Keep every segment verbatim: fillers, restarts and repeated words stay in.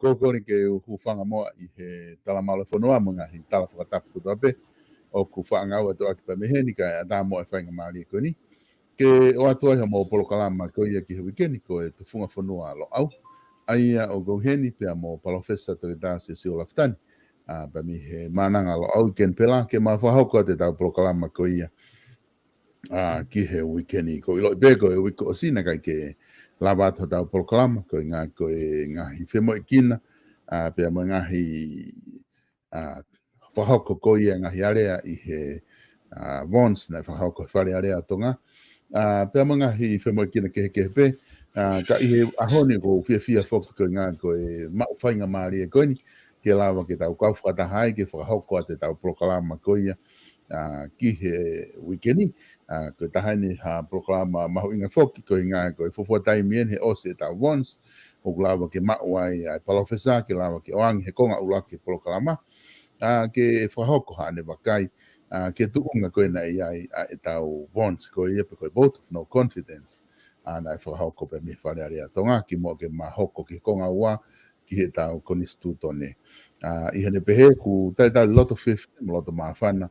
Ko e kole ke u hūfanga muʻa ʻi he talamalu ʻa e fonua mo e ngaahi tala fakatapu kotoa pē ʻoku faʻa ngāueʻaki pē mei heni kae ʻatā muʻa e faingamālie ko eni ke ʻoatu ai hoʻomou polokalama ko ia ki he uike ni, ko e Tufunga Fonua Loʻau. ʻA ia ʻoku ou heni pea mo Palōfesa Toketā Siosiua Lafitani, ʻa, pea mei he Maʻananga Loʻau ʻi Kenipela ke ma fakahoko atu ʻetau polokalama ko ia ʻa, ki he uike ni. ʻOku ou ʻiloʻi pē ko e uike ʻosi naʻe ʻikai ke lava atu hotau polokalama, koeʻuhinga ko e ngaahi femoʻuekina, ʻa, pea mo e ngaahi, ʻa, fakahoko ko ia ngaahi alea ʻi he, ʻa, VONS naʻe fakahoko he Fale Alea ʻo Tonga. ʻA, pea mo e ngaahi femoʻuekina kehekehe pē, ʻa, ka ʻi he ʻaho ni ʻoku ou fiefia foki koeʻuhinga ko e maʻu faingamālie ko eni, ke lava ke tau kau fakataha ai, ke fakahoko atu ʻetau polokalama ko ia, ʻa, ki he uike ni. ʻA, ko e taha eni ha polokalama mahuʻinga foki, koeʻuhinga ko e fuofua taimi eni he ʻosi ʻetau VONS, ʻoku lava ke maʻu ai ʻa e palōfesa, ke lava ke ʻoange he konga ʻuluaki polokalama, ʻa, ke fakahoko haʻane vakai, ʻa, ki he tuʻunga ko ē naʻe ʻi ai ʻa ʻetau VONS ko ia pe ko e vote of no confidence, ʻa, naʻe fakahoko pē mei he Fale Alea ʻo Tonga, kimuʻa ke ma hoko ki he konga ua, ki heʻetau konisitūtone. ʻA, ʻi heʻene pehē ʻoku talitali loto fiefia mo loto māfana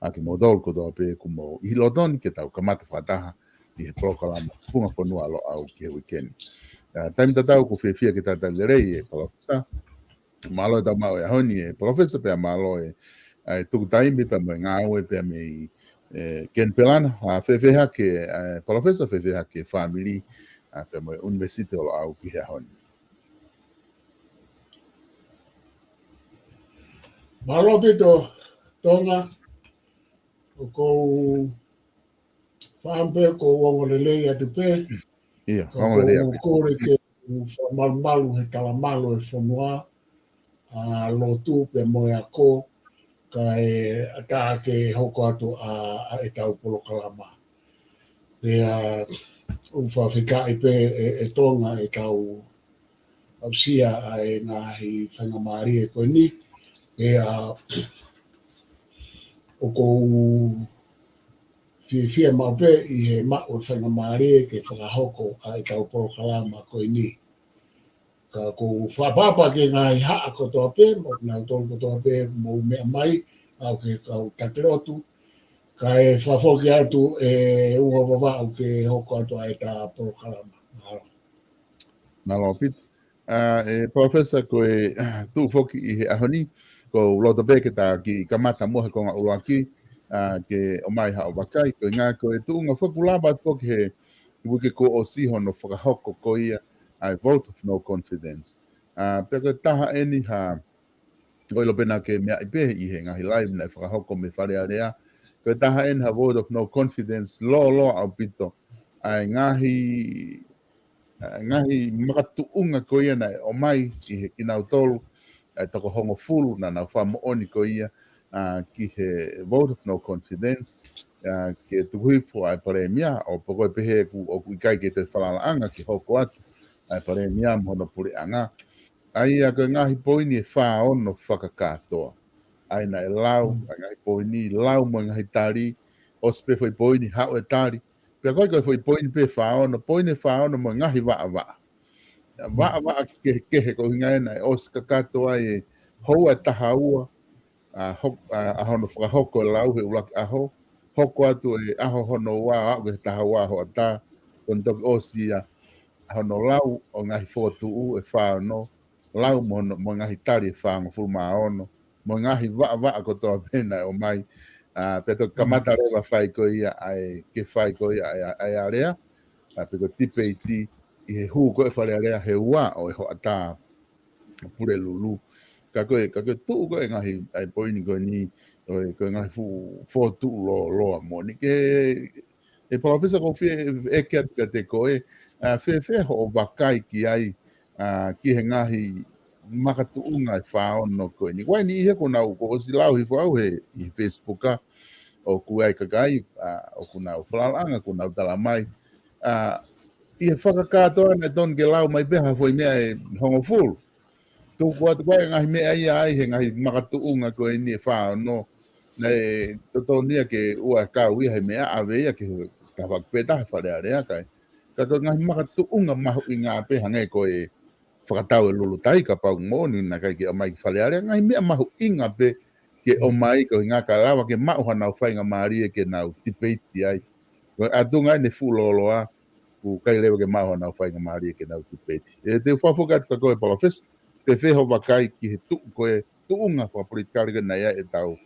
ʻa kimoutolu kotoa pē ʻoku mou ʻi loto ni ke tau kamata fakataha ʻi he polokalama Tufunga Fonua Loʻau ki he uike ni. ʻA, taimi tatau ʻoku ou fiefia ke talitali lelei e palōfesa. Mālō e tau maʻu e ʻaho ni e palōfesa pea mālō e, ʻa e tuku taimi pea mo e ngāue pea mei, e, Kenipela na. ʻA, fēfē hake, e, palōfesa, fēfē hake fāmili, ʻa, pea mo e ʻUnivēsiti ʻo Loʻau ki he ʻaho ni? Mālō ʻaupito, Tonga, ʻoku ou faʻa pē ʻoku ou ongo lelei atu pē, ʻIo, ka ongo lelei ʻoku ou ʻaupito. Kole ke u fakamalumalu he talamalu ʻa e fonua, ʻa, lotu pea mo e ako, kae ʻatā ke hoko atu ʻa, ʻa ʻetau polokalama. Pea ʻoku ou fakafetaʻi pē e, e Tonga ʻetau aʻusia ʻa e ngaahi faingamālie ko eni. Pea ʻoku ou fiefia maʻu pē ʻi he maʻu e faingamālie ke fakahoko ʻa ʻetau polokalama ko eni. Ka ʻoku ou fakaʻapaʻapa ki he ngaahi haʻa kotoa pē, mo kinautolu kotoa pē, mou meʻa mai, ʻa, ʻoku ke kau taki lotu, kae fakafoki atu e ʻuha vavaʻu ke hoko atu ʻa ʻeta polokalama. Mālō. Mālō ʻaupito. ʻA, e palōfesa, ko e tuʻu foki ʻi he ʻaho ni, ʻoku ou loto pē ke ta kiʻi kamata muʻa he konga ʻuluaki, ʻa, ke ʻomai haʻo vakai, koeʻuhinga ko e tuʻunga foki ʻoku lava atu foki he uike kuo ʻosi hono fakahoko ko ia ʻa e vote of no confidence. ʻA, pea ko e taha eni ha, ʻoku ou ʻilo pē naʻa ke meaʻi pē ʻi he ngaahi live naʻe fakahoko mei Fale Alea. Ko e taha eni ha vote of no confidence lōloa ʻaupito. ʻA e ngaahi, ʻa e ngaahi makatuʻunga ko ia naʻe ʻomai ʻi he kinautolu, ʻa e toko hongofulu naʻa nau fakamoʻoni ko ia, ʻa, ki he vote of no confidence, ʻa, ke tuku hifo ʻa e palēmia, ʻo pea ko e pehē ʻoku, ʻoku ʻikai ke toe falalaʻanga ke hoko atu ʻa e palēmia mo hono puleʻanga. ʻA ia ko e ngaahi poini ʻe fā ono fakakātoa. ʻA ia naʻe lau, ʻa e ngaahi poini, lau mo e ngaahi tali, ʻosi pē foʻi poini, haʻu e tali. Pea ko e, ko e foʻi poini pē ʻe fā ono, poini ʻe fā ono mo e ngaahi vaʻavaʻa. Vaʻavaʻa kehekehe koeʻuhinga ʻena ʻe ʻosi kakato ai e houa ʻe taha ua, ʻa, hok-, ʻa, ʻa hono fakahoko e lau he ʻuluaki ʻaho, hoko atu e ʻaho hono ua, aʻu ki he taha ua hoʻatā, ko eni toki ʻosi ia, ʻa hono lau ʻo e ngaahi fokotuʻu ʻe fā ono, lau mo hono, mo e ngaahi tali ʻe fāngofulu mā ono, mo e ngaahi vaʻavaʻa kotoa pē naʻe ʻomai, ʻa, pea toki kamata leva fai ko ia ʻa e, ke fai ko ia ʻa e, ʻa e alea, ʻa, pe ko e tipeiti ʻi he hū ko ē Fale Alea he ua ʻo e hoʻatā Pulelulu. Ka ko e, ka ko e tuʻu ko ē ngaahi, ʻa e poini ko eni, ʻo e, ko e ngaahi fuʻu fokotuʻu lōloa moʻoni. Ke, e palōfesa, ʻoku ou fie ʻeke atu kiate koe, ʻa, fēfē hoʻo vakai ki ai, ʻa, ki he ngaahi makatuʻunga ʻe fā ono ko eni. Ko e niʻihi ia kuo nau, kuo ʻosi lau hifo au he, ʻi he Facebook ʻa, ʻoku ʻi ai e kakai, ʻa, ʻoku nau falalaʻanga, kuo nau tala mai. ʻA, ʻi he fakakātoa naʻe tonu ke lau mai pē ha foʻi meʻa ʻe hongofulu. Tuku atu ko ē ngaahi meʻa ia ai he ngaahi makatuʻunga ko eni ʻe fā ono. Naʻe totonu ia ke ʻoua ʻe kau ia he meʻa, ʻave ia ki he tafaʻaki pē taha Fale Alea kae. Ka ko e ngaahi makatuʻunga mahuʻinga pē hangē ko e fakatau e lulutai kapau moʻoni naʻe ʻikai ke ʻomai ki Fale Alea, ngaahi meʻa mahuʻinga pē ke ʻomai ko e ʻuhinga ka lava ke maʻu hanau faingamālie ke nau tipeiti ai. Ko e ʻatunga ʻene fuʻu lōloa, ʻoku ʻikai leva ke maʻu hanau faingamālie ke nau tipeiti. ʻE te u fakafoki atu kia koe Palōfesa, pe ko e fē hoʻo vakai ki he tuʻu ko e tuʻunga fakapolitikale ko ē naʻe ʻi ai ʻetau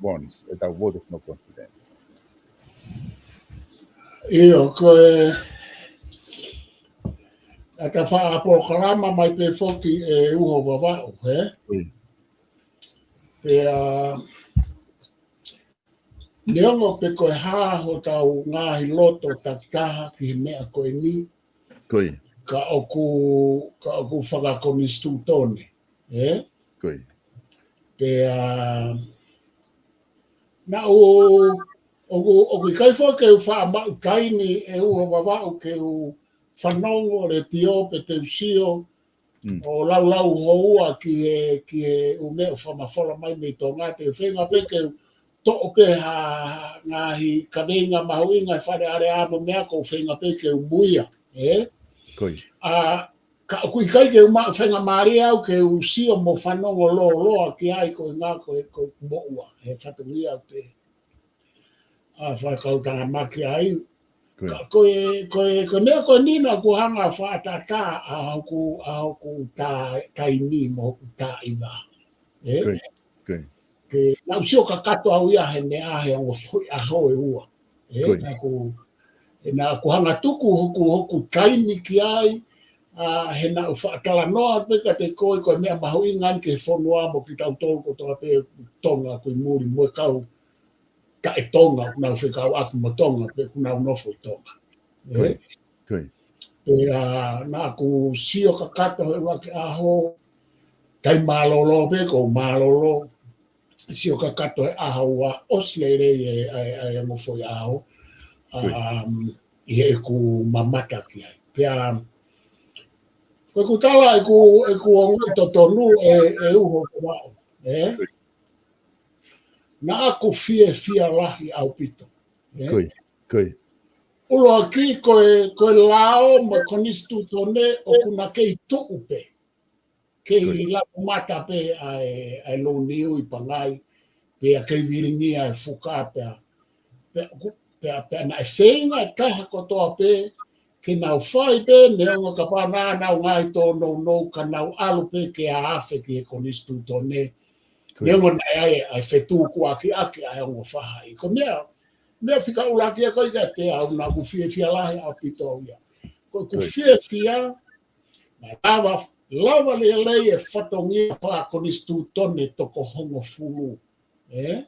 bonds, ʻetau vote of no confidence. ʻIo, ko e, ʻa ta faʻa polokalama mai pē foki ʻe Uho Vavaʻu, hē? ʻIo. Pea, neongo pe ko e hā hotau ngaahi loto takitaha ki he meʻa ko eni, Ko ia. ka ʻoku, ka ʻoku fakakonisitūtone, ē? Ko ia. Pea, naʻa ʻoku, ʻoku ʻikai foki ke u faʻa maʻu taimi ʻe Uho Vavaʻu ke u fanongo letiō pe te u sio, Mm. ʻo laulau houa ki he, ki he ʻū meʻa ʻoku fakamafola mai mei Tonga, te u feinga pē ke u toʻo pē ha, ha ngaahi kaveinga mahuʻinga ʻi Fale Alea mo e meʻa ʻoku ou feinga pē ke u muia, ē? Ko ia. ʻA, ka ʻoku ʻikai ke u maʻu faingamālie au ke u sio mo fanongo lōloa ki ai ko e ʻuhinga ko e, ko e moʻua, he fatongia ʻoku te, ʻa, fakakautangamaki ai. Ko ia. Ka, ko e, ko e, ko e meʻa ko eni naʻa ku hanga ʻo fakaʻataʻatā ʻa hoku, ʻa hoku tā, taimi mo hoku tāʻiva. Ē? Ko ia. Ko ia. Ke, naʻa ku sio kakato au ia he meʻa he ongo foʻi ʻaho ʻe ua. Ē? Ko ia. Naʻa ku, ē, naʻa ku hanga tuku hoku, hoku taimi ki ai, ʻa, he naʻa ku faʻa talanoa pē kiate koe ko e meʻa mahuʻinga eni ki he fonua mo kitautolu kotoa pē Tonga ko e muli mo e kau taʻe Tonga, ʻoku nau fekauʻaki mo Tonga, pe ʻoku nau nofo ʻi Tonga. Ko ia, Ē? ko ia. Pea naʻa ku sio kakato he ʻuluaki ʻaho, taimi mālōlō pē, ko e mālōlō, sio kakato he ʻaho ua, ʻosi lelei e, e, e ongo foʻi ʻaho, Ko ia. um, ʻi heʻeku mamata ki ai. Pea, ko ʻeku tala, ʻeku, ʻeku ongoʻi totonu ʻe, ʻe Uho Vavaʻu, ē? Ko ia. Naʻa ku fiefia lahi ʻaupito. Ē? Ko ia, ko ia. ʻUluaki ko e, ko e lao mo e konisitūtone ʻoku na kei tuʻu pē. Kei Ko ia. laku mata pē ʻa e, ʻa e Luniu ʻi Pangai, pea kei vilingia e fuka pea. Pea, ku- pea, pea naʻe feinga e taha kotoa pē, ke nau fai pē, neongo kapau naʻa nau ngaahi tōnounou ka nau ʻalu pē ke afe ki he konisitūtone. Ko ia. Neongo naʻe ʻi ai ʻa e fetukuakiʻaki ʻa e ongo fahaʻi. Ko e meʻa, meʻa fika ʻuluaki ia ko ia kiate au naʻa ku fiefia lahi ʻaupito au ia. Ko ʻeku Ko ia. fiefia, naʻe lava, lava lelei e fatongia fakakonisitūtone toko hongofulu. Ē?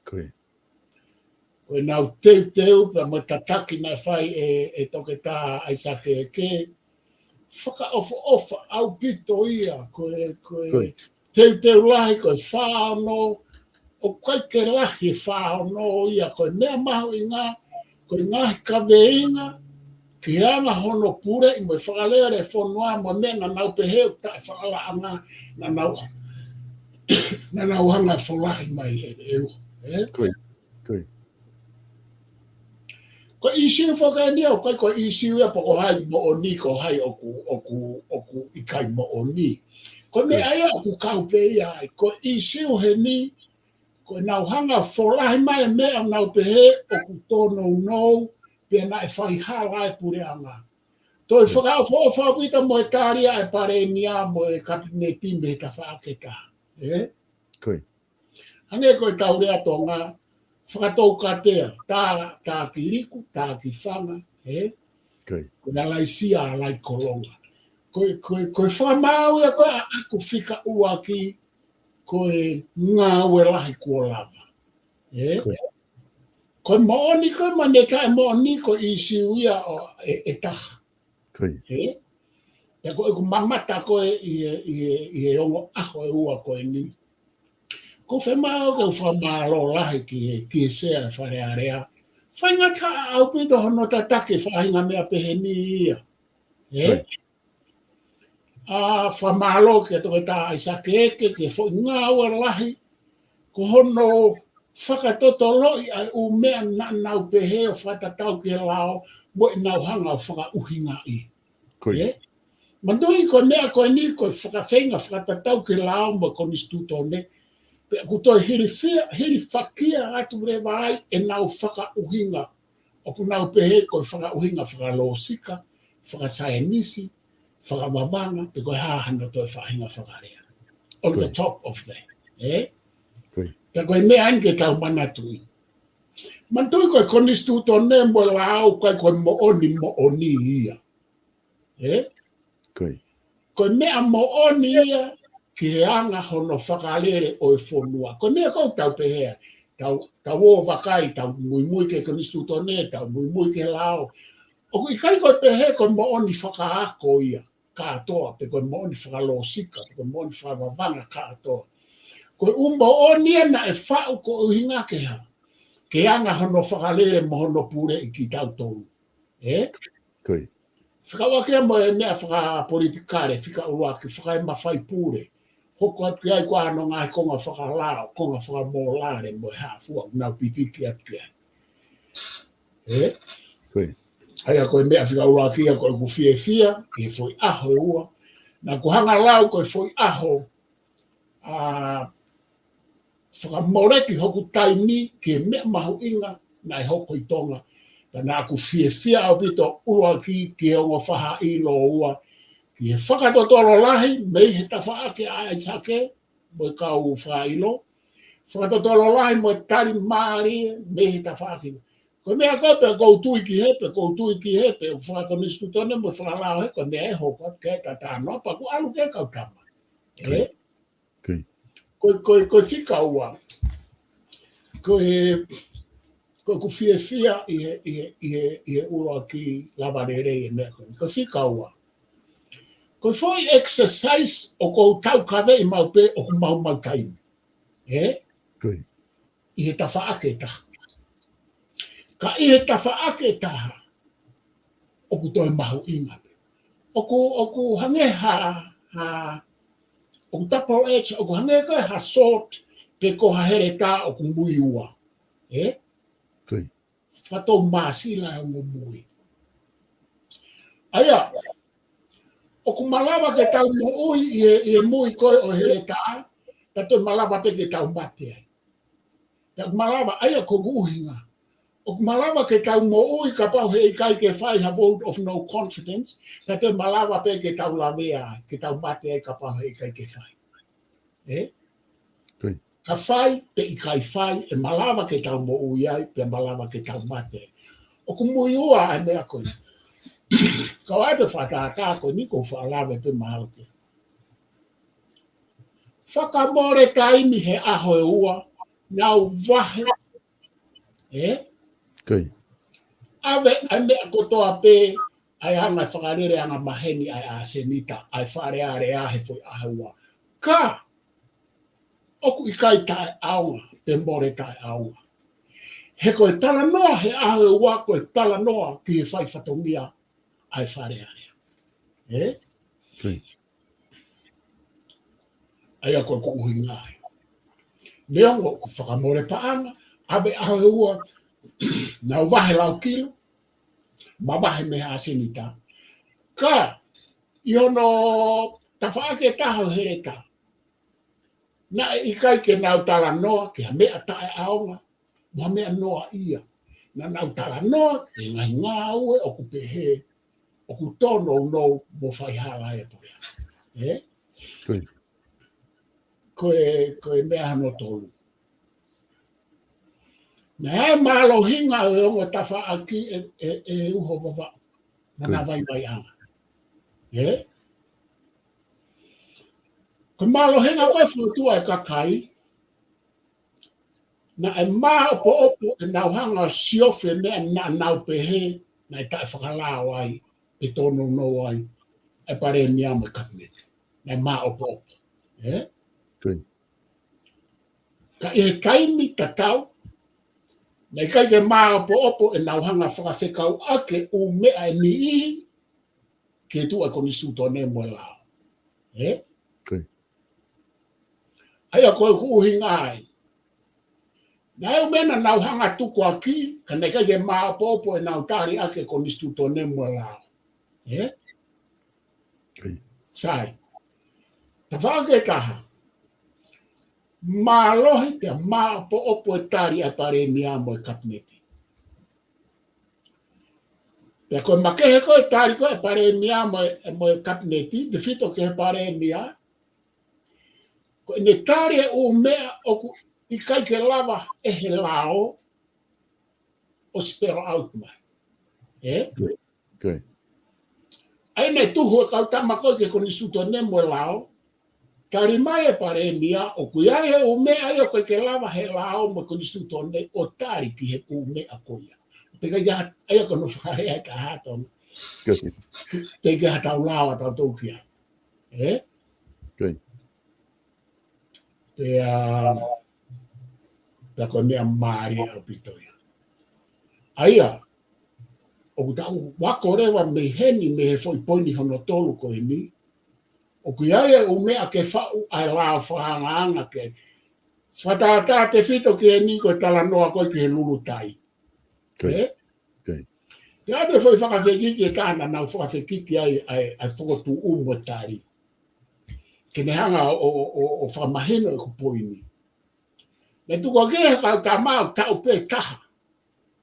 Ko ia. Ko ʻenau teuteu pea mo e tataki naʻe fai ʻe, ʻe Toketā ʻAisake Eke. Fakaʻofoʻofa ʻaupito ia, ko e, ko e Ko ia. teuteu lahi, ko e fā ono, ʻoku ʻikai ke lahi e fā ono ia, ko e meʻa mahuʻinga, ko e ngaahi kaveinga, ki he anga hono puleʻi mo e fakalele e fonua mo e meʻa naʻa nau pehē ʻoku taʻefakalaʻanga, naʻa nau, naʻa nau hanga ʻo folahi mai ʻe, ʻe Uho, ē? Ko ia, ko ia. Ko e ʻīsiu foki eni ʻoku ʻikai ko e ʻīsiu ia pe ko hai moʻoni, ko hai ʻoku, ʻoku, ʻoku ʻikai moʻoni. Ko e meʻa Ko ia. ia ʻoku kau pē ia ai, ko e ʻīsiu heni, ko ʻenau hanga ʻo folahi mai e meʻa ʻoku nau pehē ʻoku tōnounou, pea naʻe faihala e puleʻanga. Toe Ko ia. fakaʻofoʻofa ʻaupito mo e tali ʻa e palēmia mo e kapineti mei he tafaʻaki ʻe taha. Ē? Ko ia. Hangē ko ʻetau lea Tonga, fakatoukatea, tā, tā ki liku, tā ki fanga, ē? Ko ia. Ko e ʻalaisia, ʻalai kolonga. Ko e, ko e, ko e fakamaau ia ko ē ʻaʻaku fika ʻuluaki, ko e ngāue lahi kuo lava. Ē? Ko ia. Ko e moʻoni ko ē mo e taʻemoʻoni ko e ʻīsiu ia ʻo e, ʻe taha. Ko ia. Ē? Pea ko ʻeku mamata ko ē ʻi he, ʻi he, ʻi he ongo ʻaho ʻe ua ko eni. ʻOku ou fiemaʻu ke u fakamālō lahi ki he, ki he Sea e Fale Alea. Faingataʻa ʻaupito hono tataki e faʻahinga meʻa pehē ni ia. Ē? Ko ia. ʻA, fakamālō kia Toketā ʻAisake Eke, ki he foʻi ngāue lahi, ko hono fakatotoloʻi ʻa e ʻū meʻa naʻa nau pehē ʻo fakatatau ki he lao, mo ʻenau hanga ʻo fakaʻuhingaʻi. Ko ia. Ē? Manatuʻi ko e meʻa ko eni ko e fakafeinga fakatatau ki he lao mo e konisitūtone, pea ʻoku toe hilifia, hilifakia atu leva ai ʻenau fakaʻuhinga. ʻOku nau pehē ko e fakaʻuhinga fakalōsika, fakasaienisi, fakavavanga, pe ko e hā hano toe faʻahinga fakalea. On the top of that. Ē? Pea ko e meʻa eni ke tau manatuʻi. Manatuʻi ko e konisitūtone mo e lao ʻoku ʻikai ko e moʻoni moʻoni ia. Ē? Ko e meʻa moʻoni ia ki he anga hono fakalele ʻo e fonua. Ko e meʻa ʻoku tau pehē, tau, tau ō vakai, tau muimui ki he konisitūtone, tau muimui ki he lao. ʻOku ʻikai ko e pehē ko e moʻoni fakaako ia kātoa, pe ko e moʻoni fakalōsika, pe ko e moʻoni fakavavanga kātoa. Ko e ʻū moʻoni ia naʻe faʻu ko e ʻuhinga ke hā, ke anga hono fakalele mo hono puleʻi kitautolu. Ē? Fekauʻaki ia mo e meʻa fakapolitikale, fika ʻuluaki, fakaemafai pule. Hoko atu ki ai ko hono ngaahi konga fakalao, konga fakamōlale mo e hā fua, nau pipiki atu ki ai. Ē? ʻA ia ko e meʻa fika ʻuluaki ia ko ʻeku fiefia, ʻi he foʻi ʻaho ʻe ua. Naʻa ku hanga ʻo lau ko e foʻi ʻaho, ʻa, fakamoleki hoku taimi ki he meʻa mahuʻinga naʻe hoko ʻi Tonga. Pea naʻa ku fiefia ʻaupito ʻuluaki ki he ongo faʻahi ʻo ua. Ki he fakatotolo lahi, mei he tafaʻaki ʻa ʻAisake, mo e kau faʻahi. Fakatotolo lahi mo e tali mālie, mei he tafaʻaki. Ko e meʻa ko ē pē ʻoku ou tui ki hē, pē ʻoku ou tui ki hē, pē ʻoku fakakonisitūtone mo fakalao hē, ko e meʻa ʻe hoko atu ki ai e talanoa, pea ʻoku ʻalu ki ai e kau tama. Ē? Ko, ko, ko e fika ua. Ko e, ko ʻeku fiefia ʻi he, ʻi he, ʻi he, ʻi he ʻuluaki lava lelei e meʻa ko ē. Ko e fika ua. Ko e foʻi exercise ʻoku ou taukaveʻi maʻu pē ʻoku maumau taimi. Ē? ʻI he tafaʻaki ʻe taha. Ka ʻi he tafaʻaki ʻe taha, ʻoku toe mahuʻinga. ʻOku, ʻoku hangē ha, ha, ʻoku double edge, ʻoku hangē ko e ha sword, pe ko ha heletā ʻoku mui ua. Ē? Fakatou māsila e ongo mui. ʻA ia, ʻoku malava ke tau moʻui ʻi he, ʻi he mui ko ē ʻo e heletā, pea toe malava pē ke tau mate ai. Pea ʻoku malava, ʻa ia ko ʻeku ʻuhinga. ʻOku malava ke tau moʻui kapau heʻikai ke fai ha vote of no confidence, pea toe malava pē ke tau lavea ai, ke tau mate ai kapau heʻikai ke fai. Ē? Ka fai, pe ʻikai fai, ʻe malava ke tau moʻui ai, pea malava ke tau mate ai. ʻOku mui ua ʻa e meʻa ko ē. Ka ʻoku ʻi ai pē fakatātā ko eni ʻoku ou faʻa lave pē maʻu ke. Fakamole taimi he ʻaho ʻe ua, nau vahe. Ē? ʻAve ʻa e meʻa kotoa pē, ʻa e anga fakalele anga maheni ʻa e ʻasenita, ʻa e Fale Alea he foʻi ʻaho ʻe ua. Ka, ʻoku ʻikai taʻeʻaonga, pe mole taʻeʻaonga. He ko e talanoa he ʻaho ʻe ua, ko e talanoa ki he fai fatongia ʻa e Fale Alea. Ē? ʻA ia ko ʻeku ʻuhinga ai. Neongo ʻoku fakamole paʻanga, ʻave ʻaho ʻe ua, nau vahe lau kilo, mavahe mei he ʻasenita. Ka, ʻi hono tafaʻaki ʻe taha ʻo e heletā. Naʻe ʻikai ke nau talanoa, ki ha meʻa taʻeʻaonga, mo ha meʻa noaʻia. Naʻa nau talanoa, ki he ngaahi ngāue ʻoku pehē, ʻoku tōnounou mo faihala e puleʻanga. Ē? Ko e, ko e meʻa hono tolu. Naʻe ʻi ai e mālohinga ʻo e ongo tafaʻaki ʻe, ʻe, ʻe uho Vavaʻu. Naʻa na vaivaiʻanga. Ē? Ko e mālohinga ko e fokotuʻu ʻa e kakai, naʻe māʻopoʻopo ʻenau hanga ʻo siofi e meʻa naʻa nau pehē, naʻe taʻefakalao ai, pe tōnounou ai, e palēmia mo e kapineti. Naʻe māʻopoʻopo. Ē? Ka ʻi he taimi tatau, naʻe ʻikai ke māʻopoʻopo ʻenau hanga fakafekauʻaki e ʻū meʻa ʻe niʻihi, ke tuʻu ʻa e konisitūtone mo e lao. Ē? ʻA ia ko ʻeku ʻuhinga ai. Naʻe ʻi ai e meʻa naʻa nau hanga tukuakiʻi, ka naʻe ʻikai ke māʻopoʻopo ʻenau tali ʻaki e konisitūtone mo e lao. Ē? Sai. Tafaʻaki ʻe taha. Mālohi pea maʻopoʻopo e tali ʻa e Palēmia mo e Kapineti. Pea ko e makehe ko e tali ko e Palēmia mo e, mo e Kapineti, tefito ki he Palēmia, ko ʻene tali e ʻū meʻa ʻoku ʻikai ke lava ʻe he lao ʻo spell out mai. ʻE? ʻAi naʻe tuhu e kau tama ko ē ki he Konisitūtone mo e lao, tali mai e Palēmia ʻoku ʻi ai e ʻū meʻa ia ʻoku ʻikai ke lava he lao mo e Konisitūtone ʻo tali ki he ʻū meʻa ko ia. Teʻeki ai ha, ʻa ia ko hono fakalea ʻe taha ʻa Tonga. Teʻeki ai ha tau lao ʻa tautolu ki ai. ʻE? Pea, pea ko e meʻa mālie ʻaupito ia. ʻA ia, ʻoku tau ako leva mei heni, mei he foʻi poini hono tolu ko eni, ʻoku ʻi ai e ʻū meʻa ke faʻu ʻa e lao fakaangaanga ke fakatātā tefito ki heni ko e talanoa ko ē ki he lulutai. ʻE? Pea ʻoatu e foʻi fakafekiki ʻe taha naʻa nau fakafekiki ai ʻa e, ʻa e fokotuʻu mo e tali. Ke ne hanga ʻo, ʻo, ʻo, ʻo fakamahino ʻeku poini. Naʻe tukuakiʻi ʻe he kau tama ʻo taʻu pē taha.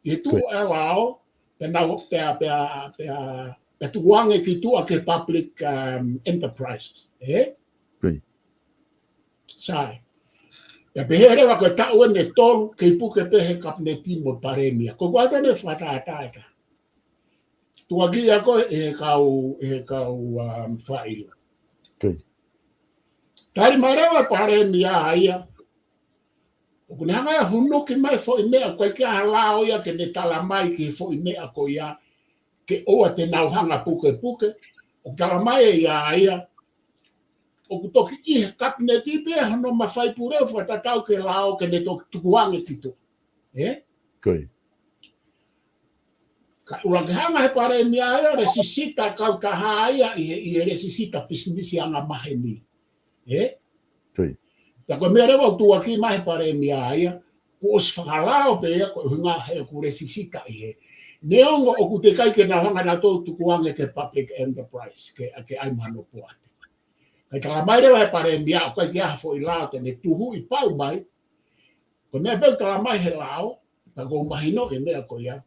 ʻI he tuʻu ʻa e lao, pea nau, pea, pea, pea, pea tukuange ki tuʻa ki he public, um, enterprises. ʻE? Sai. Pea pehē leva ko e taʻu eni ʻe tolu, kei puke pē he Kapineti mo e Palēmia. Ko e ʻoatu eni e fakatātā ʻe taha. Tukuakiʻi ia ko ē ʻe he kau, ʻe he kau, um, faʻilo. Tali mai leva e Palēmia ia. ʻOku ne hanga ʻo hunuki mai foʻi meʻa, ʻoku ʻikai ke ʻi ai ha lao ia ke ne tala mai ki he foʻi meʻa ko ia, ke ʻoua te nau hanga pukepuke, ʻoku tala mai ʻe ia ia, ʻoku toki ʻi he Kapineti pē hono mafai pule ʻo fakatatau ki he lao ke ne toki tukuange ki tuʻa. ʻE? Ka ʻuluaki hanga he Palēmia ia ʻo lesisita e kautaha ia ʻi he, ʻi he lesisita pisinisi angamaheni. ʻE? Pea ko e meʻa leva ʻoku tukuakiʻi mai he Palēmia ia, kuo ʻosi fakalao pē ia ko e ʻuhinga he ʻoku lesisita ʻi he. Neongo ʻoku teʻeki ai ke nau hanga nautolu tukuange ki he public enterprise, ke, ke ʻai mo hono poate. Kae tala mai leva he Palēmia, ʻoku ʻikai ke ʻi ai ha foʻi lao te ne tuhuʻi pau mai, ko e meʻa pē ʻoku tala mai he lao, ka ʻoku mahino e meʻa ko ia,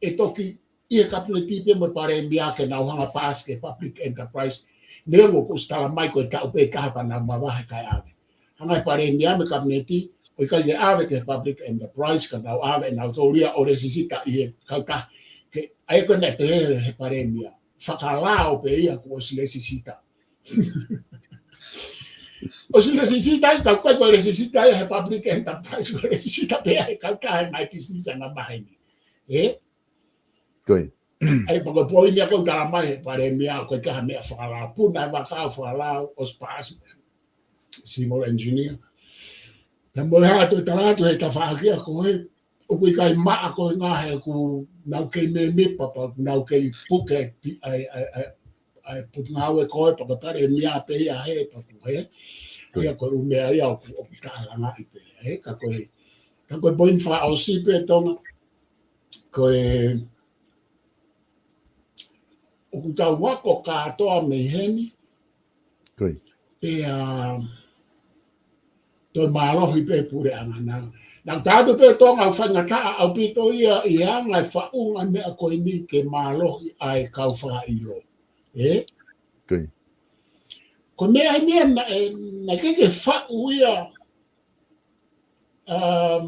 ʻe toki ʻi he Kapineti pē mo e Palēmia ke nau hanga paasi ki he public enterprise, neongo kuo ʻosi tala mai ko e taʻu pē taha pea nau mavahe kae ʻave. Hanga he Palēmia mo e Kapineti, ʻo ʻikai ke ʻave ki he public enterprise, ka nau ʻave nautolu ia ʻo lesisita ʻi he kautaha, ke ʻai ko ē naʻe pehē he Palēmia. Fakalao pē ia kuo ʻosi lesisita. ʻOsi lesisita, ka ʻoku ʻikai ko e lesisita ia he public enterprise, ko e lesisita pē ia he kautaha ʻa e ngaahi pisinisi angamaheni. ʻE? ʻAi pea ko e poini ia ʻoku tala mai he Palēmia, ʻoku ʻikai ha meʻa fakalao, puna e vaka ʻo fakalao, ʻosi paasi, civil engineer. Pea mo e hā toe tala atu he tafaʻaki ia ko ē, ʻoku ʻikai maʻa ko e ngaahi ʻoku nau kei mēmipa pea ʻoku nau kei puke ʻa e, ʻa e, ʻa e, ʻa e potungāue ko ē pea ko e Palēmia pē ia he pea ko ē. ʻA ia ko e ʻū meʻa ia ʻoku, ʻoku tālangaʻi pē. ʻE, ka ko e, ka ko e poini fakaʻosi pē Tonga. Ko e, ʻoku tau ako kātoa mei heni. Pea, toe mālohi pē puleʻanga na. Naʻa tau pē Tonga ʻoku faingataʻa ʻaupito ia ʻi he anga e faʻunga meʻa ko eni ke mālohi ʻa e kau fakaʻilo. ʻE? Ko e meʻa eni ia naʻe, naʻe ʻikai ke faʻu ia, um,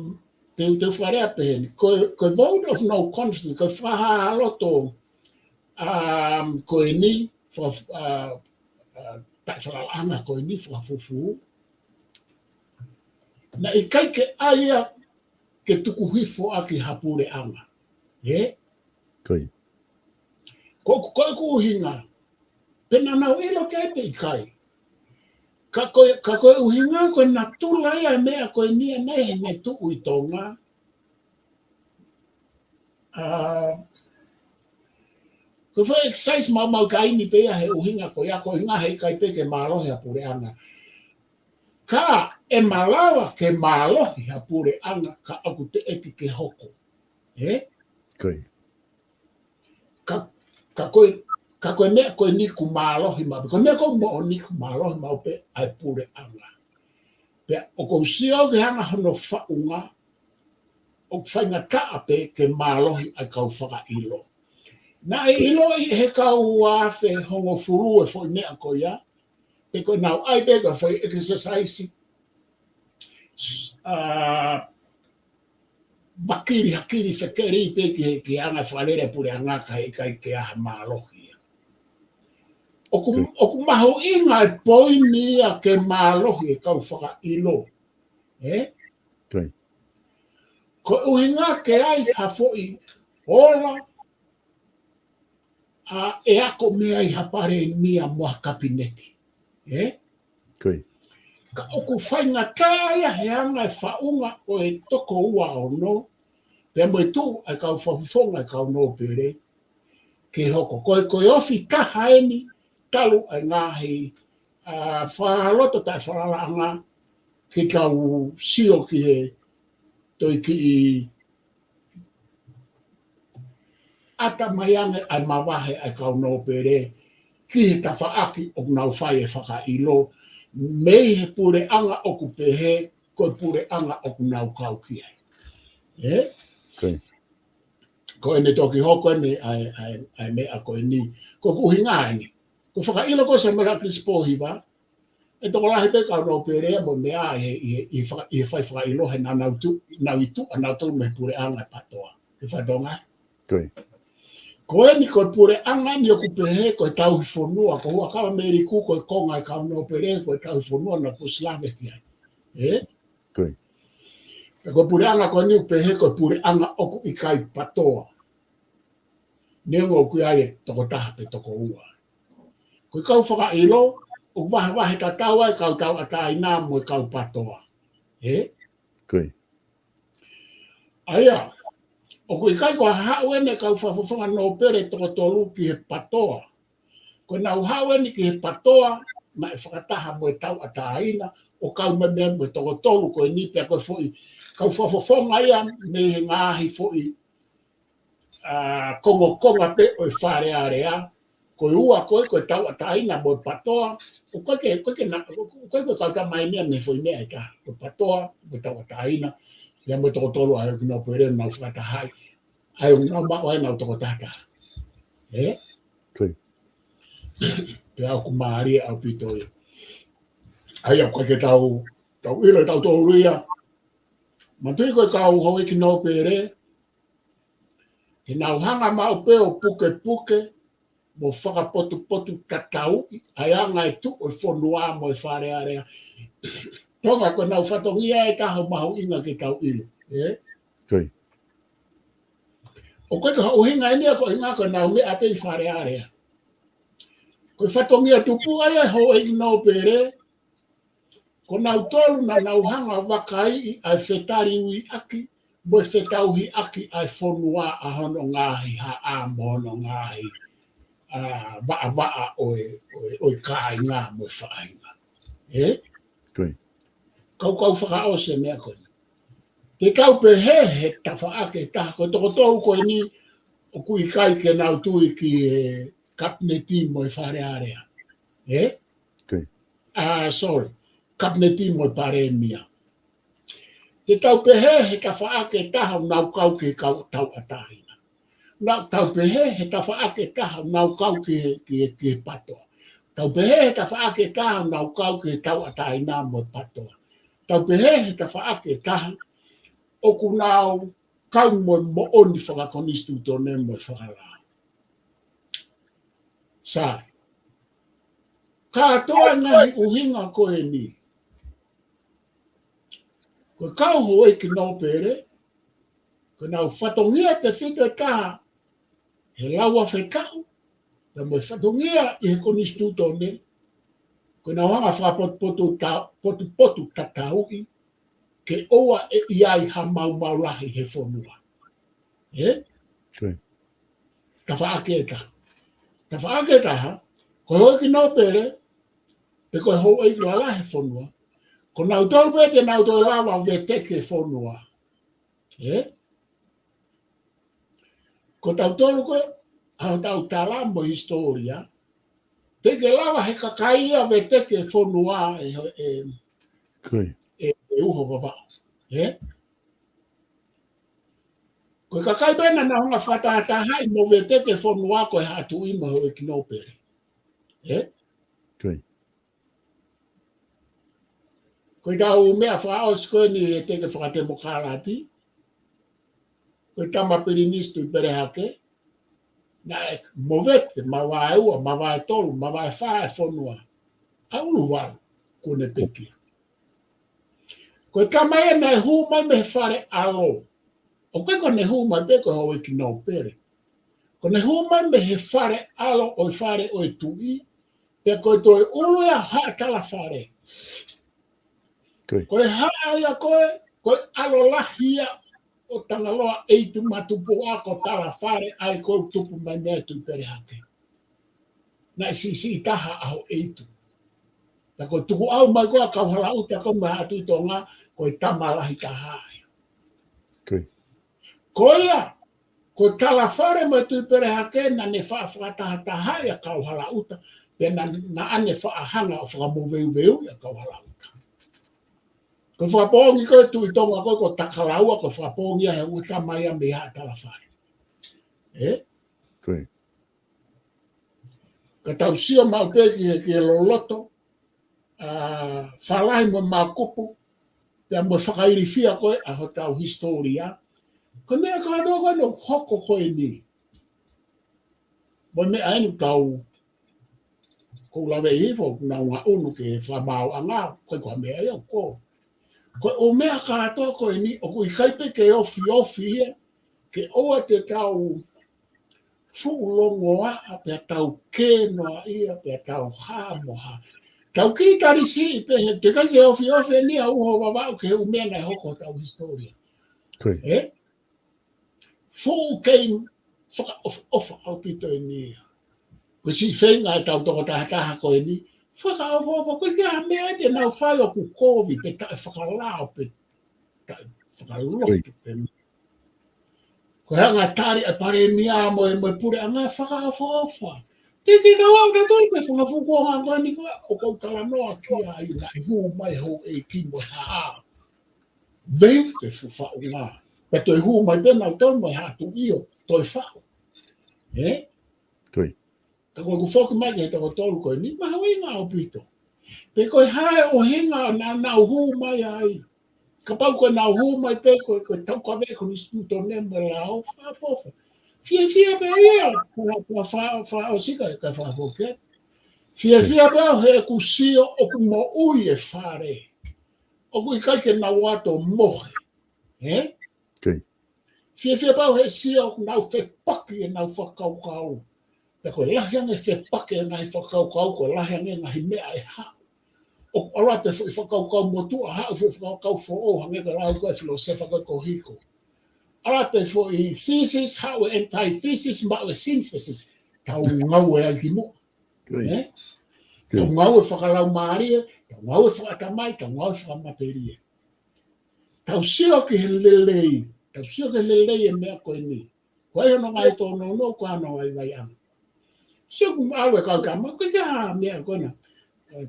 te, te u fakalea pehē ni. Ko, ko e vote of no confidence, ko e fakahāloto, um, ko eni, faka-, uh, uh, taʻefalalaʻanga ko eni, fakafufū. Naʻe ʻikai ke ʻai ia ke tuku hifo ʻaki ha puleʻanga. ʻE? Ko, ko ʻeku ʻuhinga. Pe naʻa nau ʻilo ki ai pe ʻikai. Ka ko e, ka ko e ʻuhinga ko e natula ia e meʻa ko eni ʻa ē naʻe tuʻu ʻi Tonga. ʻA, ko e foʻi exercise maumau taimi pē ia he ʻuhinga ko ia, ko e ʻuhinga he ʻikai pē ke mālohi ha puleʻanga. Ka ʻe malava ke mālohi ha puleʻanga ka ʻoku teʻeki ke hoko. ʻE? Ka, ka ko e, Ka ko e meʻa ko eni ʻoku mālohi maʻu pē, ko e meʻa ʻoku moʻoni ʻoku mālohi maʻu pē ʻa e puleʻanga. Pea ʻoku ou sio ki he anga hono faʻunga, ʻoku faingataʻa pē ke mālohi ʻa e kau fakaʻilo. Naʻe ʻiloʻi he kau ua afe hongofulu e foʻi meʻa ko ia, pe ko ʻenau ʻai pē ko e foʻi exercise. ʻA, vakili, hakili, fekeli pē ki he, ki he anga fakalele puleʻanga kae ʻikai ke ʻi ai ha mālohi ia. ʻOku, ʻoku mahuʻinga e poini ia ke mālohi e kau fakaʻilo. Ē? Ko e ʻuhinga ke ʻi ai ha foʻi ola, ʻa, ʻe ako mei ai ha palēmia mo ha kapineti. Ē? Ka ʻoku faingataʻa ia he anga e faʻunga ʻo e toko ua ono, pea mo e tuʻu ʻa e kau fakafofonga e kau nōpele, ke hoko. Ko e, ko e ofi taha eni, talu ʻa e ngaahi, ʻa, fakaloto taʻefalalaʻanga, ke tau sio ki he toe kiʻi ʻata mai ange ʻa e mavahe ʻa e kau nōpele ki he tafaʻaki ʻoku nau fai e fakaʻilo mei he puleʻanga ʻoku pehē ko e puleʻanga ʻoku nau kau ki ai. Ē? Ko ʻene toki hoko eni ʻa e, ʻa e, ʻa e meʻa ko eni. Ko ʻeku ʻuhinga eni. Ko e fakaʻilo ko ē Samiuela Kilisi Pōhiva, ʻe tokolahi pē kau nōpele mo e meʻa ʻi he, ʻi he, ʻi he faka-, ʻi he fai fakaʻilo he naʻa nau tuʻu, nau ʻi tuʻa nautolu mei he puleʻanga ʻe PATOA. Ke fai Tonga? Ko eni ko e puleʻanga ni ʻoku pehē ko e tauhi fonua, ko Huʻakavameiliku ko e konga e kau nōpele, ko e tauhi fonua naʻa ku slave ki ai. Ē? Ko e puleʻanga ko eni ʻoku pehē ko e puleʻanga ʻoku ʻikai PATOA. Neongo ʻoku ʻi ai e tokotaha pe toko ua. Ko e kau fakaʻilo, ʻoku vahevahe tatau ai e kau tauʻatāina mo e kau PATOA. Ē? ʻA ia, ʻoku ʻikai ko ha haʻu eni e kau fakafofonga nōpele toko tolu ki he PATOA. Ko ʻenau haʻu eni ki he PATOA, naʻe fakataha mo e tauʻatāina, ʻo kau mai mo e toko tolu ko eni pea ko e foʻi, kau fakafofonga ia mei he ngaahi foʻi, ʻa, kongokonga pē ʻo e Fale Alea, ko e ua ko ē, ko e tauʻatāina mo e PATOA, ʻoku ʻikai ke, ʻoku ʻikai ke na-, ʻoku ʻikai ko e kau tamaini ia mei he foʻi meʻa ʻe taha, ko e PATOA, mo e tauʻatāina, pea mo e toko tolu ʻa e houʻeiki nōpele naʻa nau fakataha ai, ʻa ia ʻoku nau maʻu ai ʻenau tokotaha taha. Ē? Pea ʻoku mālie ʻaupito ia. ʻA ia ʻoku ʻikai ke tau, tau ʻilo ʻe tautolu ia. Manatuʻi ko e kau houʻeiki nōpele, ke nau hanga maʻu pē ʻo pukepuke, mo fakapotupotutatauʻi ʻa e anga e tuʻu ʻo e fonua mo e Fale Alea. Tonga ko ʻenau fatongia ʻe taha ʻoku mahuʻinga ke tau ʻilo. Ē? ʻOku ʻikai ko ha ʻuhinga eni ia ko e ʻuhinga ko ʻenau meʻa pē ʻi Fale Alea. Ko e fatongia tupuʻa ia e houʻeiki nōpele, ko nautolu naʻa nau hanga vakaiʻi ʻa e fetaliuiʻaki, mo e fetauhiʻaki ʻa e fonua ʻa hono ngaahi haʻa mo hono ngaahi, ʻa, vaʻavaʻa ʻo e, ʻo e, ʻo e kāinga mo e faʻahinga. Ē? Kau, kau fakaʻosi e meʻa ko eni. Te tau pehē he tafaʻaki ʻe taha, ko e toko tolu ko eni ʻoku ʻikai ke nau tui ki he kapineti mo e Fale Alea. Ē? ʻA, sorry. Kapineti mo e palēmia. Te tau pehē he tafaʻaki ʻe taha ʻoku nau kau ki he kau tauʻatāina. Naʻa tau pehē he tafaʻaki ʻe taha ʻoku nau kau ki he, ki he, ki he PATOA. Tau pehē he tafaʻaki ʻe taha ʻoku nau kau ki he tauʻatāina mo e PATOA. Tau pehē he tafaʻaki ʻe taha ʻoku nau kau mo e moʻoni fakakonisitūtone mo e fakalao. Sai. Kātoa e ngaahi ʻuhinga ko eni. Ko e kau houʻeiki nōpele, ko ʻenau fatongia tefito ʻe taha, he lau afe taʻu, pea mo e fatongia ʻi he konisitūtone, ko ʻenau hanga fakapotupotu ta-, potupotutatauʻi, ke ʻoua ʻe ʻi ai ha maumau lahi he fonua. Ē? Tafaʻaki ʻe taha. Tafaʻaki ʻe taha, ko e houʻeiki nōpele, pe ko e houʻeiki lalahi he fonua, ko nautolu pē te nau toe lava ʻo veteki e fonua. Ē? Ko tautolu ko ē, ʻa hotau tala mo e hisitōlia, teʻeki lava he kakai ia veteki e fonua ʻe, ʻe, Ko ia. ʻe, ʻe Uho Vavaʻu. Ē? Ko e kakai pē naʻa nau hanga fakatahatahaʻi mo veteki e fonua ko e Haʻa Tuʻi mo e houʻeiki nōpele. Ē? Ko ia. Ko ʻetau meʻa fakaʻosi ko eni he teke fakatemokalati, ko e tama Pilinisi Tuʻipelehake, naʻe movete, mavae ua, mavae tolu, mavae fā e fonua. ʻA ʻUluvalu, kuo ne pekia. Ko e tama ia naʻe hū mai mei he fale ʻalo. ʻOku ʻikai ko ʻene hū mai pē ko e houʻeiki nōpele. Ko ʻene hū mai mei he fale ʻalo ʻo e fale ʻo e tuʻi, pea ko e toe ʻulu ia Haʻa Talafale. Ko ia. Ko e haʻa ia ko ē, ko e ʻalo lahi ia ʻo Tangaloa ʻEitu Matupuʻa ko Talafale, ʻa ia ko e tupu mai mei Tuʻipelehake. Naʻe siʻisiʻi taha ʻa ho ʻEitu. Pea ko e tukuʻau mai ko ē ʻa Kauhalaʻuta ko ē mei Haʻa Tuʻi Tonga, ko e tama lahi taha ia. Ko ia. Ko ia, ko Talafale mo Tuʻipelehake naʻa ne faʻa fakatahatahaʻi ʻa Kauhalaʻuta, pea naʻa, naʻa ne faʻa hanga ʻo fakamoveuveuʻi ʻa Kauhalaʻuta. Ko e fakapoongi ko ē Tuʻi Tonga ko ē ko Takalaua, ko e fakapoongi ia he ongo tama ia mei Haʻa Talafale. Ē? Ko ia. Ka tau sio maʻu pē ki he, ki he loloto, ʻa, fālahi mo e makupu, pea mo e fakailifia ko ē ʻa hotau hisitōlia. Ko e meʻa kātoa ko ē naʻe hoko ko eni. Mo e meʻa eni kau, kou lave hifo, naʻa nau ngaʻunu ke fakamaauʻanga, ko e ko e meʻa ia ko. Ko e ʻū meʻa kātoa ko eni, ʻoku ʻikai pē ke ofiofi ia, ke ʻoua te tau fuʻu longoaʻa pea tau kē noaʻia pea tau hā mo hā. Tau kiʻi tali siʻi pē he teʻeki ke ofiofi eni ʻa Uho Vavaʻu ki he ʻū meʻa naʻe hoko hotau hisitōlia. Ko ia. Ē? Fuʻu kei fakaʻofoʻofa ʻaupito eni ia. Ko e siʻi feinga ʻetau toko taha taha ko eni, fakaʻofoʻofa, ko e hā e meʻa te nau fai ʻoku kovi, pe taʻefakalao, pe taʻefakalotu, pe Ko e hanga tali ʻa e palēmia mo e, mo e puleʻanga fakaʻofoʻofa. Te ke kau au tatoi pe fakafukuonga ko eni ko ē, ʻoku ou talanoa ki ai naʻe hū mai houʻeiki mo e haʻa. Veu ke fufaʻunga. Pea toe hū mai pē nautolu mo e Haʻa Tuʻi ʻo toe faʻu. Ē? Ko ia. Ka ko ʻeku foki mai ki he toko tolu ko eni, mahuʻinga ʻaupito. Pe ko e hā e ʻuhinga naʻa nau hū mai ai. Kapau ko ʻenau hū mai pē ko, ko e taukaveʻi konisitūtone mo e lao, fakaʻofoʻofa. Fiefia pē ia, fa, fa, fa, fakaʻosi ka, ka fakafoki. Fiefia pē au heʻeku sio ʻoku moʻui e fale. ʻOku ʻikai ke nau ō atu ʻo mohe. Ē? Ko ia. Fiefia pē au he sio ʻoku nau fepaki ʻenau fakakaukau. Pea ko e lahi ange fepaki e ngaahi fakakaukau, ko e lahi ange ngaahi meʻa ʻe haʻu. ʻOku ʻalu atu e foʻi fakakaukau motuʻa, haʻu e foʻi fakakaukau foʻou, hangē ko e lau ko ē filōsefa ko ē ko Hiko. ʻAlu atu e foʻi thesis, haʻu e antithesis, maʻu e synthesis. Tau ngāue ai ki muʻa. Ko ia. Ē? Tau ngāue fakalaumālie, tau ngāue fakaʻatamai, tau ngāue fakamatelie. Tau sio ki he lelei, tau sio ki he lelei e meʻa ko eni. Ko e hā hono ngaahi tōnounou, ko e hā hono vaivaiʻanga. Sio ʻoku ʻalu e kau tama, ko e hā e meʻa ko ena.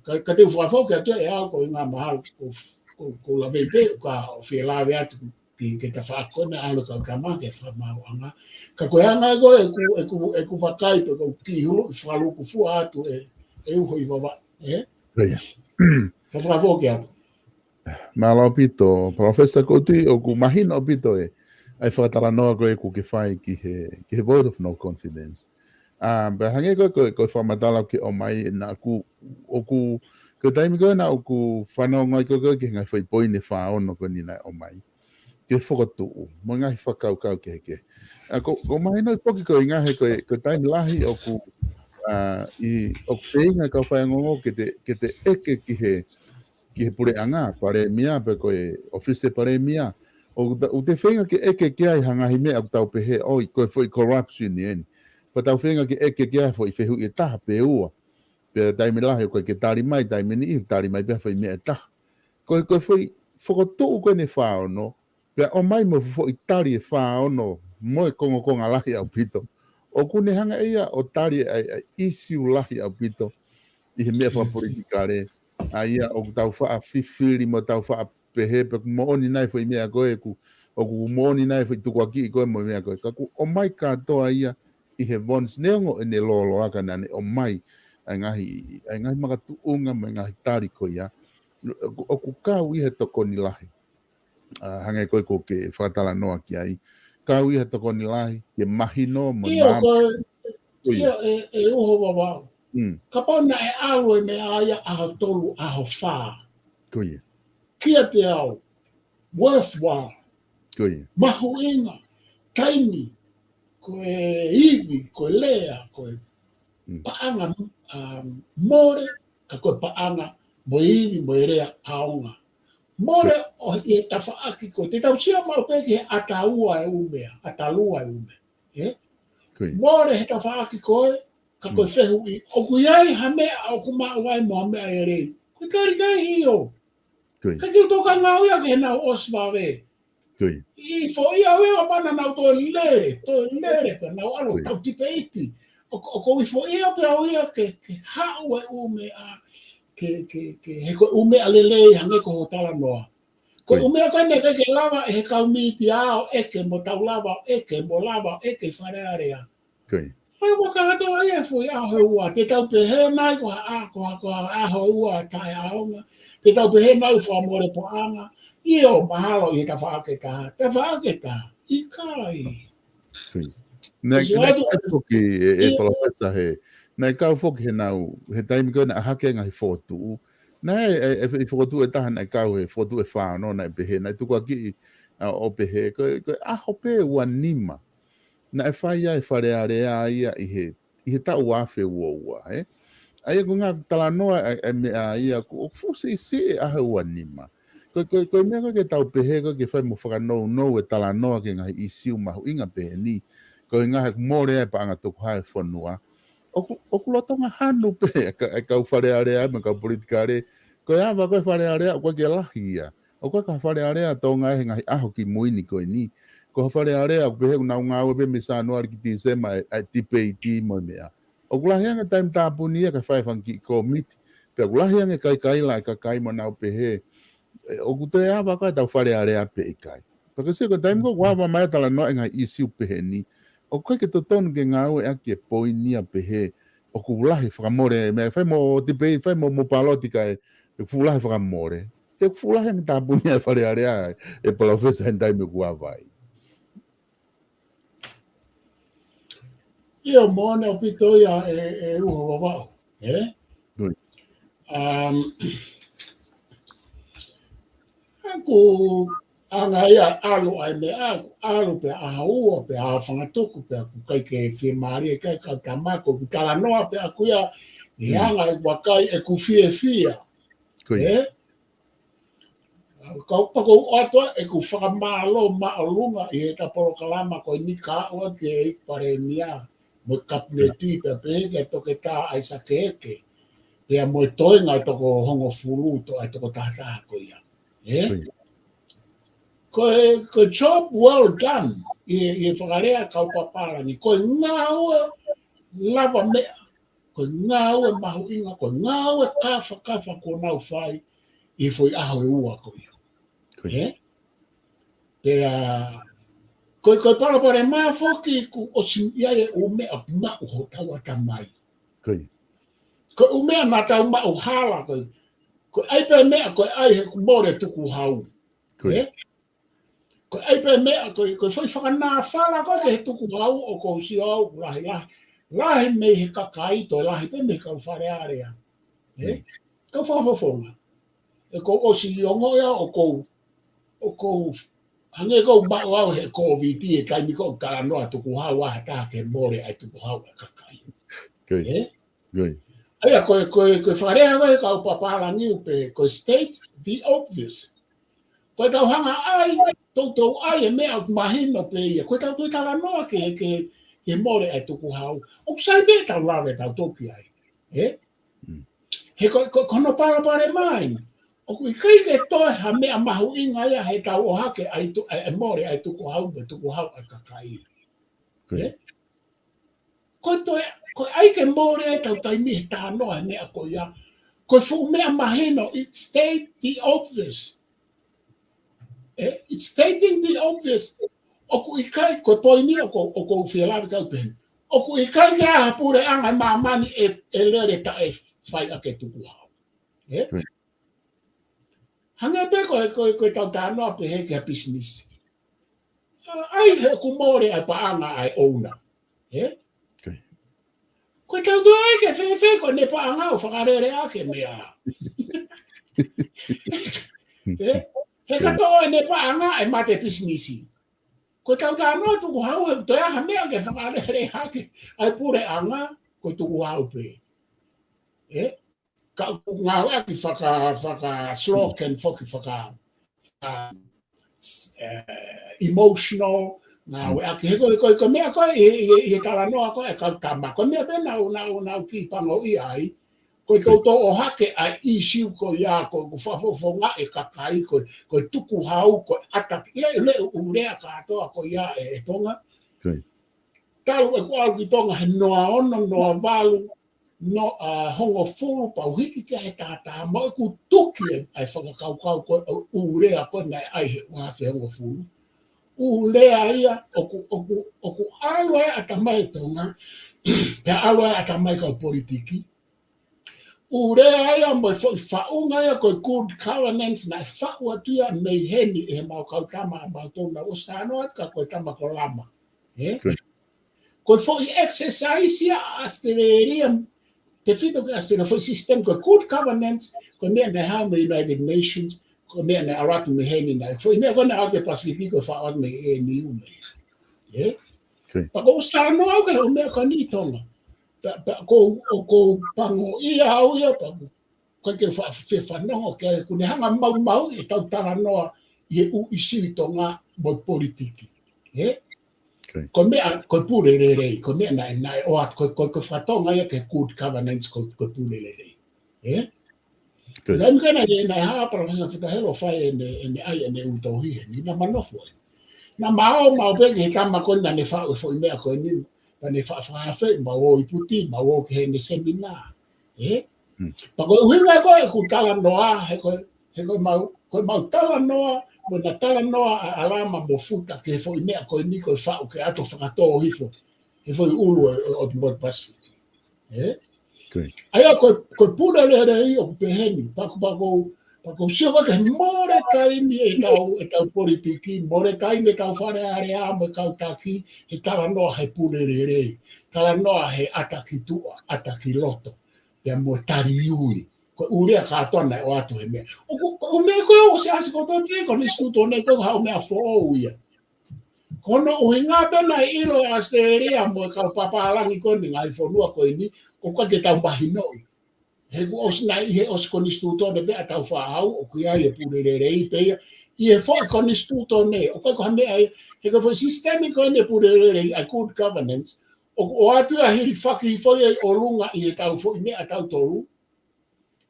Ka, ka te u fakafoki atu ʻe au ko e ngaahi mahalo, ko, ko, ko e lave pē, ka ʻoku ou fie lave atu ki, ki he tafaʻaki ko ena ʻalu e kau tama ke fakamaauʻanga. Ka ko e anga ko ē ʻeku, ʻeku, ʻeku vakai pe ko e kiʻi huluʻi fakalūkufua atu ʻe, ʻe Uho ʻi Vavaʻu, ē? Ko ia. Ka fakafoki atu. Mālō ʻaupito, Professor Koti, ʻoku mahino ʻaupito e, ʻa e fakatalanoa ko ē ʻoku ke fai ki he, ki he vote of no confidence. ʻA, pea hangē ko e, ko e, ko e fakamatala ʻoku ke ʻomai naʻa ku, ʻoku, ko e taimi ko ē naʻa ku fanongo ai ko ē, ko ē ki he ngaahi foʻi poini ʻe fā ono ko eni naʻe ʻomai. Ke fokotuʻu, mo e ngaahi fakakaukau kehekehe. ʻA, ko, ʻoku mahino foki ko e ngaahi, ko e, ko e taimi lahi ʻoku, ʻa, ʻi, ʻoku feinga e kau faiongoongo ke te, ke te ʻeke ki he, ki he puleʻanga, palēmia, pe ko e ʻōfisi palēmia. ʻOku ta-, ʻoku te feinga ke ʻeke ki ai ha ngaahi meʻa ʻoku tau pehē, ʻoi, ko e foʻi corruption eni. Pea tau feinga ke ʻeke ki ai ha foʻi fehuʻi ʻe taha pe ua. Pea taimi lahi ʻoku ʻikai ke tali mai, taimi niʻihi tali mai pē ha foʻi meʻa ʻe taha. Ko e, ko e foʻi fokotuʻu ko eni ʻe fā ono, pea ʻomai mo e foʻi tali ʻe fā ono, mo e kongokonga lahi ʻaupito. ʻoku ne hanga ʻe ia ʻo tali ʻa e, ʻa e ʻīsiu lahi ʻaupito ʻi he meʻa fakapolitikale, ʻa ia ʻoku tau faʻa fifili mo tau faʻa pehē pe ʻoku moʻoni nai foʻi meʻa ko ē, ʻoku, ʻoku moʻoni nai foʻi tukuakiʻi ko ē mo e meʻa ko ē. Ka ʻoku ʻomai kātoa ia ʻi he Vons, neongo ʻene lōloa ka naʻa ne ʻomai ʻa e ngaahi, ʻa e ngaahi makatuʻunga mo e ngaahi tali ko ia. ʻOku, ʻoku kau ʻi he tokoni lahi. ʻA, hangē ko ē ʻoku ke fakatalanoa ki ai. Kau ʻi he tokoni lahi, ke mahino mo ʻIo, mahino. Ko ia. Ia ʻe, ʻe Uho Vavaʻu. Mm. Kapau naʻe ʻalu e meʻa ia ʻaho tolu, ʻaho fā. Ko ia. Kiate au, worthwhile. Ko ia. Mahuʻinga, taimi, ko e ivi, ko e lea, ko e Mm. paʻanga, um, mole, ka ko e paʻanga mo e ivi mo e lea ʻaonga. Mole ʻo ʻi he tafaʻaki ko ē, te tau sio maʻu pē ki he ʻata ua e ʻū meʻa, ʻata lua e ʻū meʻa. ʻE? Ko ia. Mole he tafaʻaki ko ē, ka ko e Mm. fehuʻi, ʻoku ʻi ai ha meʻa ʻoku maʻu ai mo ha meʻa ʻe lelei. Ko e tali ki ai ʻio. Ko ia. Ka ke u toka ngāueʻaki heʻenau ʻosi vave. Ko ia. ʻI foʻi au ia pea naʻa nau toe lele, toe lele, pea nau ʻalu Ko ia. tau tipeiti. ʻO, ʻoku ou ʻi foʻi au pē au ia ke, ke haʻu e ʻū meʻa, ke, ke, ke, he ko e ʻū meʻa lelei hangē ko hoʻo talanoa. Ko e Ko ia. ʻū meʻa ko ē naʻe ʻikai ke lava ʻe he kau mītia ʻo ʻeke, mo tau lava ʻo ʻeke, mo lava ʻo ʻeke Fale Alea. Ko ia. ʻAi, ua kātoa ia e foʻi ʻaho ʻe ua. Te tau pehē nai ko ha, ko ha, ko ha ʻaho ʻe ua taʻeʻaonga. Te tau pehē nai fakamole paʻanga. ʻIo, mahalo ʻi he tafaʻaki ʻe taha. Tafaʻaki ʻe taha. ʻIkai. Ko ia. Naʻe, Sio naʻe atu. kau foki e, e ʻIo. Palōfesa he, naʻe kau foki heʻenau, he taimi ko ē naʻe hake ngaahi fokotuʻu. Naʻe, e, e, e fokotuʻu ʻe taha naʻe kau he fokotuʻu ʻe fā ono naʻe pehē, naʻe tukuakiʻi, ʻa, ʻo pehē, ko e, ko e ʻaho pē ʻe ua nima naʻe fai ai e Fale Alea ia ʻi he, ʻi he taʻu ua afe ua ua, ē? ʻA ia ko e ngaahi talanoa ʻa e, ʻa e meʻa ia, ʻoku, ʻoku fuʻu siʻisiʻi e ʻaho ʻe ua nima. Ko, ko, ko e meʻa ko ē ke tau pehē ko ē ke fai mo fakanounou e talanoa ki he ngaahi ʻīsiu mahuʻinga pehē ni. Ko e ngaahi ʻoku mole ai e paʻanga tukuhau e fonua. ʻOku, ʻoku lolotonga hanu pē e ka-, e kau Fale Alea mo e kau politikale. Ko e ava ko ē Fale Alea, ʻoku ʻikai ke lahi ia. ʻOku ʻikai ko ha Fale Alea Tonga he ngaahi ʻaho kimui ni ko eni. Ko ha Fale Alea, ʻoku pehē ʻoku nau ngāue pē mei Sānuali ki Tīsema e, e tipeiti mo e meʻa. ʻOku lahi ange taimi tāpuni ia ka fai e fanga kiʻi kōmiti. Pea ʻoku lahi ange kaikaila e kakai mo nau pehē, ʻe, ʻoku toe ava ko ē ʻetau Fale Alea pe ʻikai. Pea ko e sio ko e taimi ko ē ʻoku ava mai e talanoa e ngaahi ʻīsiu pehē ni, ʻoku ʻikai ke totonu ke ngāueʻaki e poini ia pehē, ʻoku lahi fakamole, meʻa fai mo tipeiti, fai mo, mo paloti kae, ʻoku fuʻu lahi fakamole. ʻE ʻoku fuʻu lahi ange tāpuni ʻa e Fale Alea, e Palōfesa he taimi ʻoku ava ai. ʻIo, moʻoni ʻaupito ia ʻe, ʻe Uho Vavaʻu, ē? Good. Um, ʻoku anga ia ʻalu ai meʻa, ʻalu pē ʻaho ua, pē ʻaho fangatuku, pē ʻoku ʻikai ke fiemālie, ʻikai kau tamako, ʻoku talanoa pē ʻaku ia, ʻi Mm. anga e vakai ʻeku fiefia. Ko ia. Ē? Kau pako atu ʻeku fakamālō māʻolunga ʻi heʻeta polokalama ko eni kae ʻoua ke ʻi Palēmia mo e Kapineti pea pehē ki he Toketā ʻAisake Eke. Pea mo e toenga ʻe toko hongofulu to-, ʻa e toko tahataha ko ia. Ē? Ko ia. Ko e, ko e job well done, ʻi, ʻi he fakalea kau papālangi. Ko e ngāue lavameʻa, ko e ngāue mahuʻinga, ko e ngāue kafakafa kuo nau fai ʻi he foʻi ʻaho ʻe ua ko ia. Ko ia. Ē? Pea, ko e, ko e palopalema foki kuo ʻosi ʻi ai e ʻū meʻa maʻu hotau ʻatamai. Ko ia. Ko e ʻū meʻa naʻa tau maʻu hala, ko e, ko e ʻai pē meʻa, ko e ʻai he ʻoku mole tukuhau. Ko ia. Ē? Ko e ʻai pē meʻa, ko e, ko e foʻi fakanāfala ko ē ki he tukuhau ʻoku ou sio au ʻoku lahilahi. Lahi mei he kakai, toe lahi pē mei he kau Fale Alea. Ē? Mm. Kau fakafofonga. ʻE ʻoku ou ʻosi ongoʻi au ʻoku ou, ʻoku ou, hangē ʻoku ou maʻu au he Kōviti he taimi ʻoku ou talanoa tukuhau ʻa ha taha ke mole ʻa e tukuhau ʻa e kakai. Good. Ē? Good. ʻA ia, ko e, ko e, ko e fakalea ko ē kau papālangi ʻoku pehē, ko e state the obvious. Ko e tau hanga ʻai, toutou ʻai e meʻa ʻoku mahino pē ia. Ko e tau toe talanoa ki he, ki he, ki he mole ʻa e tukuhau. ʻOku sai pē tau lave tautolu ki ai. Ē? Mm. He ko, ko, ko hono palopalema eni, ʻoku ʻikai ke toe ha meʻa mahuʻinga ia he tau ʻohake ʻa e tu-, ʻa e mole ʻa e tukuhau, mo e tukuhau ʻa e kakai. Good. Ē? Ko e toe, ko e ʻai ke mole ʻetau taimi he talanoa he meʻa ko ia. Ko e fuʻu meʻa mahino, it's state the obvious. Eh, it's stating the obvious. ʻOku ʻikai, ko e poini ʻoku, ʻoku ou fie lave ki ai pē. ʻOku ʻikai ke ʻi ai ha puleʻanga ʻi māmani ʻe, ʻe lele taʻe fai ʻaki e tukuhau. Eh? Hangē pē ko e, ko e, ko ʻetau talanoa pehē ki ha pisinisi. ʻAi he ʻoku mole ʻa e paʻanga ʻa e ʻouna. Eh? Ko ʻetau toe ʻai ke fēfē ko ʻene paʻanga ʻo fakalele ʻaki e meʻa. Eh? He ka toʻo ʻene paʻanga ʻe mate pisinisi. Ko ʻetau talanoa tukuhau he toe ʻai ha meʻa ke fakalele ʻaki ʻa e puleʻanga ko e tukuhau pē. Eh? Ka ʻoku ngāueʻaki faka, faka slogan foki faka, faka, eh, emotional, ngāueʻaki he ko e, ko e, ko e meʻa ko ē ʻi, ʻi, ʻi he talanoa ko ē ʻa e kau tama. Ko e meʻa pē naʻa ku, naʻa ku, naʻa ku kiʻi pango ʻi ai. Ko e toutou ʻohake ʻa e ʻīsiu ko ia ko ē ʻoku fakafofongaʻi e kakai ko e, ko e tukuhau, ko e ʻataki, le, le, ʻū lea kātoa ko ia ē, ē Tonga. Talu ʻeku ʻalu ki Tonga he noa ono, noa valu, noa hongofulu, pea u hiki ki ai he taʻataʻa mo ʻeku tuki e, ʻa e fakakaukau ko ē ʻū lea ko ē naʻe ʻai he ua afe hongofulu. ʻŪ lea ia, ʻoku, ʻoku, ʻoku ʻalu ai ʻatamai ʻa Tonga, pea ʻalu ai ʻatamai kau politiki. ʻŪ lea ia mo e foʻi faʻunga ia ko e good governance naʻe faʻu atu ia mei heni ʻe he mau kau tama ʻa mautolu naʻa ku ʻosi talanoa atu ka ko e tama ko Lama. Eh? Ko e foʻi exercise ia ʻa ʻAositelēlia, tefito ki ʻAositelēlia, foʻi system ko e good governance, ko e meʻa naʻe haʻu mei United Nations, ko e meʻa naʻe ʻalu atu mei heni naʻe. Foʻi meʻa ko ē naʻe ʻalu ki he Pasifiki ko e faʻu atu mei ʻEniu mei. Eh? Pea ko u ʻosi talanoa au ki he ʻū meʻa ko eni ʻi Tonga. Pea, pea ko u, ʻoku ou pango ʻi ai au ia, pea ko ʻikai ke fa, fefanongo ke, ʻoku ne hanga maumauʻi ʻetau talanoa ʻi he ʻū ʻīsiu ʻi Tonga mo e politiki. Eh? Ko e meʻa, ko e pule lelei, ko e meʻa naʻe, naʻe ʻoatu, ko e, ko e, ko e fakatonga ia ki he good governance, ko e, ko e pule lelei. Eh? Naʻe ʻikai ke naʻe, naʻe hā Professor Futa Helu ʻo fai ʻene, ʻene ʻai ʻene ʻū tohi heni, naʻa ma nofo ai. Naʻa ma ō, ma ō pē ki he tama ko ē naʻa ne faʻu e foʻi meʻa ko eni, naʻa ne fa, fakaafeʻi, ma ō ʻi Puti, ma ō ki heʻene seminā. Eh? Pea ko e ʻuhinga ko ē ʻeku talanoa, he ko e, he ko e mau, ko e mau talanoa, mo ʻena talanoa ʻa, ʻa Lama mo Futa ki he foʻi meʻa ko eni ko e faʻu ke ʻatu ʻo fakatō hifo he foʻi ʻulu ʻo, ʻo, ʻo e motu Pasifiki. Eh? ʻA ia ko e, ko e pule lelei ʻoku pehē ni, pea ko, pea ko, pea ko u sio ko ē ki he mole taimi ʻetau, ʻetau politiki, mole taimi ʻetau Fale Alea mo e kau taki, he talanoa he pule lelei, talanoa he ʻataki tuʻa, ʻataki loto, pea mo e taliui. Ko e ʻū lea kātoa naʻe ʻoatu he meʻa. ʻOku, ko e ʻū meʻa ko ē ʻoku ʻosi ʻasi kotoa pē he konisitūtone, ʻikai ko ha ʻū meʻa foʻou ia. Ko hono ʻuhinga pē naʻe ʻilo ʻe ʻAositelēlia mo e kau pāpālangi ko eni ngaahi fonua ko eni, ʻoku ʻikai ke tau mahinoʻi. He kuo ʻosi naʻe ʻi he ʻosi konisitūtone pē ʻa Tāufaʻāhau, ʻoku ʻi ai e pule lelei pē ia. ʻI he foʻi konisitūtone, ʻoku ʻikai ko ha meʻa ia, he ko e foʻi sisitemi ko eni e pule lelei, ʻa e good governance, ʻoku ʻoatu ia hilifaki hifo ia ʻi ʻolunga ʻi heʻetau foʻi meʻa ʻatautolu.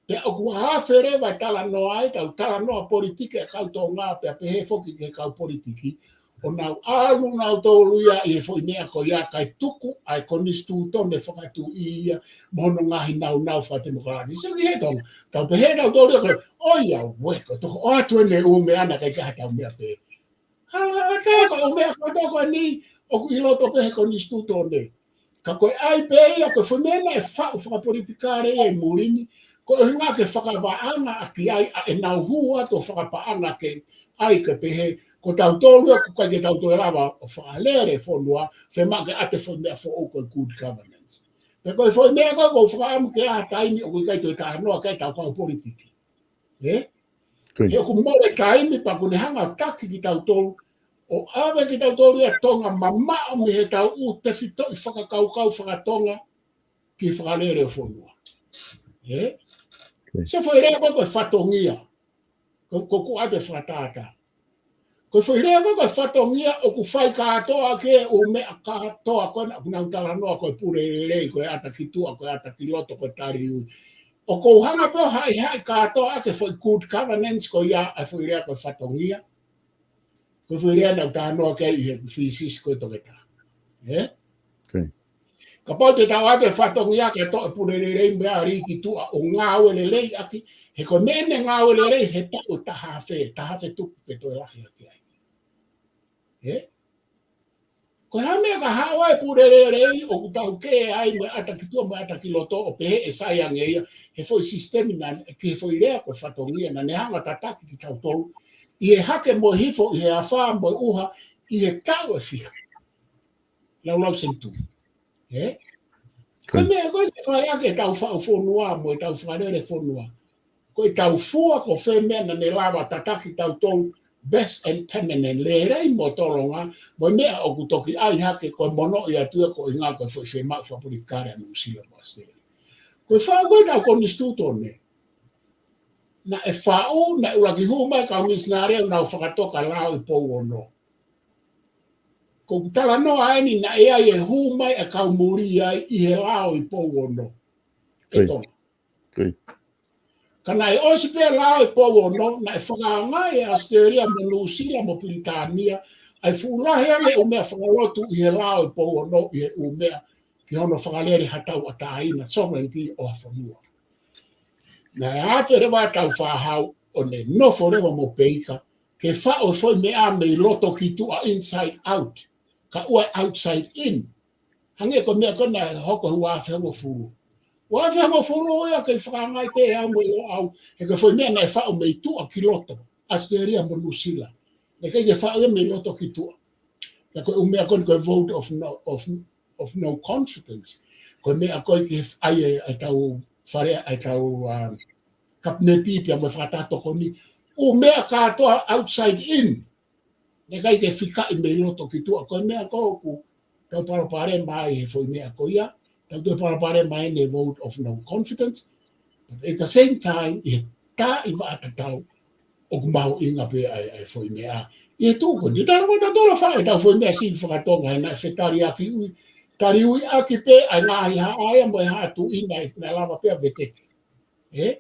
Pea ʻoku ʻafe leva e talanoa ai, tau talanoa politiki ʻa e kau Tonga, pea pehē foki ki he kau politiki. ʻO nau ʻalu nautolu ia ʻi he foʻi meʻa ko ia kae tuku ʻa e konisitūtone fakatuʻi ia mo hono ngaahi naunau fakatemokalati. Sio ki he Tonga, tau pehē nautolu ia ko e, ʻoiauē, ko e toko ʻoatu ʻene ʻū meʻa naʻe ʻikai ke ʻi ai haʻatau meʻa pē. Hala ʻatā ko e ʻū meʻa kātoa ko eni ʻoku ʻi loto pē he konisitūtone. Ka ko e ʻai pē ia, ko e foʻi meʻa naʻe faʻu fakapolitikale ia ʻi muli ni, ko e ʻuhinga ke fakavaʻanga ʻaki ai ʻa ʻenau hū atu ʻo fakapaʻanga ke ʻai ke pehē, ko tautolu ia ʻoku ʻikai ke tau toe lava ʻo fakalele e fonua, fiemaʻu ke ʻoatu e foʻi meʻa foʻou ko e good governance. Pea ko e foʻi meʻa ko ē ʻoku ou fakaʻamu ke ʻi ai ha taimi ʻoku ʻikai toe talanoa ki ai ʻetau kau politiki. Eh? He ʻoku mole taimi pea ʻoku ne hanga ʻo taki kitautolu, ʻo ʻave kitautolu ia Tonga mamaʻo mei heʻetau ʻū tefitoʻi fakakaukau faka-Tonga ki he fakalele ʻo e fonua. Eh? Se foʻi lea ko ē ko e fatongia. Ko, ko, ko ʻete fakatātā. Ko e foʻi lea ko ē ko e fatongia ʻoku fai kātoa ki he ʻū meʻa kātoa ko ena ʻoku nau talanoa ko e pule lelei, ko e ʻataki tuʻa, ko e ʻataki loto, ko e taliui. ʻOku ou hanga pē ʻo haʻihaʻi kātoa ʻaki e foʻi good governance ko ia ʻa e foʻi lea ko e fatongia. Ko e foʻi lea naʻa ku talanoa ki ai ʻi he thesis ko ē toketā. Eh? Okay. Kapau te tau ʻai pē fatongia ke toʻo e pule lelei mo e ʻa lī ki tuʻa ʻo ngāue lelei ʻaki, he ko e meʻa ʻene ngāue lelei he taʻu ʻe taha afe, taha afe tupu pe toe lahi ʻaki ai. Ē? Ko e hā e meʻa ka haʻu ai e pule lelei ʻoku tau kē ai mo e ʻata ki tuʻa mo e ʻata ki loto ʻo pehē ʻe sai ange ia, he foʻi sisitemi naʻe, ki he foʻi lea ko e fatongia naʻa ne hanga ʻo tataki kitautolu ʻi he hake mo e hifo, ʻi he afā mo e ʻuha, ʻi he taʻu ʻe fiha. Laulau senituli. Ē? Ko e meʻa ko ē ke fai ʻaki ʻetau faʻu fonua mo ʻetau fakalele fonua. Ko ʻetau fua ko fē meʻa naʻa ne lava tataki tautolu best and permanent, lelei mo tolonga, mo e meʻa ʻoku toki ʻai hake ko e monoʻi atu ia ko e ʻuhinga ko e foʻi fiemaʻu fakapolitikale ʻa Nuʻusila mo ʻAositelēlia. Ko e faʻu ko ē ʻetau konisitūtone, naʻe faʻu, naʻe ʻuluaki hū mai e kau misinale ʻo nau fakatoka Lao ʻi Pouono. Ko ʻeku talanoa eni naʻe ʻi ai e hū mai e kau muli ai ʻi he Lao ʻi Pouono. ʻE Tolu. Ka naʻe ʻosi pē Lao ʻi Pouono, naʻe fakaangaʻi ʻe ʻAositelēlia mo Nuʻusila mo Pilitānia ʻa e fuʻu lahi ange ʻū meʻa fakalotu ʻi he Lao ʻi Pouono ʻi he ʻū meʻa ki hono fakalele ha tauʻatāina, sovereignty ʻo ha fonua. Naʻe afe leva ʻetau fānau ʻo ne nofo leva mo Peika ke faʻu e foʻi meʻa mei loto ki tuʻa, inside out, kae ʻoua e outside in. Hangē ko e meʻa ko ē naʻe hoko he ua afe hongofulu. Ua afe hongofulu ia kei fakaangaʻi pē ʻe au mo Loʻau, he ko e foʻi meʻa naʻe faʻu mei tuʻa ki loto, ʻAositelēlia mo Nuʻusila. Naʻe ʻikai ke faʻu ia mei loto ki tuʻa. Pea ko e ʻū meʻa ko eni ko e vote of no, of, of no confidence. Ko e meʻa ko ē ke ʻai ʻe, ʻa ʻetau fale, ʻa ʻetau, um, kapineti pea mo e fakataha tokoni. ʻŪ meʻa kātoa outside in. Naʻe ʻikai ke fikaʻi mei loto ki tuʻa. Ko e meʻa ko ē ʻoku tau palopalema ai he foʻi meʻa ko ia. Tau toe palopalema ai ʻene vote of no confidence. But at the same time, ʻi he taimi tatau, ʻoku mahuʻinga pē ʻa e, ʻa e foʻi meʻa. ʻI he tuʻu ko eni, tala mo na tola fai ʻetau foʻi meʻa sivi fakatonga, he naʻe fetaliaki ui. Taliui ʻaki pē ʻa e ngaahi haʻa ia mo e haʻa tuʻi naʻe, naʻe lava pē ʻo veteki. Ē?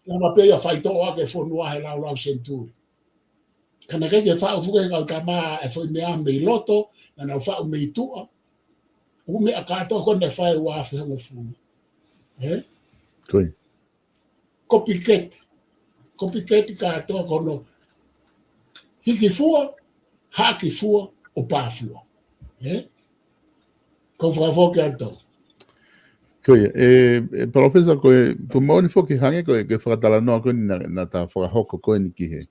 Lava pē ia ʻo faitoʻo ʻaki e fonua he laulau senituli. Ka naʻe ʻikai ke faʻu foki ʻe he kau tama e foʻi meʻa mei loto, naʻa nau faʻu mei tuʻa. ʻŪ meʻa kātoa ko ē naʻe fai ua afe hongofulu. Ē? Ko e. Kopiketi. Kopiketi kātoa ko hono hiki fua, haʻaki fua, ʻo pā fua. Ē? Ko e fakafoki atu. Ko ia, ē, ē, Palōfesa, ko e, ko e moʻoni foki hangē ko e, ko e fakatalanoa ko eni naʻa, naʻa ta fakahoko ko eni ki he,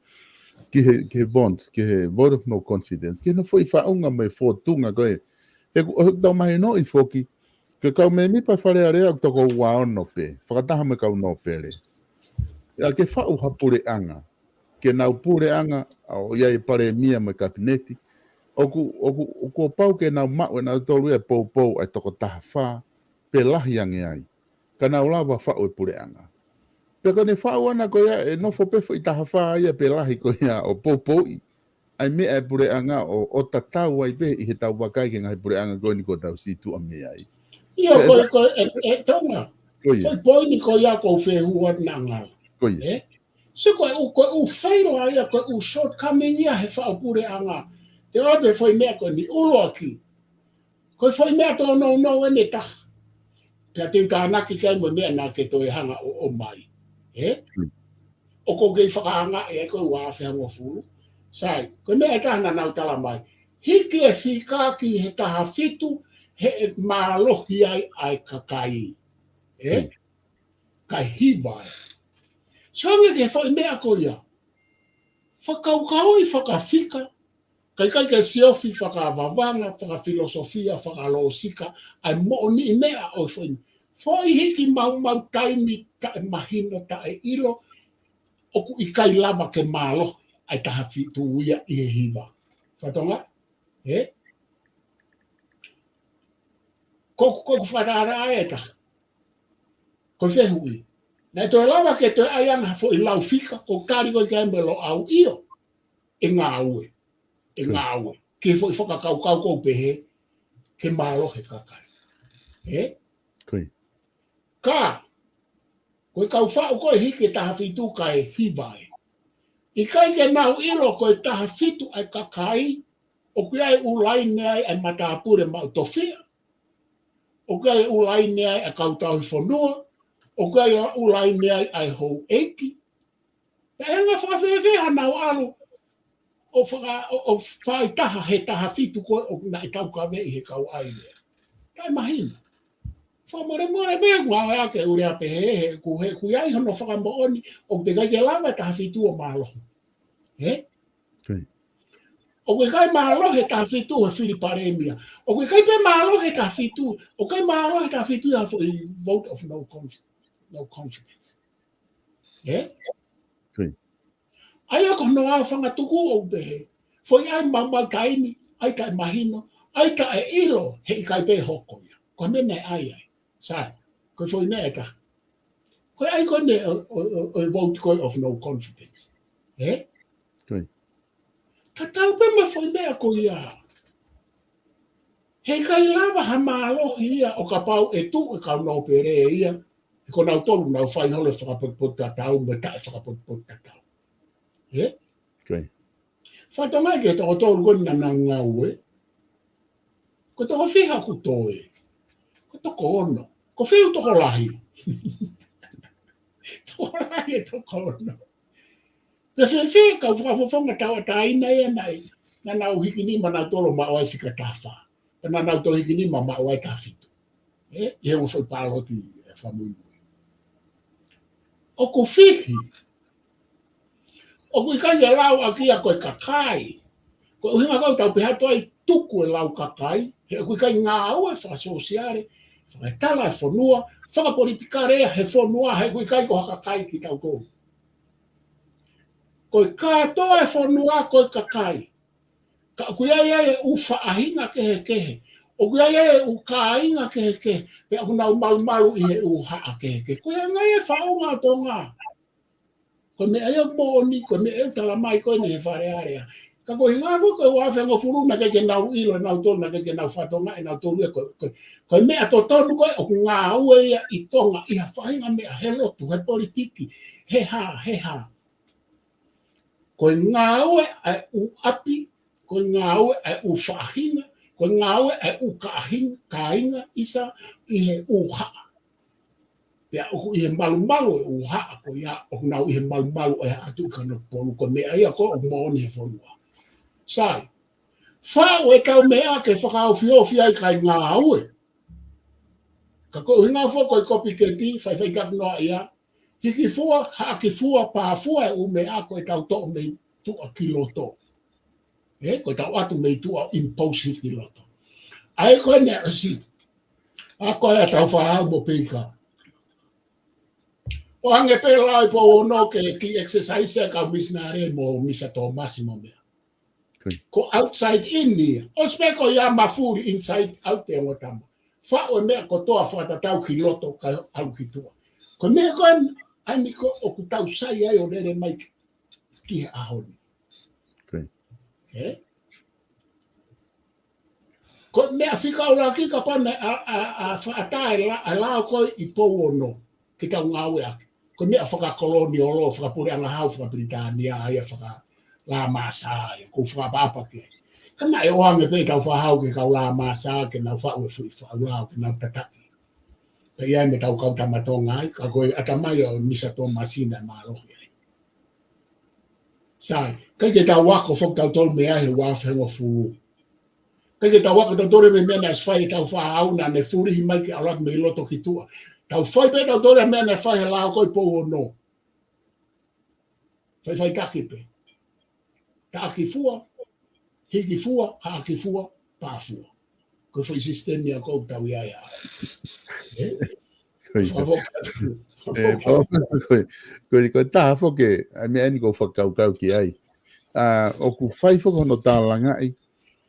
ki he, ki he vote, ki he vote of no confidence, ki he foʻi faʻunga mo e fōtunga ko ē. He ʻoku, ʻoku tau mahinoʻi foki, ko e kau mēmipa Fale Alea ʻoku toko ua ono pē, fakataha mo e kau nōpele. ʻA ia ke faʻu ha puleʻanga, ke nau puleʻanga, ʻa ē ʻoku ʻi ai e palēmia mo e kapineti, ʻoku, ʻoku, ʻoku pau ke nau maʻu ʻe nautolu ia e poupou ʻa e toko taha fā, pe lahi ange ai, ka nau lava faʻu e puleʻanga. Pea ko ʻene faʻu ʻana ko ia ʻe nofo pē foʻi taha fā ia pe lahi ko ia ʻo poupouʻi ʻa e meʻa e puleʻanga ʻo, ʻo tatau ai pē ʻi heʻetau vakai ki he ngaahi puleʻanga ko eni kuo tau situʻa mei ai. ʻIo, ko e, ko e, ʻe, ʻe Tonga. Ko ia. Foʻi poini ko ia ʻoku ou fehuʻi atu naʻa ngalo. Ko ia. Ē? So ko e ʻū, ko e ʻū failure ia, ko e ʻū shortcoming ia he faʻu puleʻanga. Te u ʻoatu e foʻi meʻa ko eni ʻuluaki. Ko e foʻi meʻa tōnounou eni ʻe taha. Pea te u tānaki ki ai mo e meʻa naʻa ke toe hanga ʻo, ʻomai. Ē? ʻOku ou kei fakaangaʻi ai ko e ua afe hongofulu. Sai, ko e meʻa ʻe taha naʻa nau tala mai. Hiki e fika ki he taha fitu, he ʻe mālohi ai ʻa e kakai. Ē? Kae hiva ai. So ange ki he foʻi meʻa ko ia. Fakakaukauʻi fakafika, kae ʻikai ke siofi fakavavanga, fakafilosofia, fakalōsika, ʻa e moʻoniʻi meʻa ʻo e foʻi, foʻi hiki maumau taimi taʻemahino taʻeʻilo, ʻoku ʻikai lava ke mālohi ʻa e taha fitu ia ʻi he hiva. Fakatonga? Ē? Ko, ko, ko fakatātā ʻe taha. Ko e fehuʻi. Naʻe toe lava ke toe ʻai ange ha foʻi lau fika, ʻoku tali ko ē ki ai mo Loʻau, ʻio. ʻE ngāue. ʻE ngāue. Ki he foʻi fakakaukau ʻoku pehē, ke mālohi e kakai. Ē? Ko ia. Ka, ko e kau faʻu ko ē hiki e taha fitu kae hiva ai. ʻIkai ke nau ʻilo ko e taha fitu ʻa e kakai, ʻoku ʻi ai e ʻū laine ai ʻa e matāpule maʻu tofiʻa. ʻOku ʻi ai e ʻū laine ai ʻa e kau tauhi fonua, ʻoku ʻi ai e ʻū laine ai ʻa e houʻeiki. Pea ʻe anga fēfē hanau ʻalu ʻo faka-, ʻo, ʻo fai taha he taha fitu ko ē ʻoku naʻe taukaveʻi he kau ʻai lea. Taʻe mahino. Fakamolemole pē ngāue ake ʻū lea pehē he ʻoku, he ʻoku ʻi ai hono fakamoʻoni ʻoku teʻeki ke lava e taha fitu ʻo mālohi. Ē? ʻOku ʻikai mālohi e taha fitu he fili palēmia. ʻOku ʻikai pē mālohi e taha fitu. ʻOku ʻikai mālohi e taha fitu ia foʻi vote of no conf-, no confidence. Ē? ʻA ia ko hono ʻaofangatuku ʻoku pehē. Foʻi ʻai maumau taimi, ʻai taʻe mahino, ʻai taʻe ʻilo, he ʻikai pē hoko ia. Ko e meʻa naʻe ʻai ai. Sai, ko e foʻi meʻa ʻe taha. Ko e ʻai ko eni ʻo, ʻo, ʻo, ʻo e vote ko ē of no confidence. Ē? Tatau pē mo e foʻi meʻa ko ia. He ʻikai lava ha mālohi ia ʻo kapau ʻe tuʻu e kau nōpele ia. He ko nautolu naʻa nau fai holo e fakapotopoto tatau, mo e taʻe fakapotopoto tatau. Ē? Fakatonga ke toko tolu ko eni naʻa nau ngāue. Ko e toko fiha ʻoku toe. Ko e toko ono. Ko e fiha tokolahi. Tokolahi e toko ono. Pea fēfē kau fakafofonga tauʻatāina ia naʻe, naʻa nau hiki nima nautolu maʻu ai e fika taha fā. Pea naʻa nau toe hiki nima maʻu ai e taha fitu. Ē, ʻi he ongo foʻi pāloti ʻe fakamuimui. ʻOku fihi. ʻOku ʻikai ke lau ʻaki ia ko e kakai. Ko e ʻuhinga ʻoku tau pehē atu ai tuku e lau kakai. He ʻoku ʻikai ngāue fakasōsiale, fakatala e fonua, fakapolitikale ia he fonua, he ʻoku ʻikai ko ha kakai kitautolu. Ko e kātoa e fonua ko e kakai. Ka ʻoku ʻi ai e ʻū faʻahinga kehekehe. ʻOku ʻi ai e ʻū kāinga kehekehe. Pea ʻoku nau malumalu ʻi he ʻū haʻa kehekehe. Ko e anga ia e faʻunga ʻo Tonga. Ko e meʻa ia moʻoni, ko e meʻa ia ʻoku tala mai ko eni he Fale Alea. Ka ko e ʻuhinga foki ko e ua afe hongofulu naʻe ʻikai ke nau ʻilo ʻe nautolu, naʻe ʻikai ke nau fakatonga ʻe nautolu ia ko, ko, ko e meʻa totonu ko ē ʻoku ngāue ia ʻi Tonga, ʻi ha faʻahinga meʻa he lotu, he politiki, he hā, he hā. Ko e ngāue ʻa e ʻū ʻapi, ko e ngāue ʻa e ʻū faʻahinga, ko e ngāue ʻa e ʻū kāhinga, kāinga, ʻisa, ʻi he ʻū haʻa. Pea ʻoku ʻi he malumalu e ʻū haʻa ko ia, ʻoku nau ʻi he malumalu e haʻa Tuʻi Kanokupolu, ko e meʻa ia ko ē ʻoku moʻoni he fonua. Sai, faʻu e kau meʻa ke fakaofiofi ai kae ngāue. Ka ko e ʻuhinga foki ko e kopiketi, faʻifaʻitaki noa ia, hiki fua, haʻaki fua, pā fua e ʻū meʻa ko ē tau toʻo mei tuʻa ki loto. Ē, ko e tau ʻatu mei tuʻa ʻo impose hifo ki loto. ʻA ia ko eni ʻosi. ʻA ko ē ʻa Tāufaʻāhau mo Peika. ʻOange pē lau ʻi Pouono ke kiʻi exercise e kau misinale mo Misa Tōmasi mo meʻa. Ko e outside in ia. ʻOsi pē ko ia mafuli inside out e ongo tama. Faʻu e meʻa kotoa fakatatau ki loto kae ʻalu ki tuʻa. Ko e meʻa ko eni, ʻa eni ko ē ʻoku tau sai ai ʻo lele mai ki, ki he ʻaho ni. Ē? Ko e meʻa fika ʻuluaki kapau naʻe ʻa, ʻa, ʻa, fakaʻatā e la-, ʻa e lao ko ē ʻi Pouono. Ke tau ngāueʻaki. Ko e meʻa fakakoloniolo, fakapuleʻanga hau, fakapilitānia, ʻa ia faka-La Masa, ʻa ia ʻoku ou fakaʻapaʻapa ki ai. Ka naʻe ʻoange pē Tāufaʻāhau ki he kau La Masa, ke nau faʻu e fuʻu faʻu lao, ke nau tataki. Pea ʻi ai mo e tau kau tama Tonga ai, ka ko e ʻatamai ʻo Misa Tōmasi naʻe mālohi ai. Sai, ʻikai ke tau ako foki tautolu mei ai he ua afe hongofulu. ʻIkai ke tau ako tautolu mei he meʻa naʻe ʻosi fai ʻe Tāufaʻāhau naʻa ne fulihi mai ke ʻalu atu mei loto ki tuʻa. Tau fai pē tautolu e meʻa naʻe fai he lao ko ē ʻi Pouono. Faʻifaʻitaki pē. Taʻaki fua, hiki fua, haʻaki fua, pā fua. Ko e foʻi sisitemi ia ʻoku tau ʻi ai ʻa. Ē? Ko ia. Fakafoki atu. Ē, Palōfesa, ko e, ko e, ko e taha foki, ʻa e meʻa eni ʻoku ou fakakaukau ki ai. ʻA, ʻoku fai foki hono tālangaʻi,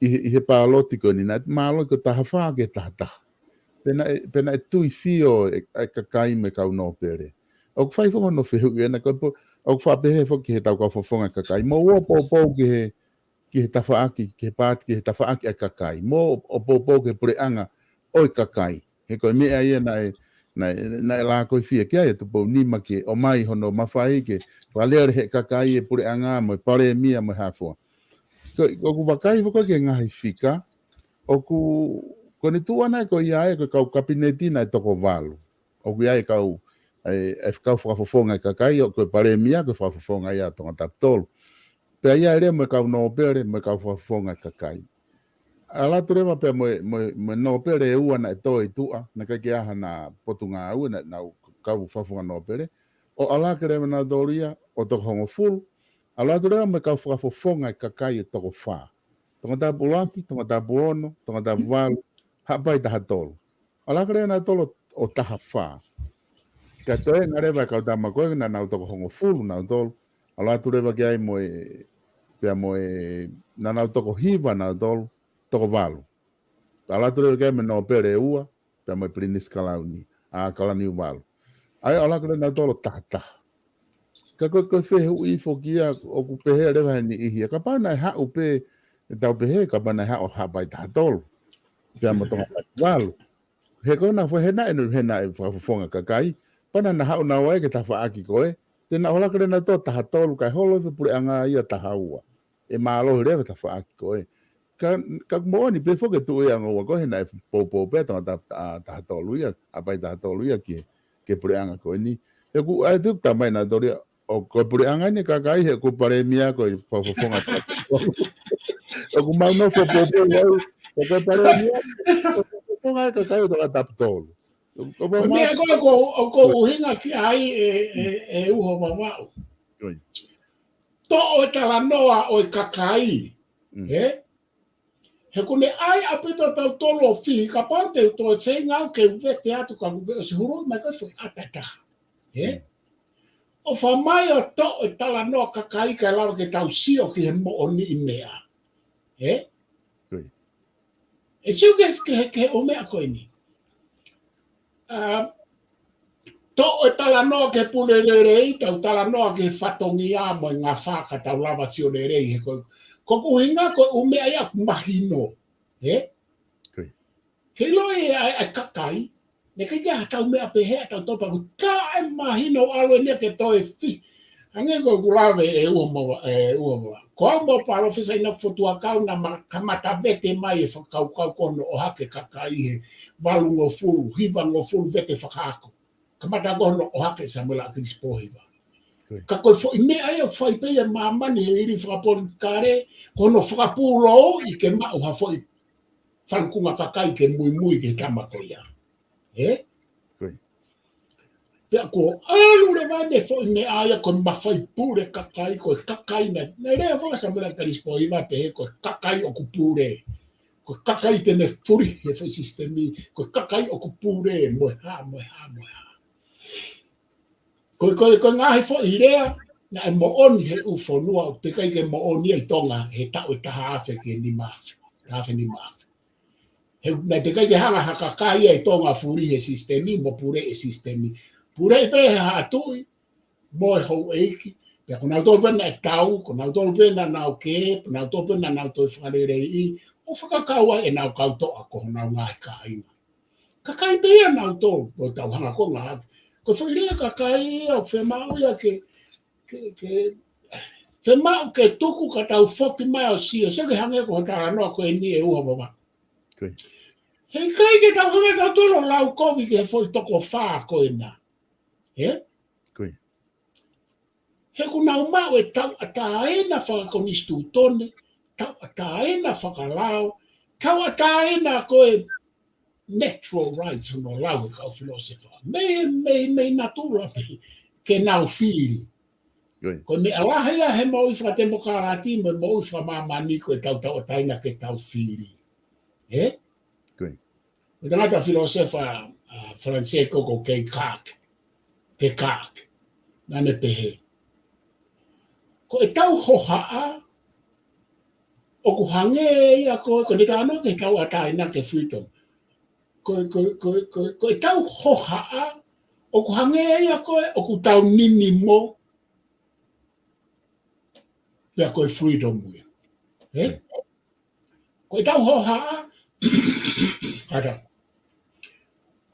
ʻi he, ʻi he pāloti ko eni, naʻe mālō ko e taha fā ki he taha taha. Pea naʻe, pea naʻe tui fio e, e kakai mo e kau nōpele. ʻOku fai foki hono fehuʻi ena ko e po-, ʻoku faʻa pehē foki ki he tau kau fakafofonga kakai. Mou ō poupou ki he, ki he tafaʻaki, ki he paati, ki he tafaʻaki ʻa e kakai. Mou ō poupou ki he puleʻanga ʻo e kakai. He ko e meʻa ia naʻe, naʻe, naʻe lākoifia ki ai ʻa Tupou Nima ke ʻomai hono mafai ke fakalele he kakai e puleʻanga mo e palēmia mo e hā fua. Ko, ʻoku vakai foki ki he ngaahi fika, ʻoku, Ko ʻene tuʻu ʻana ko ia ē ko e kau kapineti naʻe toko valu. ʻOku ʻi ai e kau, e, e kau fakafofonga e kakai, ʻo ko e palēmia ko e fakafofonga ia ʻo Tongatapu tolu. Pea ʻi ai leva mo e kau nōpele, mo e kau fakafofonga e kakai. ʻAlu atu leva pea mo e, mo e, mo e nōpele ʻe ua naʻe tō ʻi tuʻa, naʻe ʻikai ke ʻi ai hano potungāue, naʻa nau kau fakafofonga nōpele. ʻO ʻalu hake leva nautolu ia ʻo toko hongofulu. ʻAlu atu leva mo e kau fakafofonga e kakai ʻe toko fā. Tongatapu ʻuluaki, Tongatapu ono, Tongatapu valu, Haʻapai taha tolu. ʻAlu hake leva nautolu ʻo taha fā. Ka toe ʻi ai leva e kau tama ko ē naʻa nau toko hongofulu nautolu. ʻAlu atu leva ki ai mo e, pea mo e, naʻa nau toko hiva nautolu, toko valu. ʻAlu atu leva ki ai mo e nōpele ʻe ua, pea mo e Pilinisi Kalauni, ʻa Kalaniuvalu. ʻA ia ʻalu hake leva nautolu ʻo taha taha. Ka ko e, ko e fehuʻi foki ia ʻoku pehē leva he niʻihi ia. Kapau naʻe haʻu pē, ʻe tau pehē, kapau naʻe haʻu ʻa Haʻapai taha tolu. Pea mo Tongatapu valu. He ko ena fo-, he naʻe, he naʻe fakafofonga kakai. Pea naʻa nau haʻu naua ia ki he tafaʻaki ko ē. Te nau ʻalu hake leva nautolu ʻo taha tolu, kae holo e puleʻanga ia ʻo taha ua. ʻE mālohi leva e tafaʻaki ko ē. Ka, ka moʻoni pē foki e tuʻu ia ʻa Ngoua ko ē he naʻe poupou pē ʻa Tongatapu, ʻa, taha tolu ia, Haʻapai taha tolu ia ki he, ki he puleʻanga ko eni. He ʻoku, ʻa e tuku tā mai nautolu ia, ʻo ko e puleʻanga eni e kakai he ko e palēmia ko e fakafofonga. ʻOku mau nofo poupou au, ʻo ko e palēmia, ʻo ko e fakafofonga e kakai ʻo Tongatapu tolu. ʻO, ʻo Ko e mau meʻa ko ē ʻoku, ʻoku ou ʻuhinga ki ai ʻe, ʻe, ʻe Uho Vavaʻu. Ko ia. Toʻo e talanoa ʻo e kakai, Mm. ē? He ʻoku ne ʻai ʻaupito tautolu ʻo fihi, kapau te u toe feinga au ke u vete atu ka kuo ke ʻosi huluʻi mai ko e foʻi ʻata ʻe taha. Ē? Mm. ʻO fai mai ʻo toʻo e talanoa kakai kae lava ke tau sio ki he moʻoniʻi meʻa. Ē? Ko ia. ʻE sio ki he, ki he, ki he ʻū meʻa ko eni. ʻA, toʻo e talanoa ki he pule lelei, tau talanoa ki he fatongia mo e ngafa ka tau lava sio lelei he ko e, ko e ʻuhinga ko e ʻū meʻa ia ʻoku mahino. Ē? Ko ia. Ke ʻilo ʻe he, ʻa e, ʻa e kakai, naʻe ʻikai ke ʻi ai haʻatau meʻa pehē ʻa tautolu pea ʻoku taʻemahino ʻalu eni ia ke toe fihi. Hangē ko ʻeku lave ʻe Uho Vavaʻu, ʻe Uho Vavaʻu. Ko au mo Palōfesa ʻInoke Fotu Huʻakau naʻa ma-, kamata vete mai e fakakaukau ko hono ʻohake kakai he valungofulu, hivangofulu vete fakaako. Kamata ko hono ʻohake ʻe Samuela ʻAkilisi Pōhiva. Ko ia. Ka ko e foʻi meʻa ia ʻoku fai pē ia ʻe māmani he liliu fakapolitikale, ko hono fakapūlouʻi ke maʻu ha foʻi falukunga kakai ke muimui ki he tama ko ia. Ē? Ko ia. Pea kuo ʻalu leva ʻene foʻi meʻa ia ko e mafai pule kakai, ko e kakai naʻe, naʻe lea faka-Samuela ʻAkilisi Pōhiva pehē ko e kakai ʻoku pule. Ko e kakai te ne fuli he foʻi sisitemi, ko e kakai ʻoku pule, mo e hā, mo e hā, mo e hā. Ko e, ko e, ko e ngaahi foʻi lea, naʻe moʻoni he ʻū fonua, ʻoku teʻeki ai ke moʻoni ia ʻi Tonga, he taʻu ʻe taha afe ki he nima afe, taha afe nima afe. He, naʻe teʻeki ai ke hanga ha kakai ia ʻi Tonga fuli he sisitemi, mo pule he sisitemi. Pule pē he haʻa tuʻi, mo e houʻeiki, pea ko nautolu pē naʻe tau, ko nautolu pē naʻa nau kē, ko nautolu pē naʻa nau toe fakaleleiʻi, ʻo fakakau ai ʻenau kau toʻa ko honau ngaahi kāinga. Kakai pē ia nautolu, ʻo tau hanga ko ngā. Ko e foʻi lea kakai ia, ʻoku fiemaʻu ia ke, ke, ke, fiemaʻu ke tuku ka tau foki mai ʻo sio, sio ki he hangē ko e talanoa ko eni ʻe Uho Vavaʻu. Ko ia. He ʻikai ke tau hanga tautolu ʻo lau kovi ki he foʻi toko fā ko ena. Ē? Ko ia. He ʻoku nau maʻu e tauʻatāina fakakonisitūtone, tauʻatāina fakalao, tauʻatāina ko e natural rights hono lau e kau filōsefa. Mei, mei, mei natula pē ke nau fili. Ko ia. Ko e meʻa lahi ia he moʻui fakatemokalati mo e moʻui fakamāmani ko e tau tauʻatāina ke tau fili. Ē? Ko ia. Ko e tangata filōsefa, ʻa, Falanisē ko Descartes, Descartes, naʻa ne pehē. Ko e tau hohaʻa, ʻoku hangē ia ko, ko ʻene talanoa ki he tauʻatāina ki he freedom. Ko, ko, ko, ko, ko e tau hohaʻa, ʻoku hangē ia ko, ʻoku tau ninimo, pea ko e freedom ia. Ē? Ko e tau hohaʻa, ʻata.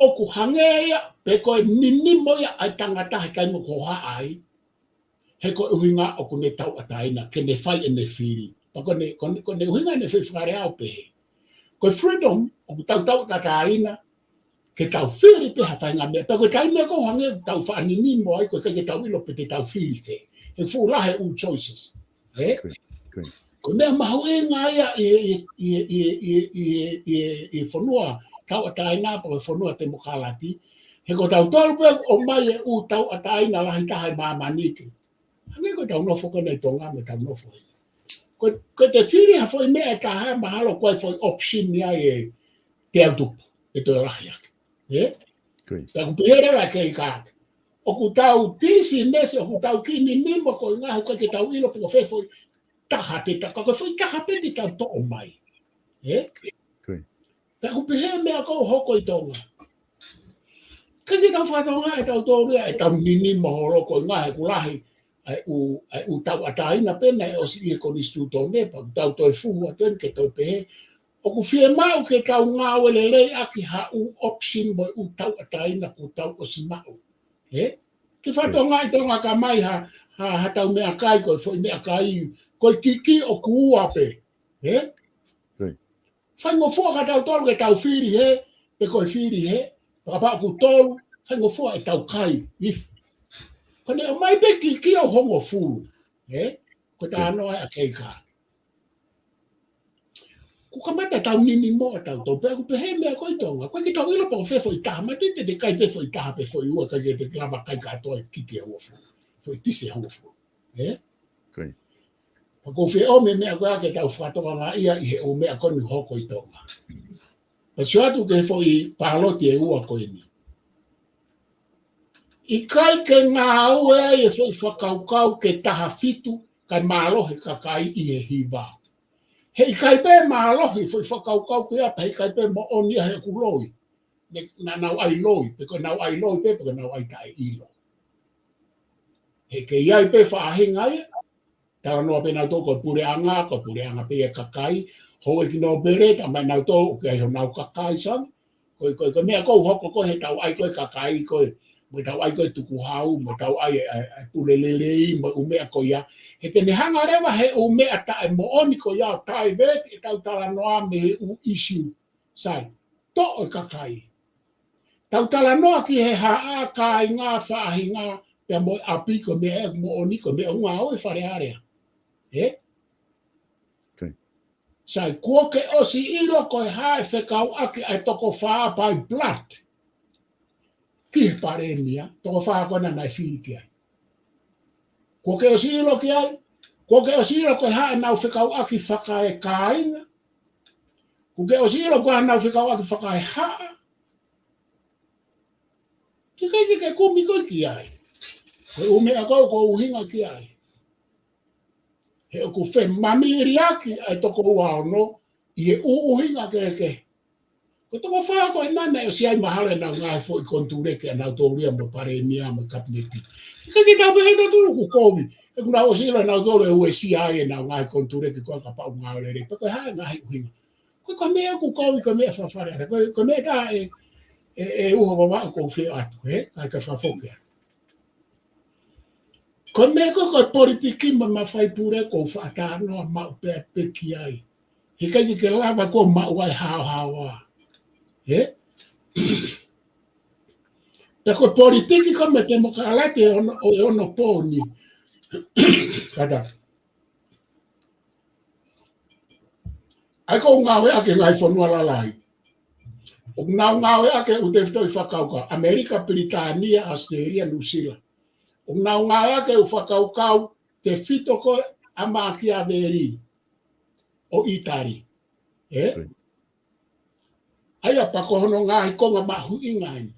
ʻOku hangē ia, pe ko e ninimo ia ʻa e tangata he taimi ʻoku hohaʻa ai. He ko e ʻuhinga ʻoku ne tauʻatāina, ke ne fai ʻene fili. Pea ko ʻene, ko ʻene, ko ʻene ʻuhinga ʻene fili fakalea ʻo pehē. Ko e freedom, ʻoku tau tauʻatāina, ke tau fili pē ha faʻahinga meʻa. Pea ko e taimi ko ē hangē ʻoku tau faʻa ninimo ai, ʻoku ʻikai ke tau ʻilo pe te tau fili fē. He fuʻu lahi e ʻū choices. Ē? Ko e, ko e. Ko e meʻa mahuʻinga ia ʻi, ʻi, ʻi fonua tauʻatāina pe ko e fonua temokalati. He ko tautolu pē ʻoku ʻomai e ʻū tauʻatāina lahi taha ʻi māmani ke. Hangē ko ʻetau nofo ko eni ʻi Tonga mo ʻetau nofo heni. Ko, ko e te fili ha foʻi meʻa ʻe taha mahalo ko e foʻi option ia ʻe te au tupu, ʻe toe lahi ake. Ē? Ko e. Pea ʻoku pehē leva ʻe Keika ake. ʻOku tau pisinisi, ʻoku tau kiʻi ninimo ko e ngaahi ʻoku ʻikai ke tau ʻilo pe ko fē foʻi taha te ta, ka ko e foʻi taha pē te tau toʻo mai. Ē? Ko e. Pea ʻoku pehē meʻa ʻoku hoko ʻi Tonga. ʻIkai ke tau fakatonga ʻe tautolu ia, ʻe tau ninimo holo ko e ngaahi ʻoku lahi, ʻa e ʻū, ʻa e ʻū tauʻatāina pē naʻe ʻosi ʻi he konisitūtone, pea ʻoku tau toe fuhu atu eni ke toe pehē. ʻOku fiemaʻu ke tau ngāue lelei ʻaki ha ʻū option mo e ʻū tauʻatāina kuo tau ʻosi maʻu. Ē? Ke fakatonga ʻi Tonga ka mai ha, ha, ha tau meʻakai ko e foʻi meʻakai, ko e kiki ʻoku ua pē. Ē? Ko e. Faingofua ka tautolu ke tau fili hē, pe ko e fili hē, pea kapau ʻoku tolu, faingofua ʻe tau kai, if. Ko ʻene ʻomai pē kiki ʻo hongofulu, ē? Ko e talanoa ʻa Keika. Kuo kamata tau ninimo ʻa tautolu, pea ʻoku pehē meʻa ko ē ʻi Tonga, ʻoku ʻikai ke tau ʻilo pe ko fē foʻi taha, mahalo te te kai pē foʻi taha pe foʻi ua, ʻikai ke te lava kai kātoa e kiki ʻe hongofulu, foʻi tisi ʻe hongofulu, ē? Ko e. Pea ʻoku ou fie ʻomi e meʻa ko ē ke tau fakatokangaʻi ia ʻi he ʻū meʻa ko eni ʻoku hoko ʻi Tonga. Pea sio atu ki he foʻi pāloti ʻe ua ko eni. ʻIkai ke ngāue ai e foʻi fakakaukau ke taha fitu kae mālohi e kakai ʻi he hiva. He ʻikai pē mālohi e foʻi fakakaukau ko ia pea he ʻikai pē moʻoni ia he ʻoku loi. Ne, naʻa nau ʻai loi, pe ko ʻenau ʻai loi pē, pe ko ʻenau ʻai taʻeʻilo. He ʻikai ai pē faʻahinga ia, talanoa pē nautolu ko e puleʻanga, ko e puleʻanga pē ia e kakai, houʻeiki nōpele, talamai nautolu ʻoku ʻi ai honau kakai, sai. Ko e, ko e, ko e meʻa ʻoku hoko ko ē he tau ʻai ko ē kakai ko ē, mo e tau ʻai ko ē tukuhau, mo e tau ʻai e, e, e pule lelei, mo e ʻū meʻa ko ia. He te ne hanga leva he ʻū meʻa taʻemoʻoni ko ia ʻo taiveti ʻetau talanoa mei he ʻū issue. Sai, toʻo e kakai. Tau talanoa ki he haʻa, kāinga, faʻahinga, pea mo e ʻapi ko e meʻa ʻoku moʻoni ko e meʻa ʻoku ngāue Fale Alea. Ē? Ko e. Sai, kuo ke ʻosi ʻilo ko e hā e fekauʻaki ʻa e toko fā by blood ki he palēmia, toko fā ko ena naʻe fili ki ai. Kuo ke ʻosi ʻilo ki ai, kuo ke ʻosi ʻilo ko e hā ʻenau fekauʻaki fakaekāinga, kuo ke ʻosi ʻilo ko e hā ʻenau fekauʻaki fakaehaʻa. Ke ʻikai ke ke kumi koe ki ai. Ko e ʻū meʻa ko ē ʻoku ou ʻuhinga ki ai. He ʻoku femamiliʻaki ʻa e toko ua ono ʻi he ʻū ʻuhinga kehekehe. Ko e toko fā ko ena naʻe ʻosi ʻi ai mahalo ʻenau ngaahi foʻi konituleki ʻa nautolu ia mo e palēmia mo e kapineti. ʻIkai ke tau pehē nautolu ʻoku kovi. He ʻoku nau ʻosi ʻilo nautolu ʻe uesia ai ʻenau ngaahi konituleki ko ē kapau ʻoku ngāue lelei. Pea ko e hā e ngaahi ʻuhinga. Ko e, ko e meʻa ʻoku kovi, ko e meʻa fafale ʻana. Ko e, ko e meʻa tā ʻe, ʻe, ʻe uho vavaʻu ʻoku ou fie ʻoatu, ē? Kae ka fafoke atu. Ko e meʻa ko ē, ko e politiki mo e mafai pule ʻoku ou faʻa talanoa maʻu pē atu pē ki ai. He ʻikai ke ke lava ʻo maʻu ai haohaoa. Ē? Pea ko e politiki ko ē mo e temokalati ʻo e ono, ʻo e ono pō ni. Kātaki. ʻA ia ʻoku ngāueʻaki he ngaahi fonua lalahi. ʻOku nau ngāueʻaki e ʻū tefitoʻi fakakaukau. ʻAmelika, Pilitānia, ʻAositelēlia, Nuʻusila. ʻOku nau ngāueʻaki e ʻū fakakaukau tefito ko ē ʻa Makiaveli ʻo ʻItali. Ē? Right. ʻA ia pea ko hono ngaahi konga mahuʻinga eni.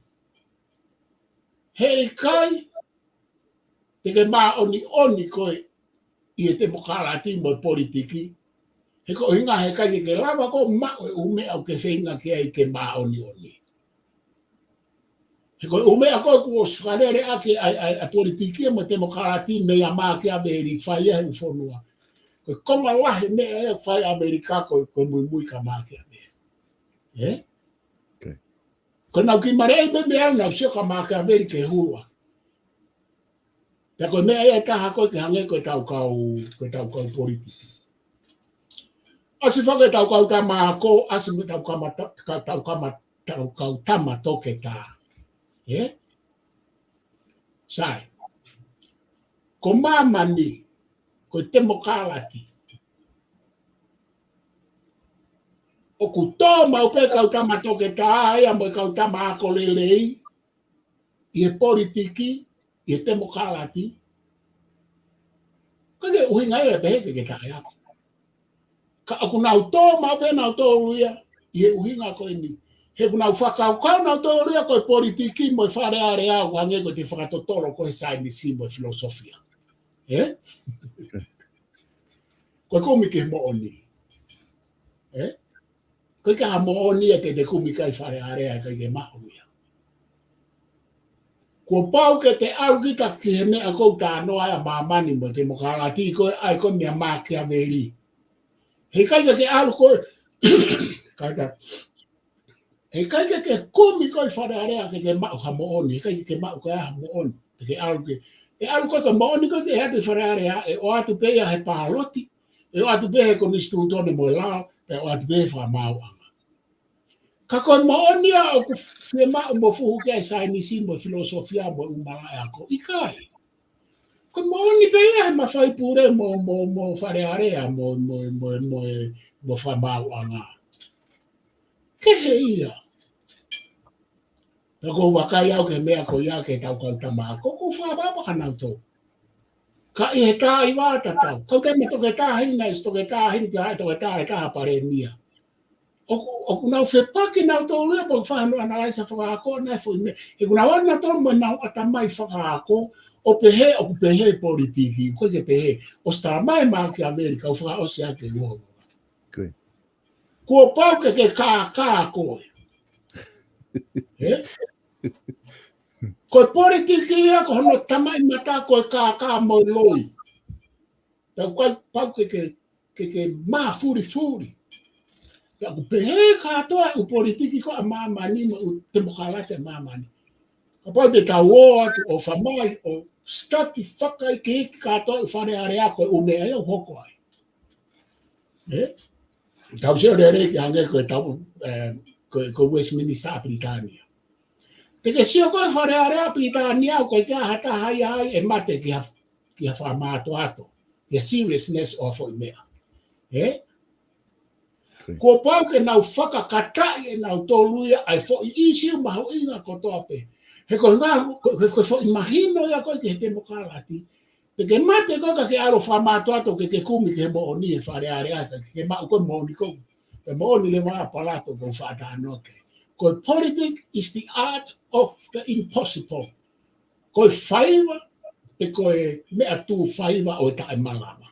He ʻikai te ke māʻoniʻoni koe ʻi he temokalati mo e politiki. He ko e ʻuhinga he ʻikai ke ke lava ʻo maʻu e ʻū meʻa ʻoku ke feinga ki ai ke māʻoniʻoni. He ko e ʻū meʻa ko ē kuo ʻosi fakalele ʻaki ʻa e, ʻa e, ʻa e politiki mo e temokalati meia Makiaveli fai ia he ʻū fonua. Ko e konga lahi e meʻa ia ʻoku fai ʻe ʻAmelika ko e, ko e muimui kia Makiaveli. Ē? Okay. Ko ʻenau kiʻi maleʻei pē meʻa ʻoku nau sio kia Makiaveli ke hulu ʻaki. Pea ko e meʻa ia ʻe taha ko ē ke hangē ko ʻetau kau, ko ʻetau kau politiki. ʻAsi foki ʻetau kau tama ako, ʻasi mo ʻetau kama ta-, ka-, tau kama, tau kau tama toketā. Ē? Sai. Ko māmani, ko e temokalati. ʻOku tō maʻu pē kau tama toketā ia mo e kau tama ako lelei, ʻi he politiki, ʻi he temokalati. Ko e ʻuhinga ia pē he ke ke taʻe ako. Ka ʻoku nau tō maʻu pē nautolu ia, ʻi he ʻuhinga ko eni. He ʻoku nau fakakaukau nautolu ia ko e politiki mo e Fale Alea ʻoku hangē ko e te fakatotolo ko e saienisi mo e filosofia. Ē? Ko e kumi ki he moʻoni. Ē? Ko e ka ha moʻoni ia te te kumi ki ai Fale Alea, ʻikai ke maʻu ia. Kuo pau ke te ʻalu kita ki he meʻa ʻoku ou talanoa ai ʻa māmani mo e temokalati ko e ʻai ko e meʻa Makiaveli. He ʻikai ke ke ʻalu koe, kaika. He ʻikai ke ke kumi koe Fale Alea ke ke maʻu ha moʻoni, he ʻikai ke ke maʻu koe ha moʻoni, ke ke ʻalu ke, ke ʻalu koe ko e moʻoni ko e ke ʻatu Fale Alea, ʻe ʻoatu pē ia he pāloti, ʻe ʻoatu pē he konisitūtone mo e lao, ʻe ʻoatu pē he fakamaauʻanga. Ka ko e moʻoni ia ʻoku fiemaʻu mo fuhu ki ai saienisi mo e filosofia mo e ʻū malaʻe ako, ʻikai. Ko e moʻoni pē ia he mafai pule mo, mo, mo Fale Alea, mo, mo, mo, mo, mo fakamaauʻanga. Kehe ia. Pea ʻoku ou vakai au ki he meʻa ko ia ki heʻetau kau tama ako, ʻoku ou fakapapau ka nau tō. Ka ʻi he taimi tatau. Kau tama toketā heni, naʻe ʻosi toketā heni, pea ʻe toketā ʻe taha palēmia. ʻOku, ʻoku nau fepaki nautolu ia pea ʻoku fai hono ʻanalaiso fakaako, naʻe foʻi meʻa. He ʻoku nau ʻalu nautolu mo ʻenau ʻatamai fakaako, ʻo pehē, ʻoku pehē politiki, ʻoku ʻikai ke pehē. ʻOsi talamai ʻe Makiaveli, kau fakaʻosi ake uo. Ko ia. Kuo pau ke ke kākā koe. Ē? Ko e politiki ia, ko hono tamaʻimata ko e kākā mo e loi. Pea ʻoku ʻikai pau ke ke, ke ke māfulifuli. Pea ʻoku pehē kātoa ʻū politiki ko ē ʻa māmani mo e ʻū temokalati ʻa māmani. Kapau te tau ō atu ʻo fai mai, ʻo study fakaʻeiʻeiki kātoa ʻū Fale Alea ko e ʻū meʻa ia ʻoku hoko ai. Ē? Tau sio lelei ki he hangē ko e tau, ē, ko e, ko e Westminster ʻa Pilitānia. Te ke sio ko e Fale Alea ʻa Pilitānia, ʻoku ʻikai ke ʻi ai ha taha ia ai ʻe mate ki ha, ki ha fakamātoato, ki ha seriousness ʻo ha foʻi meʻa. Ē? Ko ia. Kuo pau ke nau fakakataʻi ʻe nautolu ia ʻa e foʻi ʻīsiu mahuʻinga kotoa pē. He ko e ngā, ko, ko, ko e foʻi mahino ia ko ē ki he temokalati. Te ke mate koe ka ke ʻalu ʻo fakamātoato ke ke kumi ki he moʻoni he Fale Alea, ka ke maʻu ko e moʻoni ko ē. Ko e moʻoni leva ʻa Palato ʻoku ou faʻa talanoa ki ai. Ko e politics is the art of the impossible. Ko e faiva, pe ko e meʻa tuʻu faiva ʻo e taʻemalava.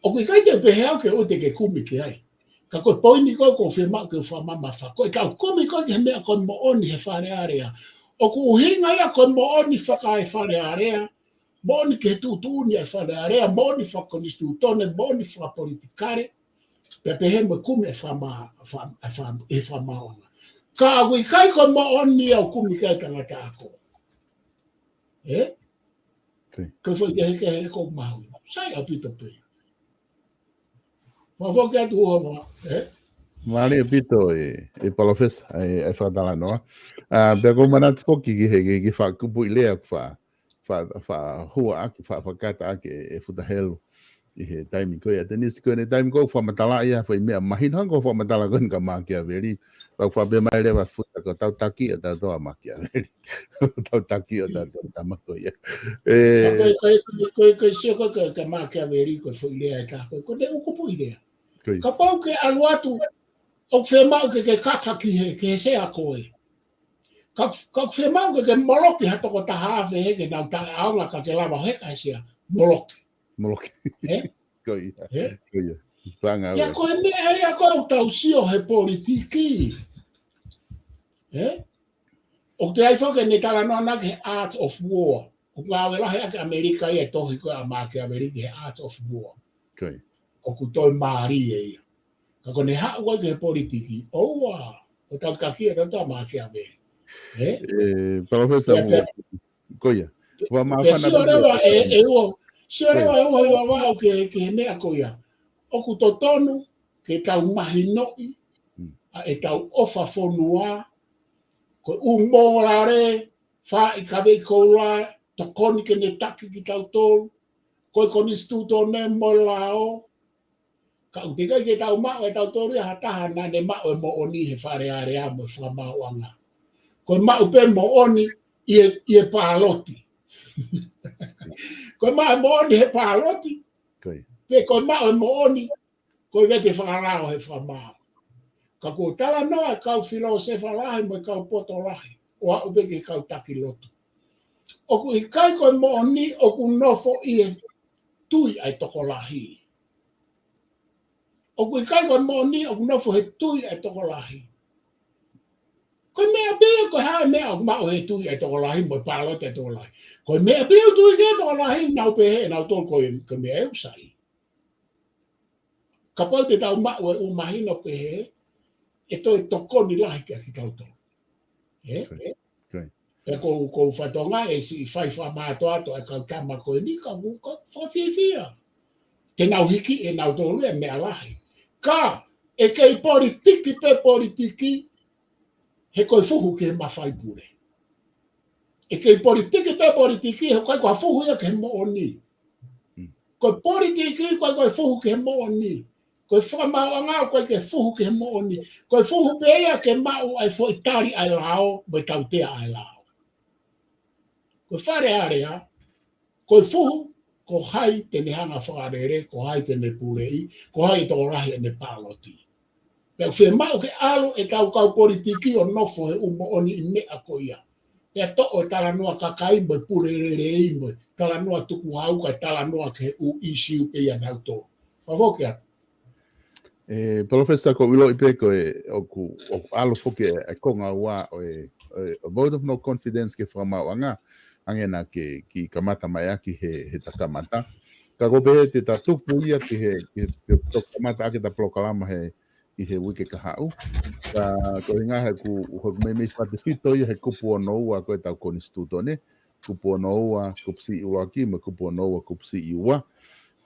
ʻOku ʻikai te u pehē au ke ʻoua te ke kumi ki ai. Ka ko e poini ko ē ʻoku ou fiemaʻu ke u fakamamafa. Ko ʻetau kumi ko ē ki he meʻa ko e moʻoni he Fale Alea. ʻOku ʻuhinga ia ko e moʻoni fakaeFale Alea, moʻoni ki he tuʻutuʻuni ʻa e Fale Alea, moʻoni fakakonisitūtone, moʻoni fakapolitikale, pea pehē mo e kumi ʻa e fakama-, fa-, ʻa e fa-, ʻa e fakamaauʻanga. Ka ʻoku ʻikai ko e moʻoni ia ʻoku kumi ki ai tangata ako. Ē? Ko ia. Ko e foʻi kehekehe ʻoku mahuʻinga. Sai ʻaupito pē. Fakafoki atu ʻo hapa, ē? Mālie ʻaupito ē, ē Palōfesa, ē, ē fakatalanoa. ʻA, pea ʻoku ou manatu foki ki he, ki he, ki he fakakupuʻi lea ʻoku fa-, fa-, faʻa hua ʻaki, fa-, fakakata ʻaki ʻe, ʻe Futa Helu ʻi he taimi ko ia. Te nisi ko eni taimi ko ē ʻoku fakamatalaʻi ʻa e foʻi meʻa mahino hangē ko e fakamatala ko eni kia Makiaveli. Pea ʻoku faʻa pehē mai leva ʻe Futa ko e tau taki ʻa tautolu ʻa Makiaveli. Tau taki ʻa tautolu tama ko ia. Ē. Ka ko e, ko e, ko e, ko e, ko e sio ko ē kia, kia Makiaveli ko e foʻi lea ʻe taha ko ē, ko ʻene ʻū kupuʻi lea. Ko ia. Kapau ke ʻalu atu, ʻoku fiemaʻu ke ke kaka ki he, ki he sea ko ē. Ka, ka ʻoku fiemaʻu ke ke moloki ha toko taha afe he ke nau taʻeʻaonga ka ke lava heka he sea. Moloki. Moloki. Ē? Ko ia. Ē? Ko ia. Fanga ia ua. Ko e meʻa ia ko ē ʻoku tau sio he politiki. Ē? ʻOku ʻi ai foki ʻene talanoa naʻa ki he Art of War. ʻOku ngāue lahi ʻaki ʻe ʻAmelika ia e tohi ko ē ʻa Makiaveli ki he Art of War. Ko ia. ʻOku toe mālie ia. Ka ko ʻene haʻu ko ē ki he politiki, ʻoua, ʻoku tau taki ʻa tautolu ʻa Makiaveli. Ē? Ē, Palōfesa, pea, mo, pea, ko ia. Pea, pea sio leva ē, ē ua, sio leva ē ua, ua, ua, ua, ki he, ki he meʻa ko ia. ʻOku totonu ke tau mahinoʻi ʻa ʻetau ʻofa fonua, ko e ʻū mōlale, fāʻi kaveʻi koula, tokoni ke ne taki kitautolu, ko e konisitūtone mo e lao. Ka ʻoku teʻeki ai ke tau maʻu ʻe tautolu ia ha taha naʻa ne maʻu e moʻoni he Fale Alea mo e fakamaauʻanga. Ko e maʻu pē moʻoni ʻi he, ʻi he pāloti. Ko e maʻu e moʻoni he pāloti, pe ko e maʻu e moʻoni ko e vete fakalao he fakamaau. Ka ko e talanoa e kau filōsefa lahi mo e kau poto lahi, ʻo aʻu pē ki he kau taki lotu. ʻOku ʻikai ko e moʻoni ʻoku nofo ʻi he tui ʻa e tokolahi. ʻOku ʻikai ko e moʻoni ʻoku nofo he tui ʻa e tokolahi. Ko e meʻa pē ko e hā e meʻa ʻoku maʻu he tui ʻa e tokolahi mo e pāloti ʻa e tokolahi. Ko e meʻa pē ʻoku tui ki ai e tokolahi, nau pehē ʻe nautolu ko e, ko e meʻa ʻoku sai. Kapau te tau maʻu e ʻū mahino pehē, ʻe toe tokoni lahi kia kitautolu. Ē? Pea ko, ko e fatongia ʻe siʻi fai fakamātoato e kau tama ko eni ka, ka fakafiefia. Te nau hiki ʻe nautolu e meʻa lahi. Ka, ʻe kei politiki pē politiki, he ko e fuhu ki he mafai pule. ʻE kei politiki pē politiki, he ʻoku ʻikai ko ha fuhu ia ki he moʻoni. Ko e politiki, ʻoku ʻikai ko e fuhu ki he moʻoni. Ko e fakamaauʻanga ʻoku ʻikai ke fuhu ki he moʻoni. Ko e fuhu pē ia ke maʻu ʻa e foʻi tali ʻa e lao, mo e tautea ʻa e lao. Ko e Fale Alea, ko e fuhu, ko hai te ne hanga fakalele, ko hai te ne puleʻi, ko hai e tokolahi ʻene pāloti. Pea ʻoku fiemaʻu ke ʻalu e kau kau politiki ʻo nofo he ʻū moʻoniʻi meʻa ko ia. Pea toʻo e talanoa kakai mo e pule lelei mo e talanoa tukuhau kae talanoa ki he ʻū ʻīsiu pē ia nautolu. Fakafoki atu. ʻE, Palōfesa, ʻoku ou ʻiloʻi pē ko e, ʻoku, ʻoku ʻalu foki e, e konga ua ʻo e, ʻo e, ʻo e vote of no confidence ki he fakamaauʻanga, hangē naʻa ke kiʻi kamata mai ʻaki he, he ta kamata. Ka ʻoku ou pehē te ta tuku ia ki he, ki he, ki he toki kamata ʻaki ʻeta polokalama he, ʻi he uike kahaʻu. Ka ko e ʻuhinga he ʻoku, ʻoku meimei fatefito ia he kupu ono ua ko ʻetau konisitūtone, kupu ono ua, kupu siʻi ʻuluaki, mo e kupu ono ua, kupu siʻi ua.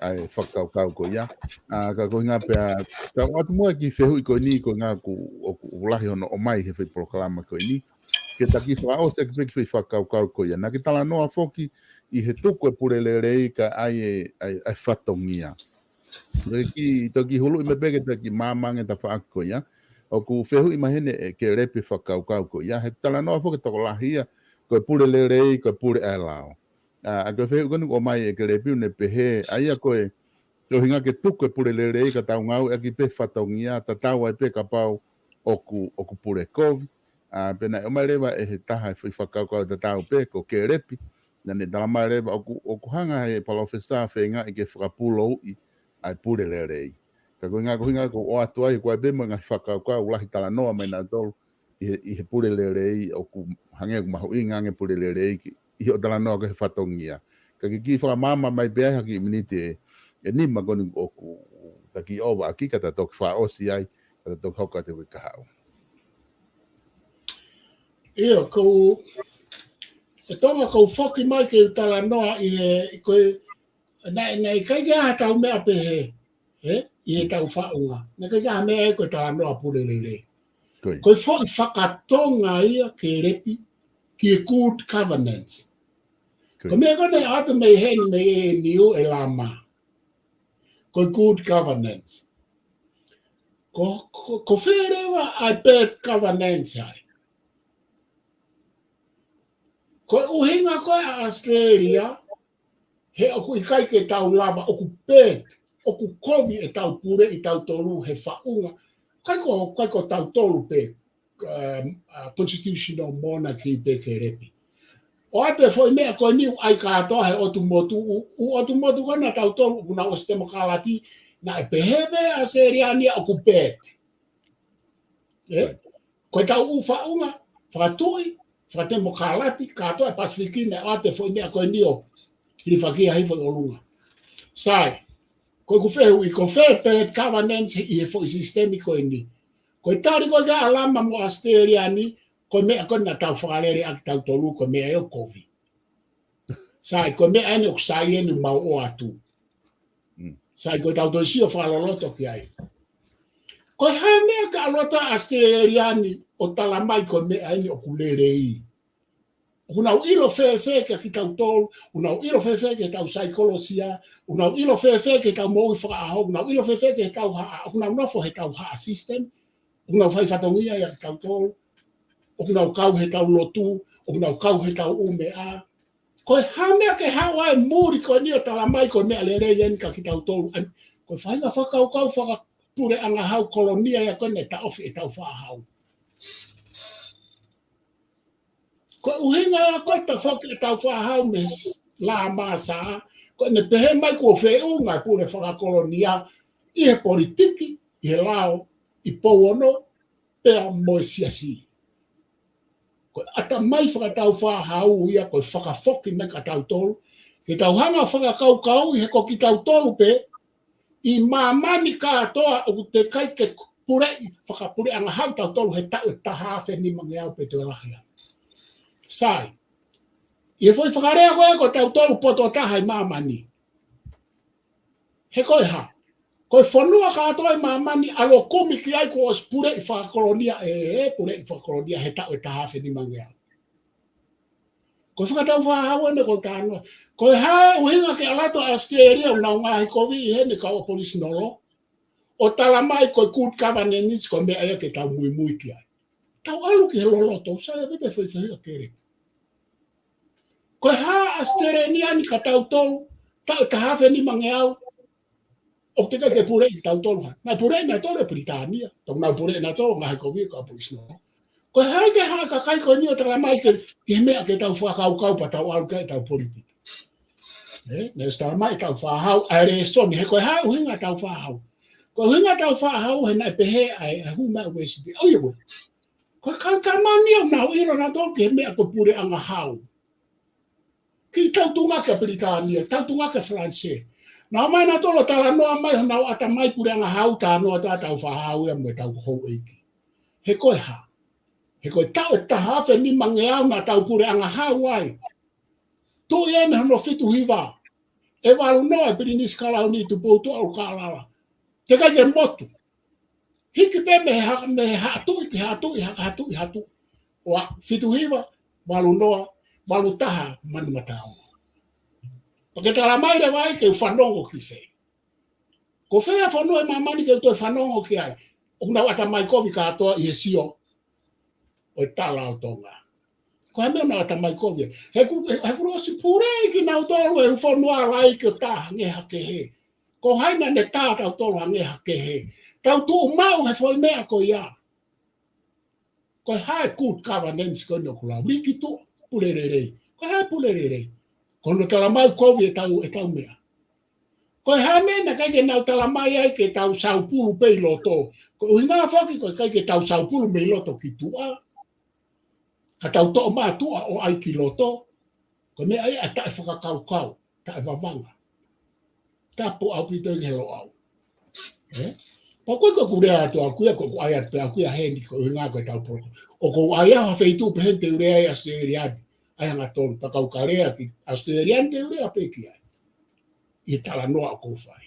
ʻA e fakakaukau ko ia. ʻA, ka ko e ʻuhinga pea, ka ʻoatu muʻa e kiʻi fehuʻi ko eni, ko e ʻuhinga ʻoku, ʻoku, ʻoku lahi hono ʻomai he foʻi polokalama ko eni. Ke ta kiʻi fakaʻosi ʻaki pē kiʻi foʻi fakakaukau ko ia. Naʻa ke talanoa foki ʻi he tuku e pule lelei kae ʻai e, ʻai, ʻai fatongia. Ke kiʻi, toki huluʻi mai pē ke ta kiʻi maama ange ʻeta faʻaki ko ia. ʻOku fehuʻi mai heni ʻe Kelepi e fakakaukau ko ia. He talanoa foki e tokolahi ia, ko e pule lelei, ko e pule ʻa e lao. ʻA, ʻa ko e fehuʻi ko eni ʻoku ʻomai ʻe Kelepi ʻoku ne pehē, ʻa ia ko e, ko e ʻuhinga ke tuku e pule lelei ka tau ngāueʻaki pē fatongia, tatau ai pē kapau ʻoku, ʻoku pule kovi. ʻA, pea naʻe ʻomai leva ʻe he taha e foʻi fakakaukau tatau pē, ko Kelepi, naʻa ne talamai leva ʻoku, ʻoku hanga he palōfesa ʻo feingaʻi ke fakapulouʻi ʻa e pule lelei. Ka ko e ʻuhinga, ko e ʻuhinga ʻoku ou ʻoatu ai, ko e pē mo e ngaahi fakakaukau lahi talanoa mai nautolu ʻi he, ʻi he pule lelei ʻoku hangē ʻoku mahuʻinga ange pule lelei ki, ʻi hoʻo talanoa ki he fatongia. Ka ke kiʻi fakamaama mai pē ai ha kiʻi miniti ʻe, ʻe nima ko eni ʻoku ta kiʻi ʻova ʻaki ka ta toki fakaʻosi ai, ka ta toki hoko atu he uike kahaʻu. ʻIo, ʻoku, ʻe Tonga ʻoku ou foki mai ke u talanoa ʻi he, ko e, naʻe, naʻe ʻikai ke ʻi ai haʻatau meʻa pehē, ē, ʻi heʻetau faʻunga. Naʻe ʻikai ke ʻi ai ha meʻa ia ko e talanoa pule lelei. Ko ia. Ko e foʻi fakatonga ia Kelepi, ki he good governance. Ko ia. Ko e meʻa ko ē naʻe ʻoatu mei heni mei he ʻe niu ʻe Lama. Ko e good governance. Ko, ko, ko fē leva ʻa e bad governance ai? Ko e ʻuhinga ko ē ʻa ʻAositelēlia, he ʻoku ʻikai ke tau lava, ʻoku bad, ʻoku kovi ʻetau puleʻi tautolu he faʻunga. ʻIkai ko, ʻikai ko tautolu pē, um, uh, constitutional monarchy pē Kelepi. ʻOatu e foʻi meʻa ko eni ʻoku ʻai kātoa he ʻotu motu, ʻū, ʻū ʻotu motu ko ena tautolu ʻoku nau ʻosi temokalati, naʻe pehē pē ʻa ʻAositelēlia ʻoku bad. Ē? Right. Ko ʻetau ʻū faʻunga, fakatuʻi, fakatemokalati, kātoa e Pasifiki naʻe ʻoatu e foʻi meʻa ko eni ʻo hilifaki ia hifo ʻi ʻolunga. Sai, ko ʻeku fehuʻi, ko fē bad governance ʻi he foʻi sisitemi ko eni? Ko e tali ko ē ʻa Lama mo ʻAositelēlia ni, ko e meʻa ko ē naʻa tau fakalele ʻaki tautolu, ko e meʻa ia ʻoku kovi. Sai, ko e meʻa eni ʻoku sai eni mau ʻoatu. Mm. Sai, ko ʻetau toe sio fakaloloto ki ai. Ko e hā e meʻa ke ʻalu atu ʻa ʻAositelēlia ni ʻo tala mai ko e meʻa eni ʻoku lelei? ʻOku nau ʻilo fēfē kia kitautolu? ʻOku nau ʻilo fēfē ki heʻetau saikolosia? ʻOku nau ʻilo fēfē ki heʻetau moʻui fakaʻaho? ʻOku nau ʻilo fēfē ki heʻetau haʻa? ʻOku nau nofo heʻetau haʻa system? ʻOku nau fai fatongia ia kitautolu? ʻOku nau kau heʻetau lotu? ʻOku nau kau heʻetau ʻū meʻa? Ko e hā e meʻa ke haʻu ai e muli ko eni ʻo tala mai ko e meʻa lelei eni kia kitautolu? ʻAi, ko e faʻahinga fakakaukau fakapuleʻanga hau kolonia ia ko eni ʻe taʻofi ʻetau faʻahau. Ko e ʻuhinga ia ko e tafoki ʻetau faʻahau mei s-, La Masa, ko ʻene pehē mai kuo feʻunga e pule fakakolonia ʻi he politiki, ʻi he lao, ʻi Pouono, pea mo e siasi. Ko e ʻatamai fakatau faʻahau ia ko e fakafoki mai kia tautolu, ke tau hanga fakakaukau ʻi he ko kitautolu pē, ʻi māmani kātoa ʻoku teʻeki ai ke puleʻi fakapuleʻanga hau tautolu he taʻu ʻe taha afe nimangeau pe toe lahi ange. Sai. ʻI he foʻi fakalea ko ē ko tautolu poto taha ʻi māmani. He ko e hā? Ko e fonua kātoa ʻi māmani ʻalu ʻo kumi ki ai kuo ʻosi puleʻi fakakolonia ʻe, ʻe puleʻi fakakolonia he taʻu ʻe taha afe nimangeau. Ko e fakatau faʻahau eni ko e talanoa. Ko e hā e ʻuhinga ke ʻalu atu ʻa ʻAositelēlia ʻoku nau ngaahi kovi ʻi heni kau Aboriginal ʻo tala mai ko e good governance ko e meʻa ia ke tau muimui ki ai? Tau ʻalu ki he loloto, sai, ʻa pete fai fai ʻa kere. Ko e hā ʻAositelēlia ni kia tautolu, taʻu ʻe taha afe nimangeau, ʻoku teʻeki ai ke puleʻi tautolu ha. Naʻe puleʻi nautolu ʻe Pilitānia, tau nau puleʻi nautolu ngaahi kovi ko Aboriginal. Ko e hā e ke hā e kakai ko eni ʻo tala mai ke, ke meʻa ke tau fakakaukau pea tau ʻalu ki heʻetau politiki. Ē, naʻe ʻosi tala mai ʻetau faʻahau, ʻa e lēsoni, he ko e hā e ʻuhinga ʻetau faʻahau? Ko e ʻuhinga ʻetau faʻahau, he naʻe pehē ʻa e, ʻa e hū mai ʻa Uēsite. ʻOiauē. Ko e kau Tamani ʻoku nau ʻilo nautolu ki he meʻa ko e puleʻanga hau. Kiʻi tautunga kia Pilitānia, tautunga kia Falanisē. Nau ō mai nautolu ʻo talanoa mai honau ʻatamai puleʻanga hau, talanoa atu ʻetau faʻahau ia mo ʻetau houʻeiki. He ko e hā? He ko e taʻu ʻe taha afe nimangeau naʻa tau puleʻanga hau ai. Tuʻi eni hono fitu hiva. ʻE valu noa e Pilinisi Kalauni Tupoutoʻa ʻUlukālala. Teʻeki ai ke motu. Hiki pē mei he ha-, mei he haʻa tuʻi ki he haʻa tuʻi, ha-, haʻa tuʻi, haʻa tuʻi. ʻOua, fitu hiva, valu noa, valu taha, Manumataongo. Pea ke tala mai leva ai ke u fanongo ki fē. Ko fē ha fonua ʻi māmani ke u toe fanongo ki ai? ʻOku nau ʻatamai kovi kātoa ʻi he sio ʻo e tala ʻo Tonga. Ko e hā e meʻa ʻoku nau ʻatamai kovi ai? He ʻoku, he ʻoku ʻosi puleʻi kinautolu ʻe he fonua lahi ke tā hangē ha kehe. Ko hai naʻa ne tā tautolu hangē ha kehe? Tau tuʻu maʻu he foʻi meʻa ko ia. Ko e hā e good governance ko eni ʻoku lau? Liki tuʻa, pule lelei. Ko e hā e pule lelei? Ko hono tala mai kovi ʻetau, ʻetau meʻa. Ko e hā e meʻa naʻe ʻikai ke nau tala mai ai ke tau saupulu pē ʻi loto? Ko e ʻuhinga foki ko e ʻikai ke tau saupulu mei loto ki tuʻa. Ka tau toʻo mātuʻa ʻo ʻai ki loto. Ko e meʻa ia ʻa e taʻefakakaukau, taʻevavanga. Tapu ʻaupito ki he Loʻau. Ē? Pea ko e ko ʻeku lea atu ʻaʻaku ia, ko ʻeku ʻai atu pē ʻaʻaku ia heni ko e ʻuhinga ko ʻetau poloko. ʻOku ou ʻai au ha feituʻu pehē ni te u lea ai ʻAositelēlia ni, ʻai hanga tonu, pea ka u ka lea ki ʻAositelēlia ni te u lea pē ki ai. ʻI he talanoa ʻoku ou fai.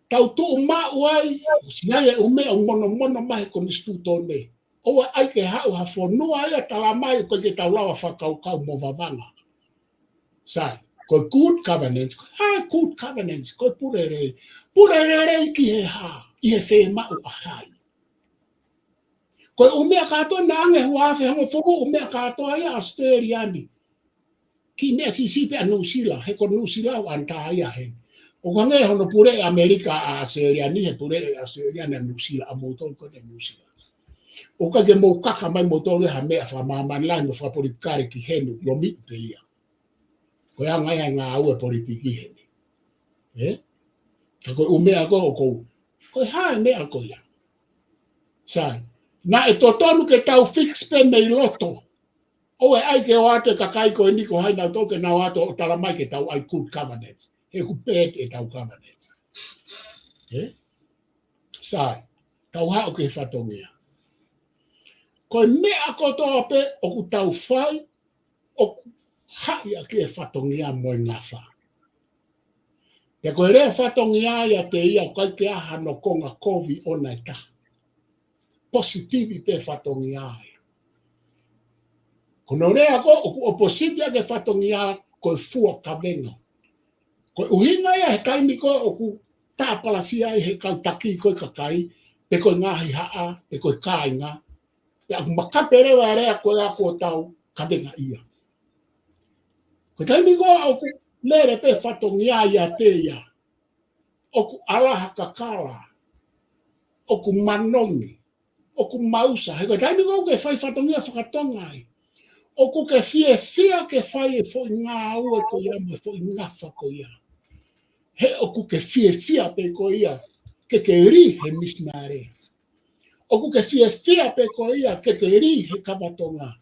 Tau tuʻu maʻu ai, ʻosi ʻi ai e ʻū meʻa ʻoku monomono mai he konisitūtone. ʻOua ʻai ke haʻu ha fonua ia tala mai ʻoku ʻikai ke tau lava fakakaukau mo vavanga. Sai, ko e good governance, ko e hā e good governance? Ko e pule lelei. Pule lelei ki he hā? ʻI he fiemaʻu ʻa hai? Ko e ʻū meʻa kātoa naʻe ʻi ai he ua afe hongofulu, ʻū meʻa kātoa ia ʻAositelēlia ni. Kiʻi meʻa siʻisiʻi pē ʻa Nuʻusila, he ko Nuʻusila ʻoku ʻanitā ia heni. ʻOku hangē hono puleʻi ʻa ʻAmelika ʻa ʻAositelēlia ni, he puleʻi ʻa ʻAositelēlia ni ʻa Nuʻusila, ʻa moutolu ko eni ʻa Nuʻusila. ʻOku ʻikai ke mou kaka mai moutolu ia ha meʻa fakamāmani lahi mo fakapolitikale ki heni, ʻoku lomiʻi pē ia. Ko e anga ia e ngāue politiki heni. Ē? Ka ko e ʻū meʻa ko ē ʻoku ou, ko e hā e meʻa ko ia? Sai, naʻe totonu ke tau fix pē mei loto. ʻOua ʻai ke ō atu e kakai ko eni ko hai nautolu ke nau ō atu ʻo tala mai ke tau ʻai good governance. He ʻoku bad ʻetau governance. Ē? Sai, tau haʻu ki he fatongia. Ko e meʻa kotoa pē ʻoku tau fai, ʻoku haʻi ʻaki e fatongia mo e ngafa. Pea ko e lea fatongia ia ʻiate ia ʻoku ʻikai ke ʻi ai hano konga kovi ʻona ʻe taha. Positivi pē fatongia ia. Ko hono lea ko ē ʻoku ʻopositi ʻaki e fatongia ko e fua kavenga. Ko e ʻuhinga ia he taimi ko ē ʻoku tāpalasia ai he kau taki ko ē kakai, pe ko e ngaahi haʻa, pe ko e kāinga, pea ʻoku makape leva e lea ko ē ʻoku tau kavenga ia. Ko e taimi ko ē ʻoku lele pē fatongia ia ʻiate ia, ʻoku ʻalaha kakala, ʻoku manongi, ʻoku mausa. He ko e taimi ko ē ʻoku ke fai fatongia fakatonga ai, ʻoku ke fiefia ke fai e foʻi ngāue ko ia mo e foʻi ngafa ko ia. He ʻoku ke fiefia pē ko ia ke ke lī he misinale. ʻOku ke fiefia pē ko ia ke ke lī he kava Tonga.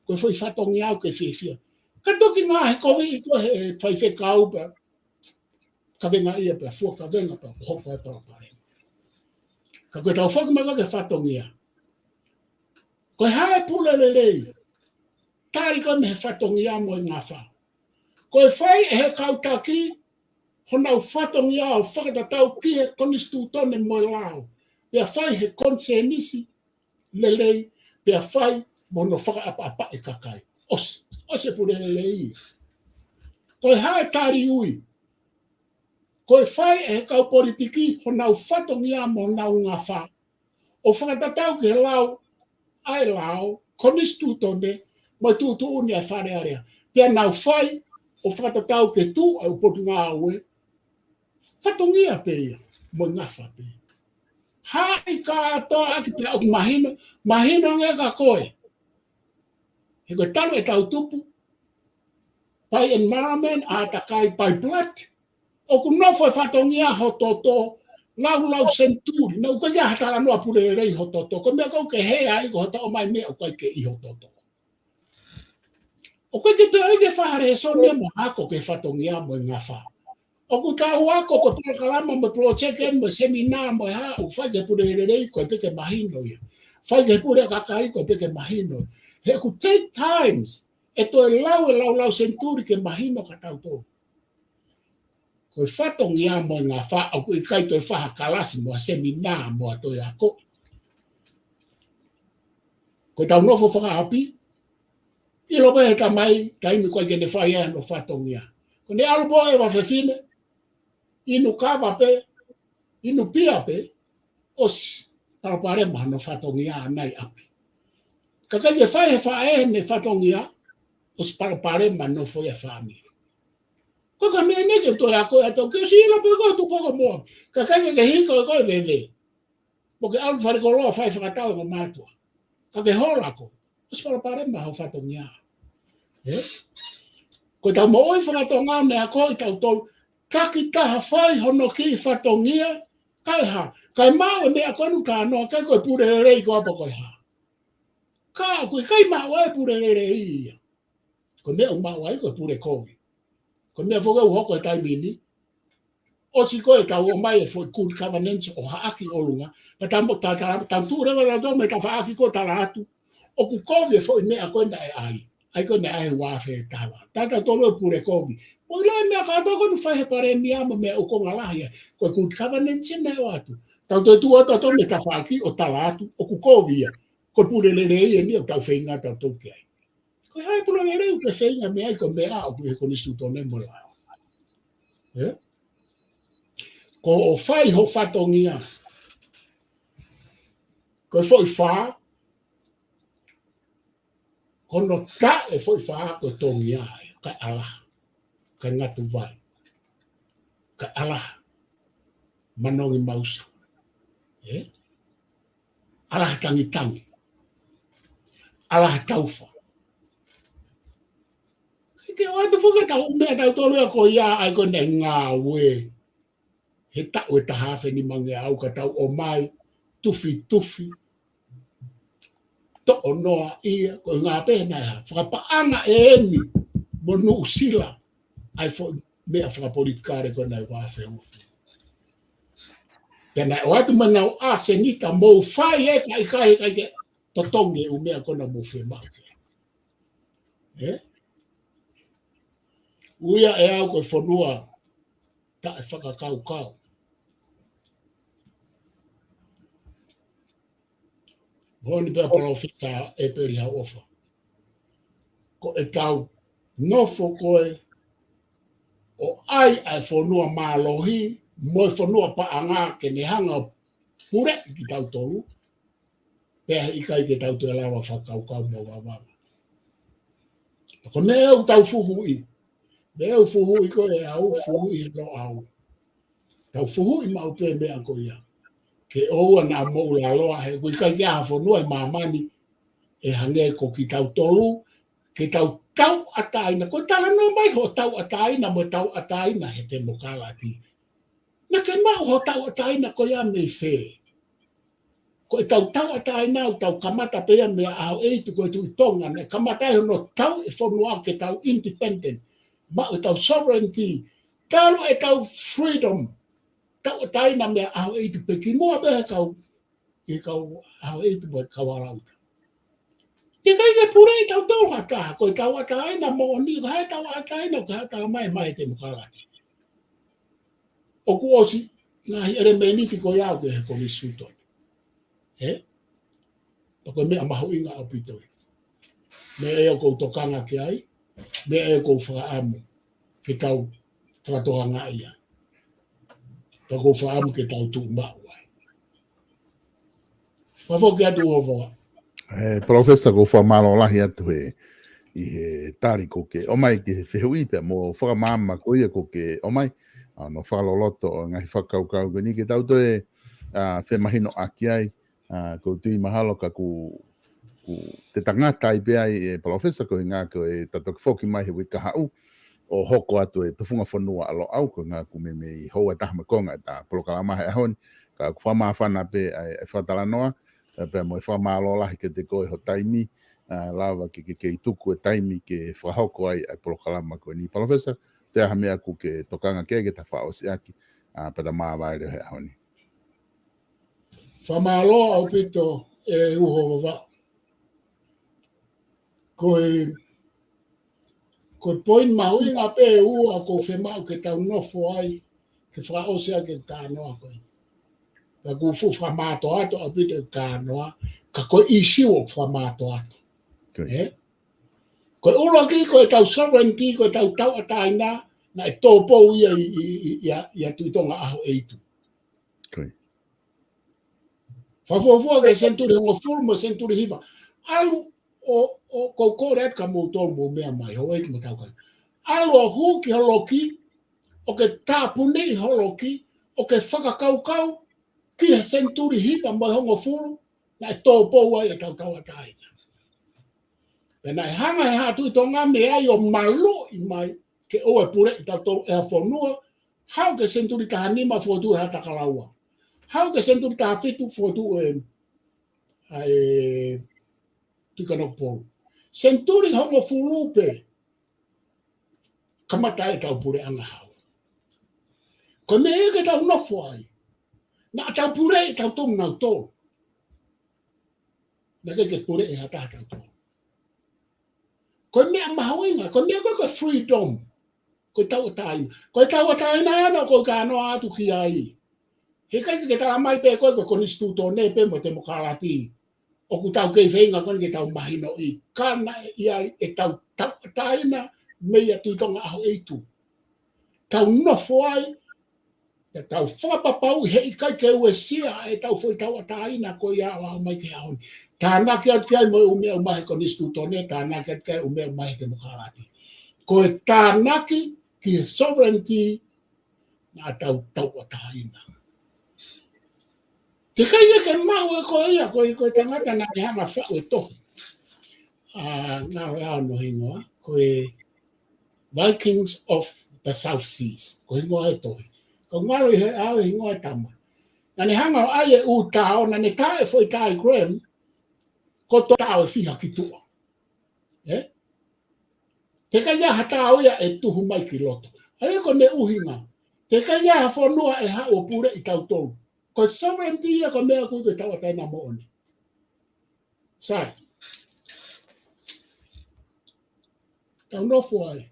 Ko e foʻi fatongia ʻoku ke fiefia. Ka toki ngaahi kovi ko ē he faifekau pea kavenga ia pea fua kavenga pea hoko atu e palopalema. Ka ko e tau foki mai ko ē ki he fatongia. Ko e hā e pule lelei? Tali ko ē mei he fatongia mo e ngafa. Ko e fai ʻe he kau taki honau fatongia ʻo fakatatau ki he konisitūtone mo e lao, pea fai he konisēnisi lelei, pea fai mo hono fakaʻapaʻapa e kakai. ʻOsi, ʻosi e pule lelei. Ko e hā e tali ui? Ko e fai ʻe he kau politiki honau fatongia mo honau ngafa ʻo fakatatau ki he lao ʻa e lao, konisitūtone, mo e tuʻutuʻuni ʻa e Fale Alea. Pea nau fai ʻo fakatatau ki he tuʻu ʻa e ʻū potungāue, fatongia pē ia, mo e ngafa pē. Haʻi kātoa ʻaki pea ʻoku mahino, mahino ange kia koe. He ko e talu e tau tupu, by environment, ʻātakai, by blood, ʻoku nofo e fatongia ho toto, lau lau senituli, naʻe ʻikai ke ʻi ai ha talanoa pule lelei ho toto, ko e meʻa ko ē ʻoku ke hē ai ko hoʻo ʻomai meʻa ʻoku ʻikai ke ʻi ho toto. ʻOku ʻikai ke toe ʻi ai ke fai ha lēsoni mo ha ako ki he fatongia mo e ngafa. ʻOku tau ako ko e polokalama mo e project mo e semina mo e hā, ʻoku fai ki he pule lelei ko e pē ke mahino ia. Fai ki he pule kakai ko e pē ke mahino. He ʻoku take times, ʻe toe lau e lau lau senituli ke mahino kia tautolu. Ko e fatongia mo e ngafa ʻoku ʻikai toe fai ha kalasi mo ha semina mo ha toe ako. Ko e tau nofo fakaʻapi, ʻilo pē he tamai, taimi ko ē ke ne fai ai hono fatongia. Ko ʻene ʻalu pē ʻo ʻeva fefine, inu kava pē, inu pia pē, ʻosi palopalema hono fatongia ʻana ʻi ʻapi. Ka ʻikai ke fai he faʻē ʻene fatongia, ʻosi palopalema nofo ia fāmili. Ko e ka meʻa ʻeni ke toe ako ʻe tautolu ke ʻosi ʻilo pē ko e tupoko moa. Ka ʻikai ke ke hiko ko e veve. Mo ke ʻalu falekoloa fai fakatau e ongo mātuʻa. Ka ke hola koe, ʻosi palopalema ho fatongia. Ē? Ko e tau moʻui fakatonga meʻa ko ē ʻi tautolu, takitaha fai hono kiʻi fatongia, kae hā, kae maʻu e meʻa ko ē ʻoku talanoa ki ai ko e pule lelei ko ē pea ko e hā. Ka ʻoku ʻikai maʻu ai e pule lelei ia. Ko e meʻa ʻoku maʻu ai ko e pule kovi. Ko e meʻa foki ʻoku hoko he taimi ni, ʻosi ko ē tau ʻomai e foʻi good governance ʻo haʻaki ʻolunga, pea tau mo ta, ta, tau tuʻu leva tautolu mo e tafaʻaki ko ē tala atu, ʻoku kovi e foʻi meʻa ko ē naʻe ʻai. ʻAi ko ē naʻe ʻai he ua afe taha. Tautautefito e pule kovi. Mo e ʻilo e meʻa kātoa ko ē naʻe fai he palēmia mo e meʻa ʻoku konga lahi ai. Ko e good governance naʻe ʻoatu. Tau toe tuʻu atu tautolu mo e tafaʻaki ʻo tala atu, ʻoku kovi ia. Ko e pule lelei ʻeni ʻoku tau feinga tautolu ki ai. Ko e hā e pule lelei ʻoku ke feinga mei ai ko e meʻa ʻoku ʻi he konisitūtone mo e lao. Ē? Ko hoʻo fai ho fatongia. Ko e foʻi fā, ko hono taʻe foʻi fā ko e tongia ai, kae ʻalaha, kae ngatu vai, kae ʻalaha, manongi mausa. Ē? ʻAlaha tangitangi. ʻAlaha taufa. Ke ʻoatu foki e tau meʻa tautolu ia ko ia ʻai ko ē naʻe ngāue he taʻu ʻe taha afe nimangeau ka tau ʻomai, tufitufi, toʻo noa ia, ko e ngā pē naʻe hā. Fakapaʻanga ʻe eni mo Nuʻusila ʻa e foʻi meʻa fakapolitikale ko ē naʻe ua afe hongofulu. Pea naʻe ʻoatu mai ʻenau ʻasenita mou fai ē, ka ʻikai, ʻikai ke totongi e ʻū meʻa ko ē naʻa mou fiemaʻu ki ai. Ē? Ui ia ʻe au ko e fonua taʻe fakakaukau. Honi pea Palōfesa ʻEpeli Hauʻofa. Ko ʻetau nofo ko ē ʻo ʻai ʻa e fonua mālohi mo e fonua paʻanga ke ne hanga ʻo puleʻi kitautolu, pea heʻikai ke tau toe lava fakakaukau mo vavanga. Ko e meʻa ʻoku tau fuhuʻi. Meʻa ʻoku fuhuʻi ko ē ʻe au, fuhuʻi ʻe Loʻau. Tau fuhuʻi maʻu pē meʻa ko ia. Ke ʻoua naʻa moʻulaloa, he ʻoku ʻikai ke ʻi ai ha fonua ʻi māmani ʻe hangē ko kitautolu, ke tau tauʻatāina. Ko e talanoa mai hoʻo tauʻatāina mo e tauʻatāina he temokalati. Naʻa ke maʻu hoʻo tauʻatāina ko ia mei fē? Ko ʻetau tauʻatāina ʻoku tau kamata pē ia mei he ʻaho ʻeitu ko e Tuʻi Tonga, naʻe kamata ai hono tauʻi e fonua ke tau independent, maʻu ʻetau sovereignty, talu ʻetau freedom. Tauʻatāina mei he ʻaho ʻeitu pē kimuʻa pē he kau, he kau ʻaho ʻeitu mo e kau ʻalauta. Teʻeki ai ke puleʻi tautolu ha taha, ko e tauʻatāina moʻoni, ko e tauʻatāina, ko e tauʻatāina mai, mai he temokalati. ʻOku ʻosi ngaahi ʻelemēniti ko ia ʻoku ʻi he konisitūtone. Ē? Pea ko e meʻa mahuʻinga ʻaupito ia. Meʻa ʻoku ou tokanga ki ai, meʻa ʻoku ou fakaʻamu ke tau fakatokangaʻi ia. Pea ʻoku ou fakaʻamu ke tau tuʻu maʻu ai. Fakafoki atu ʻOfa. ʻE, Palōfesa, ʻoku ou fakamālō lahi atu he, ʻi he tali ʻoku ke ʻomai ki he fehuʻi pea mo e fakamaama ko ia ʻoku ke ʻomai. ʻA hono fakaloloto ʻo e ngaahi fakakaukau ko eni ke tau toe, ʻa, femahinoʻaki ai, ʻa, ʻoku ou tui mahalo ka ʻoku, ʻoku te tangata ai pē ai ʻe Palōfesa ko e ʻuhinga ko e ta toki foki mai he uike kahaʻu ʻo hoko atu e tufunga fonua ʻa Loʻau ko e ʻuhinga ʻoku meimei houa ʻe taha mo e konga ʻeta polokalama he ʻaho ni. Ka ʻoku fakamāfana pē ʻa e, ʻa e fakatalanoa, ʻa, pea mo e fakamālō lahi kiate koe ho taimi, ʻa, lava ke, ke, ke tuku e taimi ke fakahoko ai ʻa e polokalama ko eni. Palōfesa, ʻoku ʻi ai ha meʻa ʻoku ke tokanga ki ai ke ta fakaʻosi ʻaki, ʻa, pea ta māvae leva he ʻaho ni. Fakamālō ʻaupito ʻe uho vava. Ko e, ko e poini mahuʻinga pē ʻe ua ʻoku ou fiemaʻu ke tau nofo ai, ke fakaʻosi ʻaki e talanoa ko ē. Pea ʻoku fuʻu fakamātoato ʻaupito e talanoa, ka ko e ʻīsiu ʻoku fakamātoato. Ē? Ko e ʻuluaki, ko ʻetau sovereignty, ko ʻetau tauʻatāina, naʻe tōpou ia ʻi, ʻi, ʻi, ʻi, ʻi, ʻi he Tuʻi Tonga ʻaho ʻeitu. Fakafuofua ki he senituli hongofulu mo e senituli hiva. ʻAlu ʻo, ʻo, ʻoku ou kole atu kia moutolu mou meʻa mai, houʻeiki mo e taukaveʻi. ʻAlu ʻo hū ki ho loki, ʻo ke tāpuniʻi ho loki, ʻo ke fakakaukau ki he senituli hiva mo e hongofulu, naʻe tōpou ai ʻetau tauʻatāina. Pea naʻe hanga ʻe he Haʻa Tuʻi Tonga mei ai ʻo maluʻi mai, ke ʻoua ʻe puleʻi tautolu ʻe ha fonua, haʻu ki he senituli taha nima fokotuʻu ʻe Haʻatakalaua. Haʻu ki he senituli taha fitu fokotuʻu ʻe, ʻa e, Tuʻi Kanokupolu. Senituli hongofulu pē, kamata ai ʻetau puleʻanga hau. Ko e meʻa ia ke tau nofo ai. Naʻa tau puleʻi tautolu nautolu. Naʻe ʻikai ke puleʻi ʻe ha taha tautolu. Ko e meʻa mahuʻinga, ko e meʻa ko ē ko e freedom. Ko e tauʻatāina. Ko e tauʻatāina ʻana ʻoku ou talanoa atu ki ai. Heʻikai ke tala mai pē ko e, ko e konisitūtone pē mo e temokalati ʻoku tau kei feinga ko eni ke tau mahinoʻi, ka naʻe ʻi ai ʻetau tauʻatāina mei he Tuʻi Tonga ʻaho ʻeitu. Tau nofo ai, pea tau fakapapauʻi heʻikai ke uesia ʻetau foʻi tauʻatāina ko ia ʻo aʻu mai ki he ʻaho ni. Tānaki atu ki ai mo e ʻū meʻa ʻoku ʻomai he konisitūtone, tānaki atu ki ai ʻū meʻa ʻoku ʻomai he temokalati. Ko e tānaki ki he sovereignty, naʻa tau tauʻatāina. Teʻeki ai ke maʻu ʻe koe ia, ko e, ko e tangata naʻa ne hanga faʻu e tohi. ʻA, naʻa ne ʻai hono hingoa, ko e Vikings of the South Seas. Ko e hingoa e tohi. Ko e ngalo ʻi he ʻao e hingoa e tama. Naʻa ne hanga ʻo ʻai e ʻū tao, naʻa ne tā e foʻi diagram, ko e tao ʻe fiha ki tuʻa. Ē? Teʻeki ai ha tao ia ʻe tuhu mai ki loto. ʻA ia ko ʻene ʻuhinga. Teʻeki ai ha fonua ʻe haʻu ʻo puleʻi tautolu. Ko e sovereignty ia ko e meʻa ʻoku ui ko e tauʻatāina moʻoni. Sai. Tau nofo ai.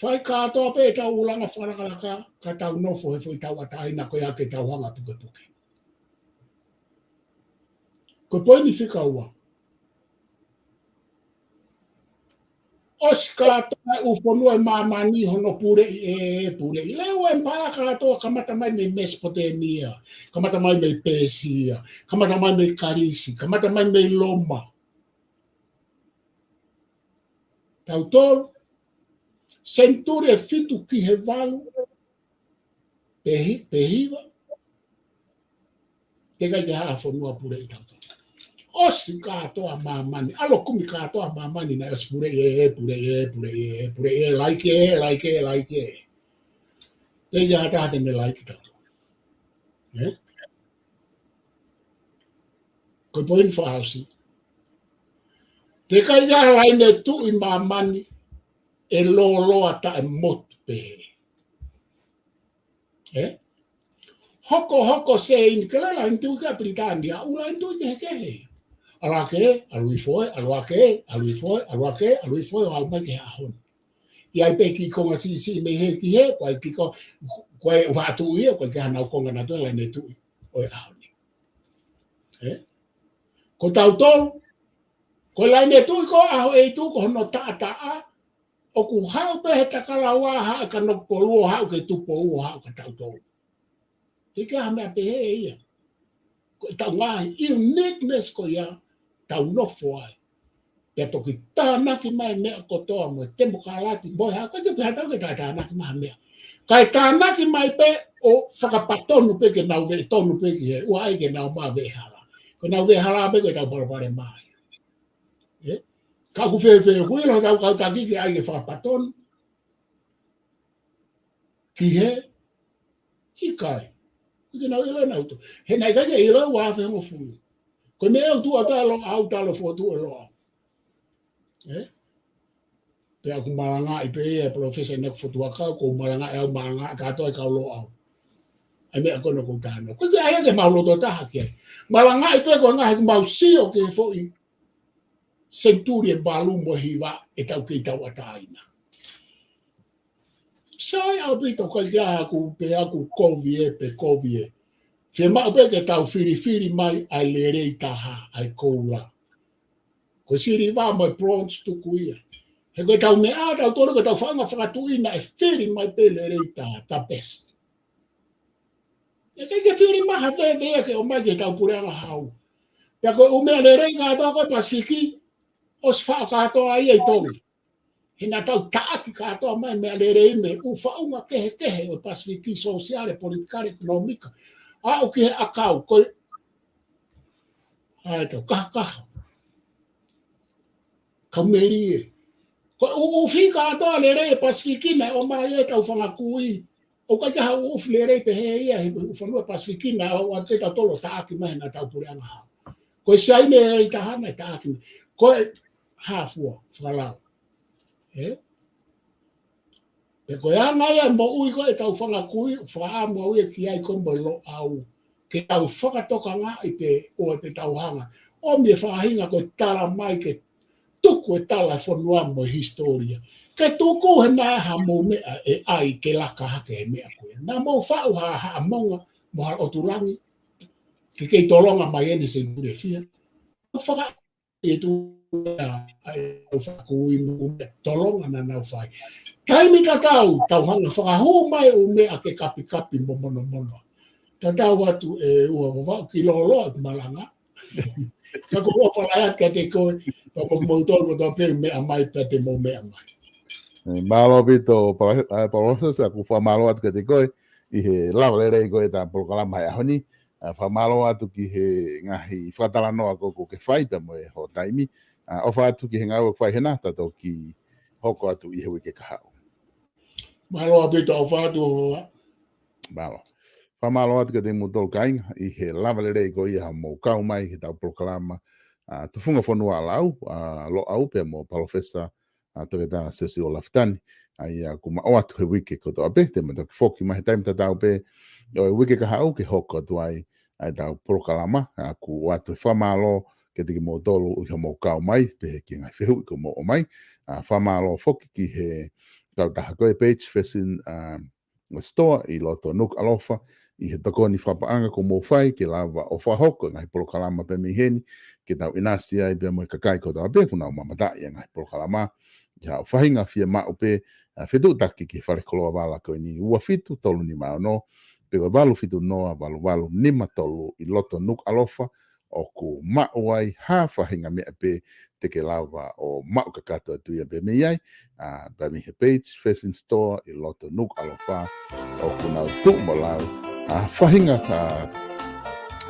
Fai kātoa pē ʻetau ʻulungaanga fakalakalaka, ka tau nofo he foʻi tauʻatāina ko ia ke tau hanga pukepuke. Ko e poini fika ua. ʻOsi kātoa e ʻū fonua ʻi māmani hono puleʻi ʻe, puleʻi. Lea ʻū empire kātoa, kamata mai mei Mesopotemia, kamata mai mei Pēsia, kamata mai mei Kalisi, kamata mai mei Loma. Tautolu, senituli ʻe fitu ki he valu, pe hi-, pe hiva, teʻeki ai ke ʻi ai ha fonua puleʻi tautolu. ʻOsi kātoa māmani, ʻalu kumi kātoa māmani naʻe ʻosi puleʻi ʻe, puleʻi ʻe, puleʻi ʻe, puleʻi ʻe, laiki ē, laiki ē, laiki ē. Teʻeki ai ha taha te ne laiki tautolu. Ē? Ko e poini fakaʻosi. Teʻeki ai ha laine tuʻi māmani ʻe lōloa taʻemotu pehē. Ē? Hokohoko sēini, ke ʻalu e laine tuʻi ki ʻApilitānia, ʻū laine tuʻi kehekehe. ʻAlu hake, ʻalu hifo ē, ʻalu hake, ʻalu hifo ē, ʻalu hake, ʻalu hifo ē, ʻo aʻu mai ki he ʻaho ni. ʻI ai pē kiʻi konga siʻisiʻi mei hē ki hē, ko e kiʻi ko-, ko e ʻū haʻa tuʻi ia, ko e kiʻi hā nau konga nautolu e laine tuʻi ʻo e ʻaho ni. Ē? Ko tautolu, ko e laine tuʻi ko ē ʻo e ʻeiki ko hono taʻataʻa, ʻoku haʻu pē he Takalaua, haʻu e Kanokupolu, ʻo haʻu ki he Tupou, ʻo haʻu kia tautolu. Teʻeki ai ha meʻa pehē ia. Ko ʻetau ngaahi uniqueness ko ia, tau nofo ai. Pea toki tānaki mai meʻa kotoa mo e temokalati, mo e hā, ko e ke pehē tau ke tā-, tānaki mai ha meʻa. Kae tānaki mai pē ʻo fakapatonu pē ke nau veʻe tonu pē ki hē, ʻoua ʻe ke nau mā veʻe hala. Ko ʻenau veʻe hala pē ko ʻetau palopalema ia. Ē? Ka ʻoku fēfē ʻoku ʻilo ʻetau kau taki ke ʻai ke fakapatonu ki hē, ʻikai. ʻIkai ke nau ʻilo ʻe nautolu. He naʻe ʻikai ke ʻilo ʻe ua afe hongofulu. Ko e meʻa ʻoku tuʻu atu ʻa Loʻau, talo fotu ʻe Loʻau. Ē? Pea ʻoku malangaʻi pē ia ʻe Professor Naku Fotu Huʻakau, ʻoku malangaʻi au, malangaʻi kātoa e kau Loʻau. ʻA e meʻa ko ena ʻoku ou talanoa. Ko e ke ʻai ke mau loto taha ki ai. Malangaʻi pē ko e ngaahi ʻoku mau sio ki he foʻi senituli ʻe valu mo e hiva ʻetau kei tauʻatāina. Sai ʻaupito, ʻikai ke ʻi ai haʻaku pehē ʻoku kovi ē pe kovi ē. Fiemaʻu pē ke tau filifili mai ʻa e lelei taha, ʻa e koula. Ko e siliva mo e bronze tuku ia. He ko ʻetau meʻa, tautolu ko ʻetau fanga fakatuʻi naʻe fili mai pē lelei taha, the best. ʻIkai ke fili mai ha fēfē ia ke ʻomai ki heʻetau puleʻanga hau. Pea ko e ʻū meʻa lelei kātoa ko ē Pasifiki, ʻosi faʻo kātoa ia ʻi Tonga. He naʻa tau taʻaki kātoa mai meʻa lelei mei he ʻū faʻunga kehekehe ʻo e Pasifiki, sōsiale, politikale, ʻekonōmika. Aʻu ki he ʻakau, ko e, ʻa e tau kahakaha. Kau melie. Ko e ʻuʻufi kātoa lelei e Pasifiki naʻe ʻomai ʻe heʻetau fanga kui. ʻOku ʻikai ke ʻi ai ha ʻuʻufi lelei pehē ia he ʻū fonua Pasifiki naʻe ʻoatu ʻe tautolu ʻo taʻaki mai heʻetau puleʻanga hau. Ko e Siaina lelei taha naʻe taʻaki mai. Ko e hā fua, fakalau. Ē? Pea ko e anga ia e moʻui ko ē ʻetau fanga kui, fakaʻamu au ia ki ai ko ē mo Loʻau. Ke tau fakatokangaʻi pē ʻoua te tau hanga ʻo ʻomi e faʻahinga ko e tala mai ke tuku e tala e fonua mo e hisitōlia. Ke tuku he naʻe ʻi ai hamou meʻa ʻe ʻai ke laka hake he meʻa ko ē. Naʻa mou faʻu ha Haʻamonga mo ha ʻOtulangi. Ke kei tolonga mai eni he senituli ʻe fiha. Faka-, ʻe tuʻu ʻa e ʻū fanga kui mo e tolonga naʻa nau fai. Taimi tatau, tau hanga fakahū mai ʻū meʻa ke kapikapi mo monomono. Tatau atu ʻe ua Vavaʻu, kiʻi lōloa ʻeku malanga. Ka ʻoku ou ʻofa lahi atu kiate koe, pea mo kimoutolu kotoa pē meʻa mai pea te mou meʻa mai. Ē, mālō ʻaupito, Palo-, ē, Palōfesa, ʻoku ou fakamālō atu kiate koe, ʻi he lava lelei ko ē ʻeta polokalama he ʻaho ni. Ā, fakamālō atu ki he ngaahi fakatalanoa ko ē ʻoku ke fai pea mo e hoʻo taimi. Ā, ʻofa atu ki he ngāue ʻoku fai hena, ta toki hoko atu ʻi he uike kahaʻu. Mālō ʻaupito, ʻofa atu, ʻofa. Mālō. Fakamālō atu kiate kimoutolu kāinga, ʻi he lava lelei ko ia hoʻomou kau mai ki heʻetau polokalama, ā, Tufunga Fonua ʻa Loʻau, ā, Loʻau pea mo Palōfesa, ā, Toketā Siosiua Lafitani, ā, ʻa ia ʻoku ma ʻoatu he uike kotoa pē, te ma toki foki mai he taimi tatau pē ʻo e uike kahaʻu ke hoko atu ai, ā, ʻetau polokalama, ā, ʻoku ʻoatu e fakamālō kiate kimoutolu ʻi hoʻomou kau mai, pehē ki he ngaahi fehuʻi kuo mou ʻomai, ā, fakamālō foki ki he kautaha ko e Page Fashion, um, Store ʻi loto Nukuʻalofa, ʻi he tokoni fakapaʻanga kuo mou fai ke lava ʻo fakahoko e ngaahi polokalama pē mei heni, ke tau ʻinasi ai pea mo e kakai kotoa pē kuo nau mamataʻi e ngaahi polokalama, ʻi ha faʻahinga fiemaʻu pē, ʻa, fetuʻutaki ki he fale koloa vala ko eni, ua fitu tolu nima ono, pe ko e valu fitu noa valu valu nima tolu ʻi loto Nukuʻalofa, ʻoku maʻu ai ha faʻahinga meʻa pē te ke lava ʻo maʻu kakato atu ia pē mei ai, ʻa, pea mei he Page Fashion Store ʻi loto Nukuʻalofa, ʻoku nau tuʻu mo lau, ʻa, faʻahinga, ʻa,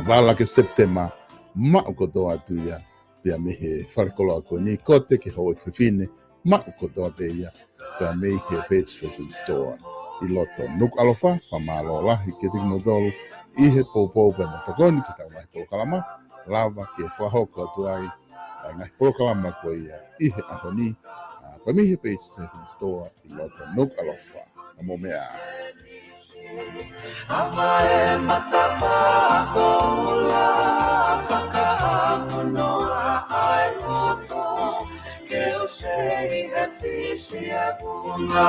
vala ki Sepitema, maʻu kotoa atu ia, pea mei he fale koloa ko eni, kote ki he houʻeiki fefine, maʻu kotoa pē ia, pea mei he Page Fashion Store ʻi loto Nukuʻalofa. Fakamālō lahi kiate kimoutolu ʻi he poupou pea mo e tokoni ki heʻetau ngaahi polokalama, lava ke fakahoko atu ai ʻa e ngaahi polokalama ko ia ʻi he ʻaho ni, ʻa, pea mei he Page Fashion Store ʻi loto Nukuʻalofa. ʻA, mou meʻa ā. Ama e matapā koula, fakaʻamu noa ʻa e poto, ke ʻosi he fisi e puna.